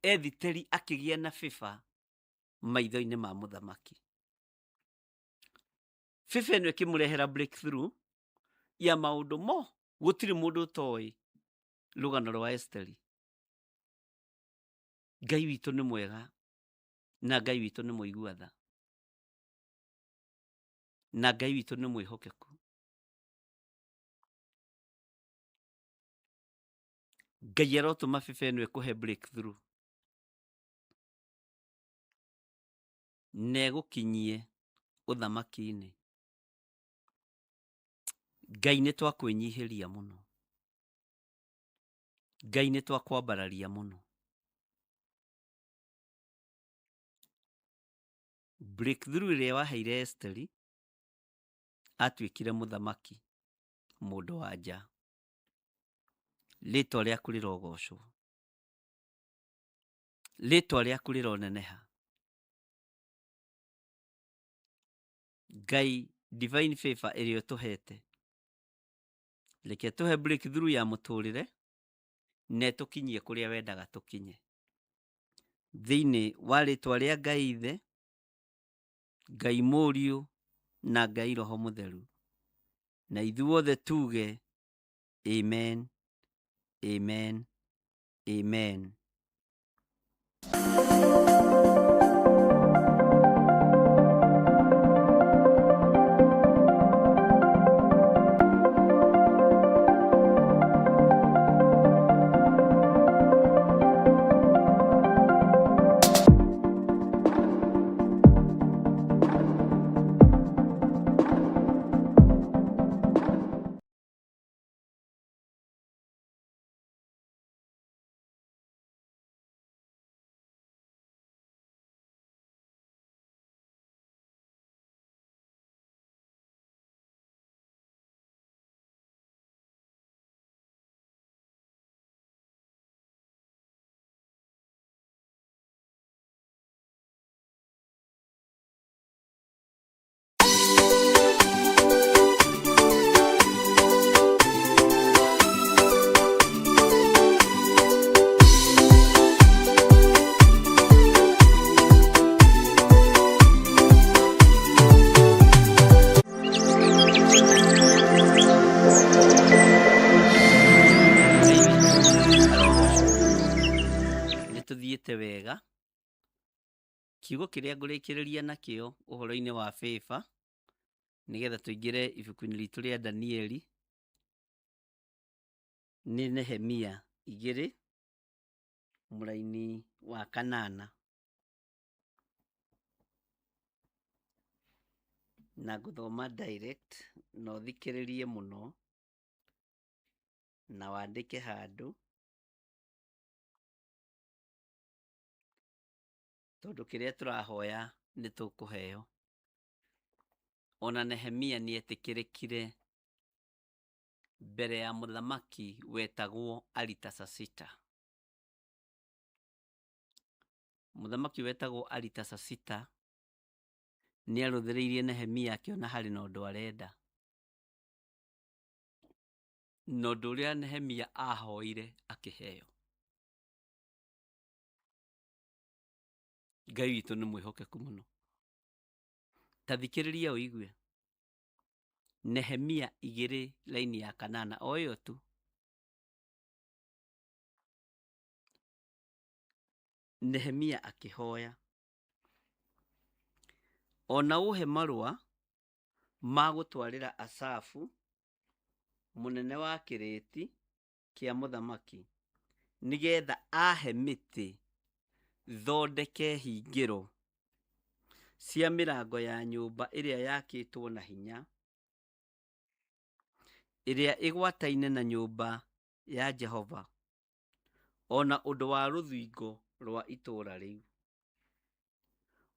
Ethiteri akĩgĩa na favor maitho-inĩ ma mũthamaki. Favor ĩno ĩkĩmũrehera breakthrough ya maũndũ mo. Gũtirĩ mũndũ ũtoĩ rũgano rwa Esteri. Ngai witũ nĩ mwega na Ngai witũ nĩ mũigua tha na Ngai witũ nĩ mwĩhokeku. Ngai arotũma favor ĩno ĩkũhe breakthrough na ĩgũkinyie ũthamaki-inĩ. Ngai nĩ twakwĩnyihĩria mũno, Ngai nĩ twakwambararia mũno. Breakthrough ĩrĩa waheire Esteri, atuĩkire mũthamaki mũndũ wa nja. Rĩtwa rĩaku rĩrogocwo, rĩtwa rĩaku rĩroneneha. Ngai, divine favor ĩrĩa ũtũhete, reke tũhe breakthrough ya mũtũrĩre na ĩtũkinyie kũrĩa wendaga tũkinye. Thĩinĩ wa rĩtwa rĩa Ngai Ithe, Ngai Mũriũ na Ngai Roho Mũtheru, na ithuothe tuge amen, amen, amen. Nĩ tũthiĩte wega. Kiugo kĩrĩa ngũrĩkĩrĩria nakĩo ũhoro-inĩ wa favor, nĩgetha tũingĩre ibuku-inĩ ritũ rĩa Danieli, nĩ Nehemia 2 mũraini wa 8. Na ngũthoma direct na ũthikĩrĩrie mũno na wandĩke handũ, tondũ kĩrĩa tũrahoya nĩ tũkũheo. Ona Nehemia nĩ etĩkĩrĩkire mbere ya mũthamaki wetagwo Aritasasita. Mũthamaki wetagwo Aritasasita nĩ arũthĩrĩirie Nehemia akĩona harĩ na ũndũ arenda. Na ũndũ ũrĩa Nehemia ahoire akĩheo. Ngai witũ nĩ mwĩhokeku mũno. Ta thikĩrĩria ũigue. Nehemia 2 laini ya 8 o ĩyo tu. Nehemia akĩhoya, ona ũhe marũa ma gũtwarĩra Asafu mũnene wa kĩrĩti kĩa mũthamaki, nĩgetha ahe mĩtĩ Thondeke hingĩro cia mĩrango ya nyũmba ĩrĩa yakĩtwo na hinya, ĩrĩa ĩgwataine na nyũmba ya Jehova, o na ũndũ wa rũthingo rwa itũũra rĩu,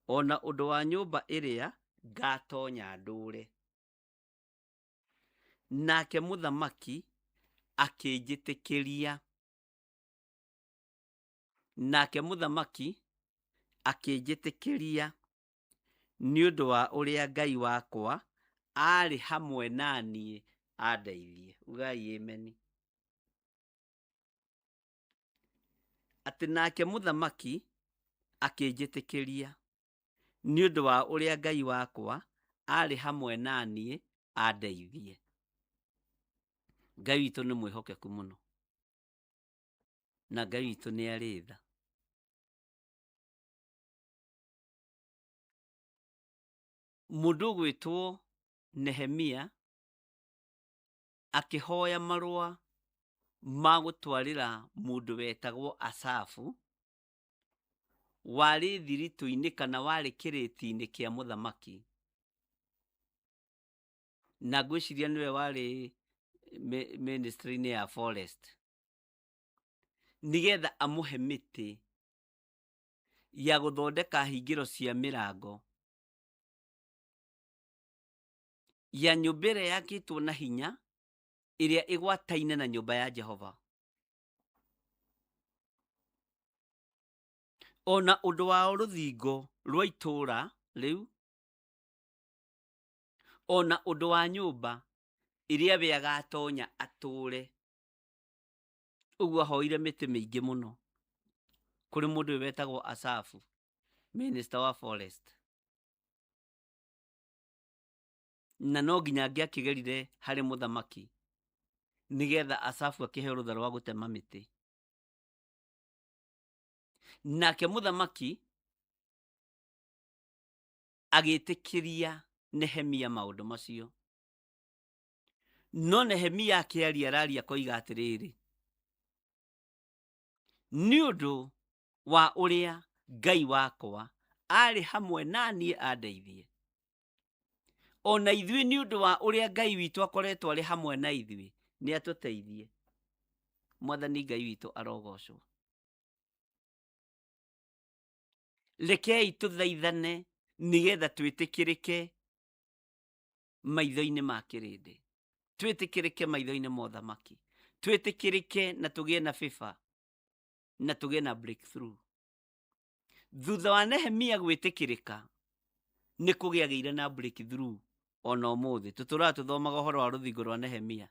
o na ũndũ wa nyũmba ĩrĩa ngatonya ndũũre. Nake mũthamaki akĩnjĩtĩkĩria. Nake mũthamaki akĩnjĩtĩkĩria nĩ ũndũ wa ũrĩa Ngai wakwa aarĩ hamwe na niĩ andeithie. Ugai ameni. Atĩ nake mũthamaki akĩnjĩtĩkĩria nĩ ũndũ wa ũrĩa Ngai wakwa aarĩ hamwe na niĩ andeithie. Ngai witũ nĩ mwĩhokeku mũno, na Ngai witũ nĩ arĩ tha. Mũndũ ũgwĩtwo Nehemia akĩhoya marũa ma gũtwarĩra mũndũ wetagwo Asafu, warĩ thiritũ-inĩ kana warĩ kĩrĩti-inĩ kĩa mũthamaki. Na ngwĩciria nĩwe warĩ ministry-inĩ ya forest, nĩgetha amũhe mĩtĩ ya gũthondeka hingĩro cia mĩrango ya nyũmba ĩrĩa yakĩtwo na hinya, ĩrĩa ĩgwataine na nyũmba ya Jehova. Ona ũndũ wa rũthingo rwa itũũra rĩu, ona ũndũ wa nyũmba ĩrĩa we agatonya atũũre. Ũguo ahoire mĩtĩ mĩingĩ mũno kũrĩ mũndũ ũyũ wetagwo Asafu, minister wa forest. Na no nginya angĩakĩgerire harĩ mũthamaki nĩgetha Asafu akĩheo rũtha rwa gũtema mĩtĩ. Nake mũthamaki agĩtĩkĩria Nehemia maũndũ macio. No Nehemia akĩaria araria akoiga atĩrĩrĩ, nĩ ũndũ wa ũrĩa Ngai wakwa arĩ hamwe na niĩ andeithie, ona ithuĩ nĩ ũndũ wa ũrĩa Ngai witũ akoretwo arĩ hamwe na ithuĩ, nĩ atũteithie. Mwathani Ngai witũ arogocwo. Rekei tũthaithane nĩgetha twĩtĩkĩrĩke maitho-inĩ ma kĩrĩndĩ, twĩtĩkĩrĩke maitho-inĩ ma ũthamaki, twĩtĩkĩrĩke na tũgĩe na favor na tũgĩe na breakthrough. Thutha wa Nehemia gwĩtĩkĩrĩka, nĩ kũgĩagĩire na breakthrough. Ona ũmũthĩ tũtũraga tũthomaga ũhoro wa rũthingo rwa Nehemia.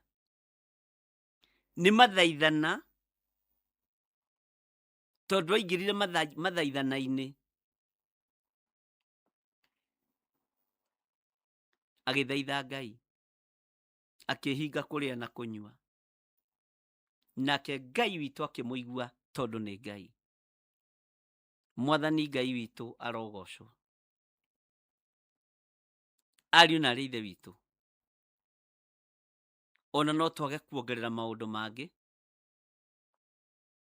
Nĩ mathaithana, tondũ aingĩrire mathaithana-inĩ agĩthaitha Ngai, akĩhinga kũrĩa na kũnyua, nake Ngai witũ akĩmũigua tondũ nĩ Ngai. Mwathani Ngai witũ arogocwo. Ariũ na arĩ ithe witũ, ona no twage kuongerera maũndũ mangĩ,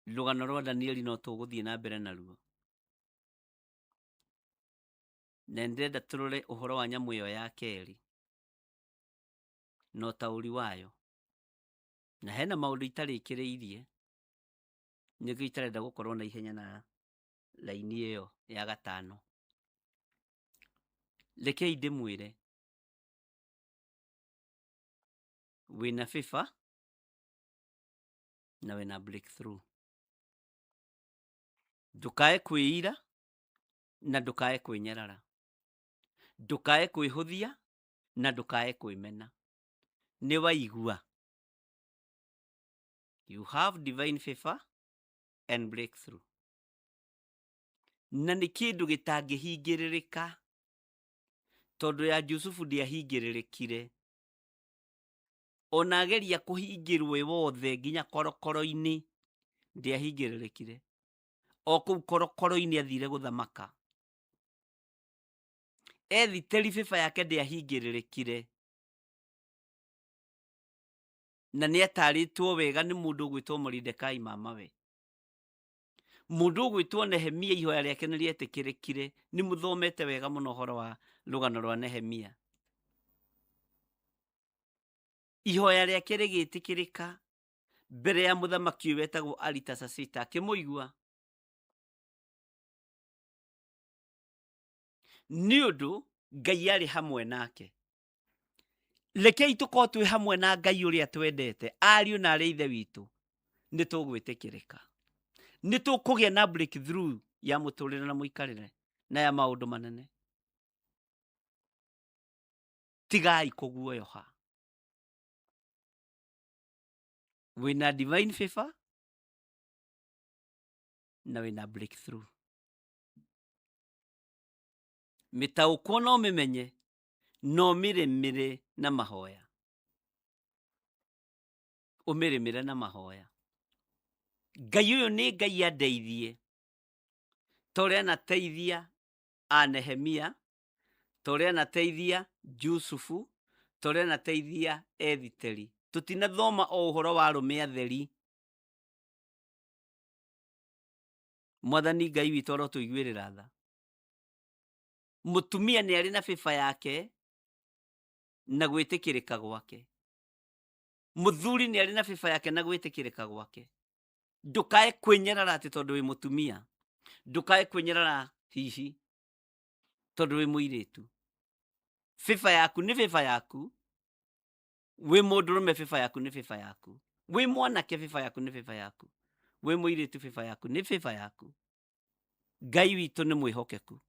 rũgano rwa Danieli no tũgũthiĩ na mbere naruo. Na ndĩrenda tũrore ũhoro wa nyamũ ĩyo ya kerĩ na ũtaũri wayo. Na hena maũndũ itarĩkĩrĩirie, nĩkĩo itarenda gũkorwo na ihenya na raini ĩyo ya gatano. Rekei ndĩmwĩre, wĩna favor na wĩna breakthrough. Ndũkae kwĩira na ndũkae kwĩnyarara, ndũkae kwĩhũthia na ndũkae kwĩmena. Nĩ waigua, you have divine favor and breakthrough. Na nĩ kĩndũ gĩtangĩhingĩrĩrĩka, tondũ ya Jusufu ndĩahingĩrĩrĩkire. Ona ageria kũhingĩrwo ĩ wothe nginya korokoro-inĩ, ndĩahingĩrĩrĩkire. O kũu korokoro-inĩ athire gũthamaka. Ethiteri favor yake ndĩahingĩrĩrĩkire. Na nĩ atarĩtwo wega nĩ mũndũ ũgwĩtwo Moridekai mamawe. Mũndũ ũgwĩtwo Nehemia ihoya rĩake nĩ rĩetĩkĩrĩkire. Nĩ mũthomete wega mũno ũhoro wa rũgano rwa Nehemia. Ihoya rĩake rĩgĩtĩkĩrĩka mbere ya mũthamaki ũyũ wetagwo Aritasasita akĩmũigua. Nĩ ũndũ Ngai arĩ hamwe nake. Rekei tũkorwo twĩ hamwe na Ngai ũrĩa twendete, ariũ na arĩ ithe witũ, nĩ tũgwĩtĩkĩrĩka. Nĩ tũkũgĩa na breakthrough ya mũtũrĩre na mũikarĩre na ya maũndũ manene. Tigai kũguoyoha. Wĩna divine favor na wĩna breakthrough. Mĩtaũkwo no mĩmenye no mĩrĩmĩre na mahoya. Ũmĩrĩmĩre na mahoya. Ngai ũyũ nĩ Ngai andeithie ta ũrĩa anateithia a Nehemia, ta ũrĩa anateithia Jusufu, ta ũrĩa anateithia Ethiteri. Tũtinathoma o ũhoro wa arũme atheri. Mwathani Ngai witũ arotũiguĩrĩra tha. Mũtumia nĩ arĩ na bĩba yake na gwĩtĩkĩrĩka gwake. Mũthuri nĩ arĩ na bĩba yake na gwĩtĩkĩrĩka gwake. Ndũkae kwĩnyarara atĩ tondũ wĩ mũtumia. Ndũkae kwĩnyarara hihi tondũ wĩ mũirĩtu. Bĩba yaku nĩ bĩba yaku. Wĩ mũndũrũme bĩba yaku nĩ bĩba yaku. Wĩ mwanake bĩba yaku nĩ bĩba yaku. Wĩ mũirĩtu bĩba yaku nĩ bĩba yaku. Ngai witũ nĩ mwĩhokeku.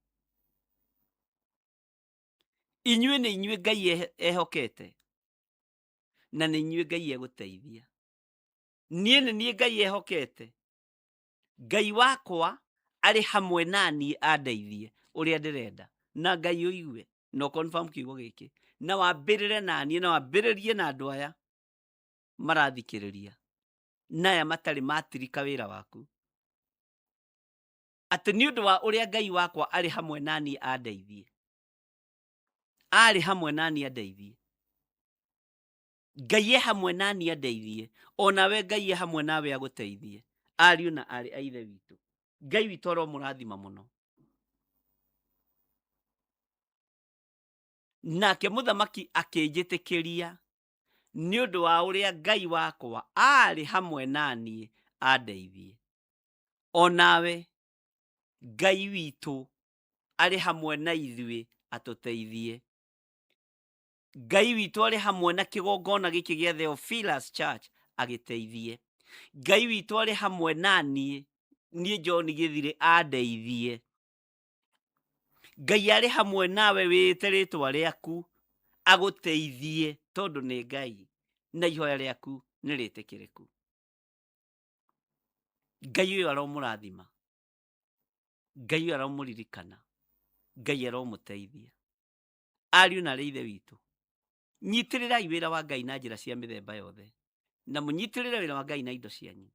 Inyuĩ nĩ inyuĩ Ngai ehokete na nĩ inyuĩ Ngai egũteithia. Niĩ nĩ niĩ Ngai ehokete. Ngai wakwa arĩ hamwe na niĩ andeithie ũrĩa ndĩrenda. Na Ngai ũigue na confirm kiugo gĩkĩ na wambĩrĩre na niĩ na wambĩrĩrie na andũ aya marathikĩrĩria na aya matarĩ matirika wĩra waku, atĩ nĩ ũndũ wa ũrĩa Ngai wakwa arĩ hamwe na niĩ andeithie. Arĩ hamwe na niĩ andeithie. Ngai e hamwe na niĩ andeithie. Onawe Ngai e hamwe nawe agũteithie. Ariũ na aarĩ a Ithe witũ, Ngai witũ aromũrathima mũno. Nake mũthamaki akĩnjĩtĩkĩria nĩ ũndũ wa ũrĩa Ngai wakwa aarĩ hamwe na niĩ andeithie. Onawe Ngai witũ arĩ hamwe na ithuĩ atũteithie. Ngai witũ arĩ hamwe na kĩgongona gĩkĩ gĩa Theophilus Church agĩteithie. Ngai witũ arĩ hamwe na niĩ, niĩ John Gĩthirĩ andeithie. Ngai arĩ hamwe nawe wĩĩte rĩtwa rĩaku agũteithie tondũ nĩ Ngai na ihoya rĩaku nĩ rĩtĩkĩrĩku. Ngai ũyũ aromũrathima. Ngai ũyũ aromũririkana. Ngai aromũteithia. Ariũ na arĩ ithe witũ, nyitĩrĩrai wĩra wa Ngai na njĩra cia mĩthemba yothe, na mũnyitĩrĩre wĩra wa Ngai na indo cianyu.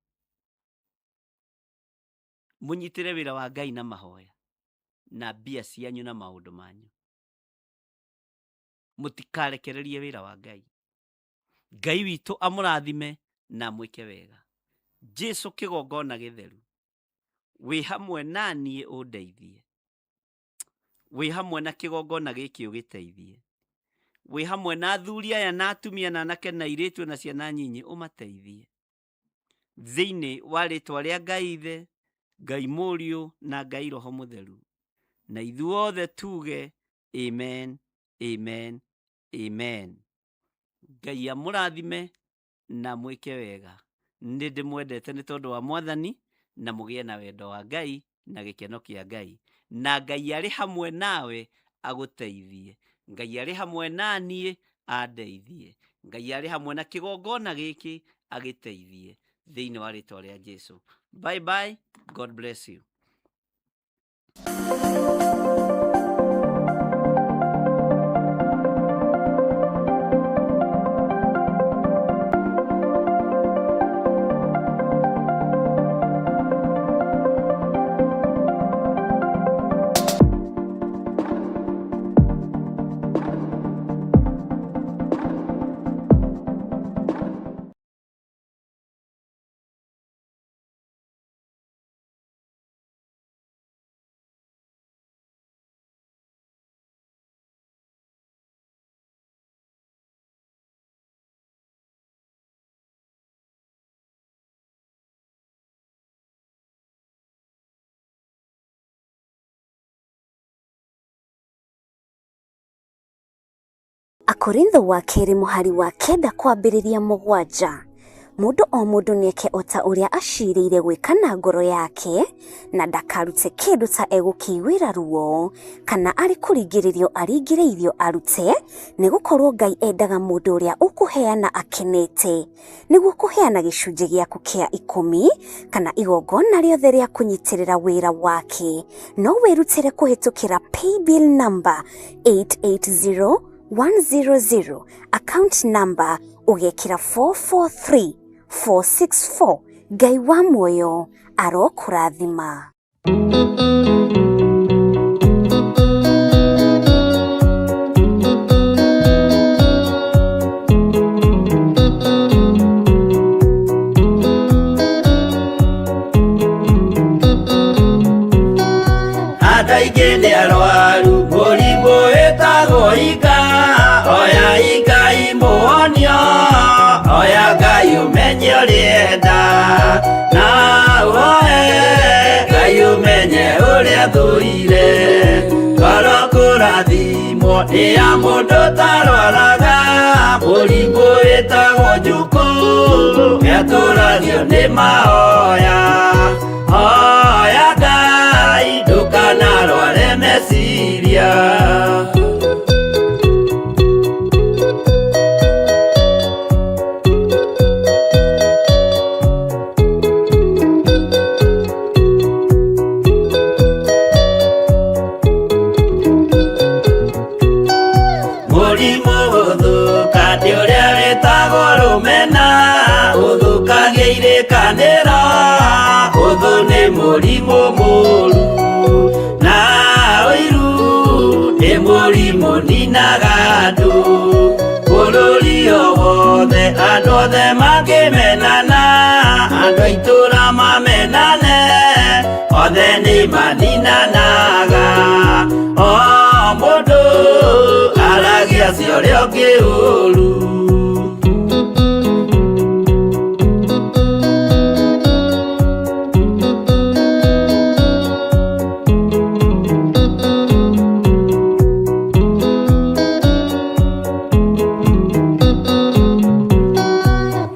Mũnyitĩrĩre wĩra wa Ngai na mahoya, na mbia cianyu na maũndũ manyu. Mũtikarekererie wĩra wa Ngai. Ngai witũ amũrathime na amwĩke wega. Jesu kĩgongona gĩtheru, wĩ hamwe na niĩ ũndeithie. Wĩ hamwe na kĩgongona gĩkĩ ũgĩteithie. Wĩ hamwe na athuri aya na atumia na anake na airĩtu na ciana nyinyi ũmateithie. Thĩinĩ wa rĩtwa rĩa Ngai Ithe, Ngai Mũriũ na Ngai Roho Mũtheru. Na ithuothe tuge amen, amen, amen. Ngai amũrathime na mwĩke wega. Nĩ ndĩmwendete nĩ tondũ wa Mwathani, na mũgĩe na wendo wa Ngai na gĩkeno kĩa Ngai. Na Ngai arĩ hamwe nawe agũteithie. Ngai arĩ hamwe na niĩ andeithie. Ngai arĩ hamwe na kĩgongona gĩkĩ agĩteithie. Thĩinĩ wa rĩtwa rĩa Jesu. Bye bye. God bless you. Akorintho wa kerĩ mũhari wa 9 kwambĩrĩria 7. Mũndũ o mũndũ nĩeke o ta ũrĩa acirĩire gwĩka na ngoro yake, na ndakarute kĩndũ ta egũkĩiguĩra ruo, kana arĩ kũringĩrĩrio aringĩrĩirio arute, nĩgũkorwo Ngai endaga mũndũ ũrĩa ũkũheana akenete. Nĩguo kũheana gĩcunjĩ gĩaku kĩa 10 kana igongona rĩothe rĩa kũnyitĩrĩra wĩra wake, no wĩrutĩre kũhĩtũkĩra paybill number 880100, account number ũgekĩra 443464. Ngai wa muoyo arokũrathima. Andũ aingĩ nĩ arwaru mũrimũ wĩtagwo inga, oya Ngai mũhonio, oya Ngai ũmenye ũrĩa na ũhoe Ngai ũmenye ũrĩa thũire. Ngoro kũrathimwo nĩ ya mũndũ ũtarwaraga mũrimũ wĩtagwo njukũ, nĩatũragio nĩ mahoya. Hoya Ngai ndũkanarware meciria. Mũrimũ gũthũka nĩ ũrĩa wĩtagwo rũmena, ũthũkagia irĩkanĩro, ũthũ nĩ mũrimũ mũru, na ũiru nĩ mũrimũ ninaga andũ. Bũrũri o wothe andũ othe mangĩmenana, andũ a itũũra mamenane, othe nĩ maninanaga. O mũndũ aragia cia ũrĩa ũngĩ ũru.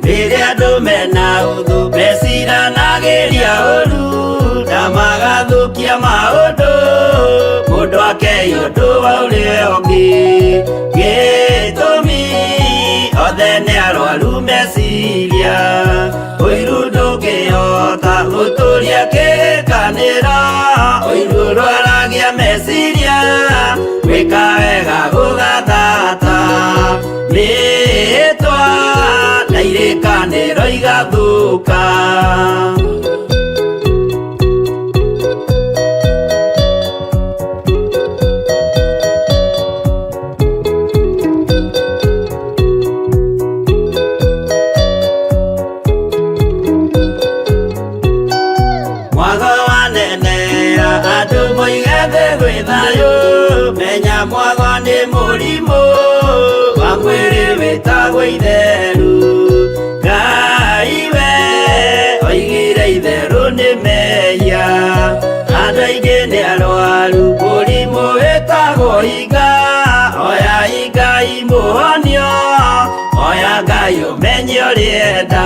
Rĩrĩa andũ mena ũthũ meciranagĩria ũru, na magathũkia maũndũ, mũndũ akei ũndũ wa ũrĩa ũngĩ. Gĩtũmi othe nĩ arwaru meciria, ũiru ndũngĩhota gũtũria kĩrĩkanĩro, ũiru ũrwaragia meciria, gwĩka wega gũgathata. Mĩhĩtwa na irĩkanĩro igathũka. Mwago wanenea andũ moige thĩ gwĩ thayũ, menya mwago nĩ mũrimũ wa mwĩrĩ wĩtagwo itheru. Ngai we oigire itherũ nĩ mehia, andũ aingĩ nĩ arwaru mũrimũ wĩtagwo inga, oya Ngai mũhonio, oya Ngai ũmenye ũrĩa enda.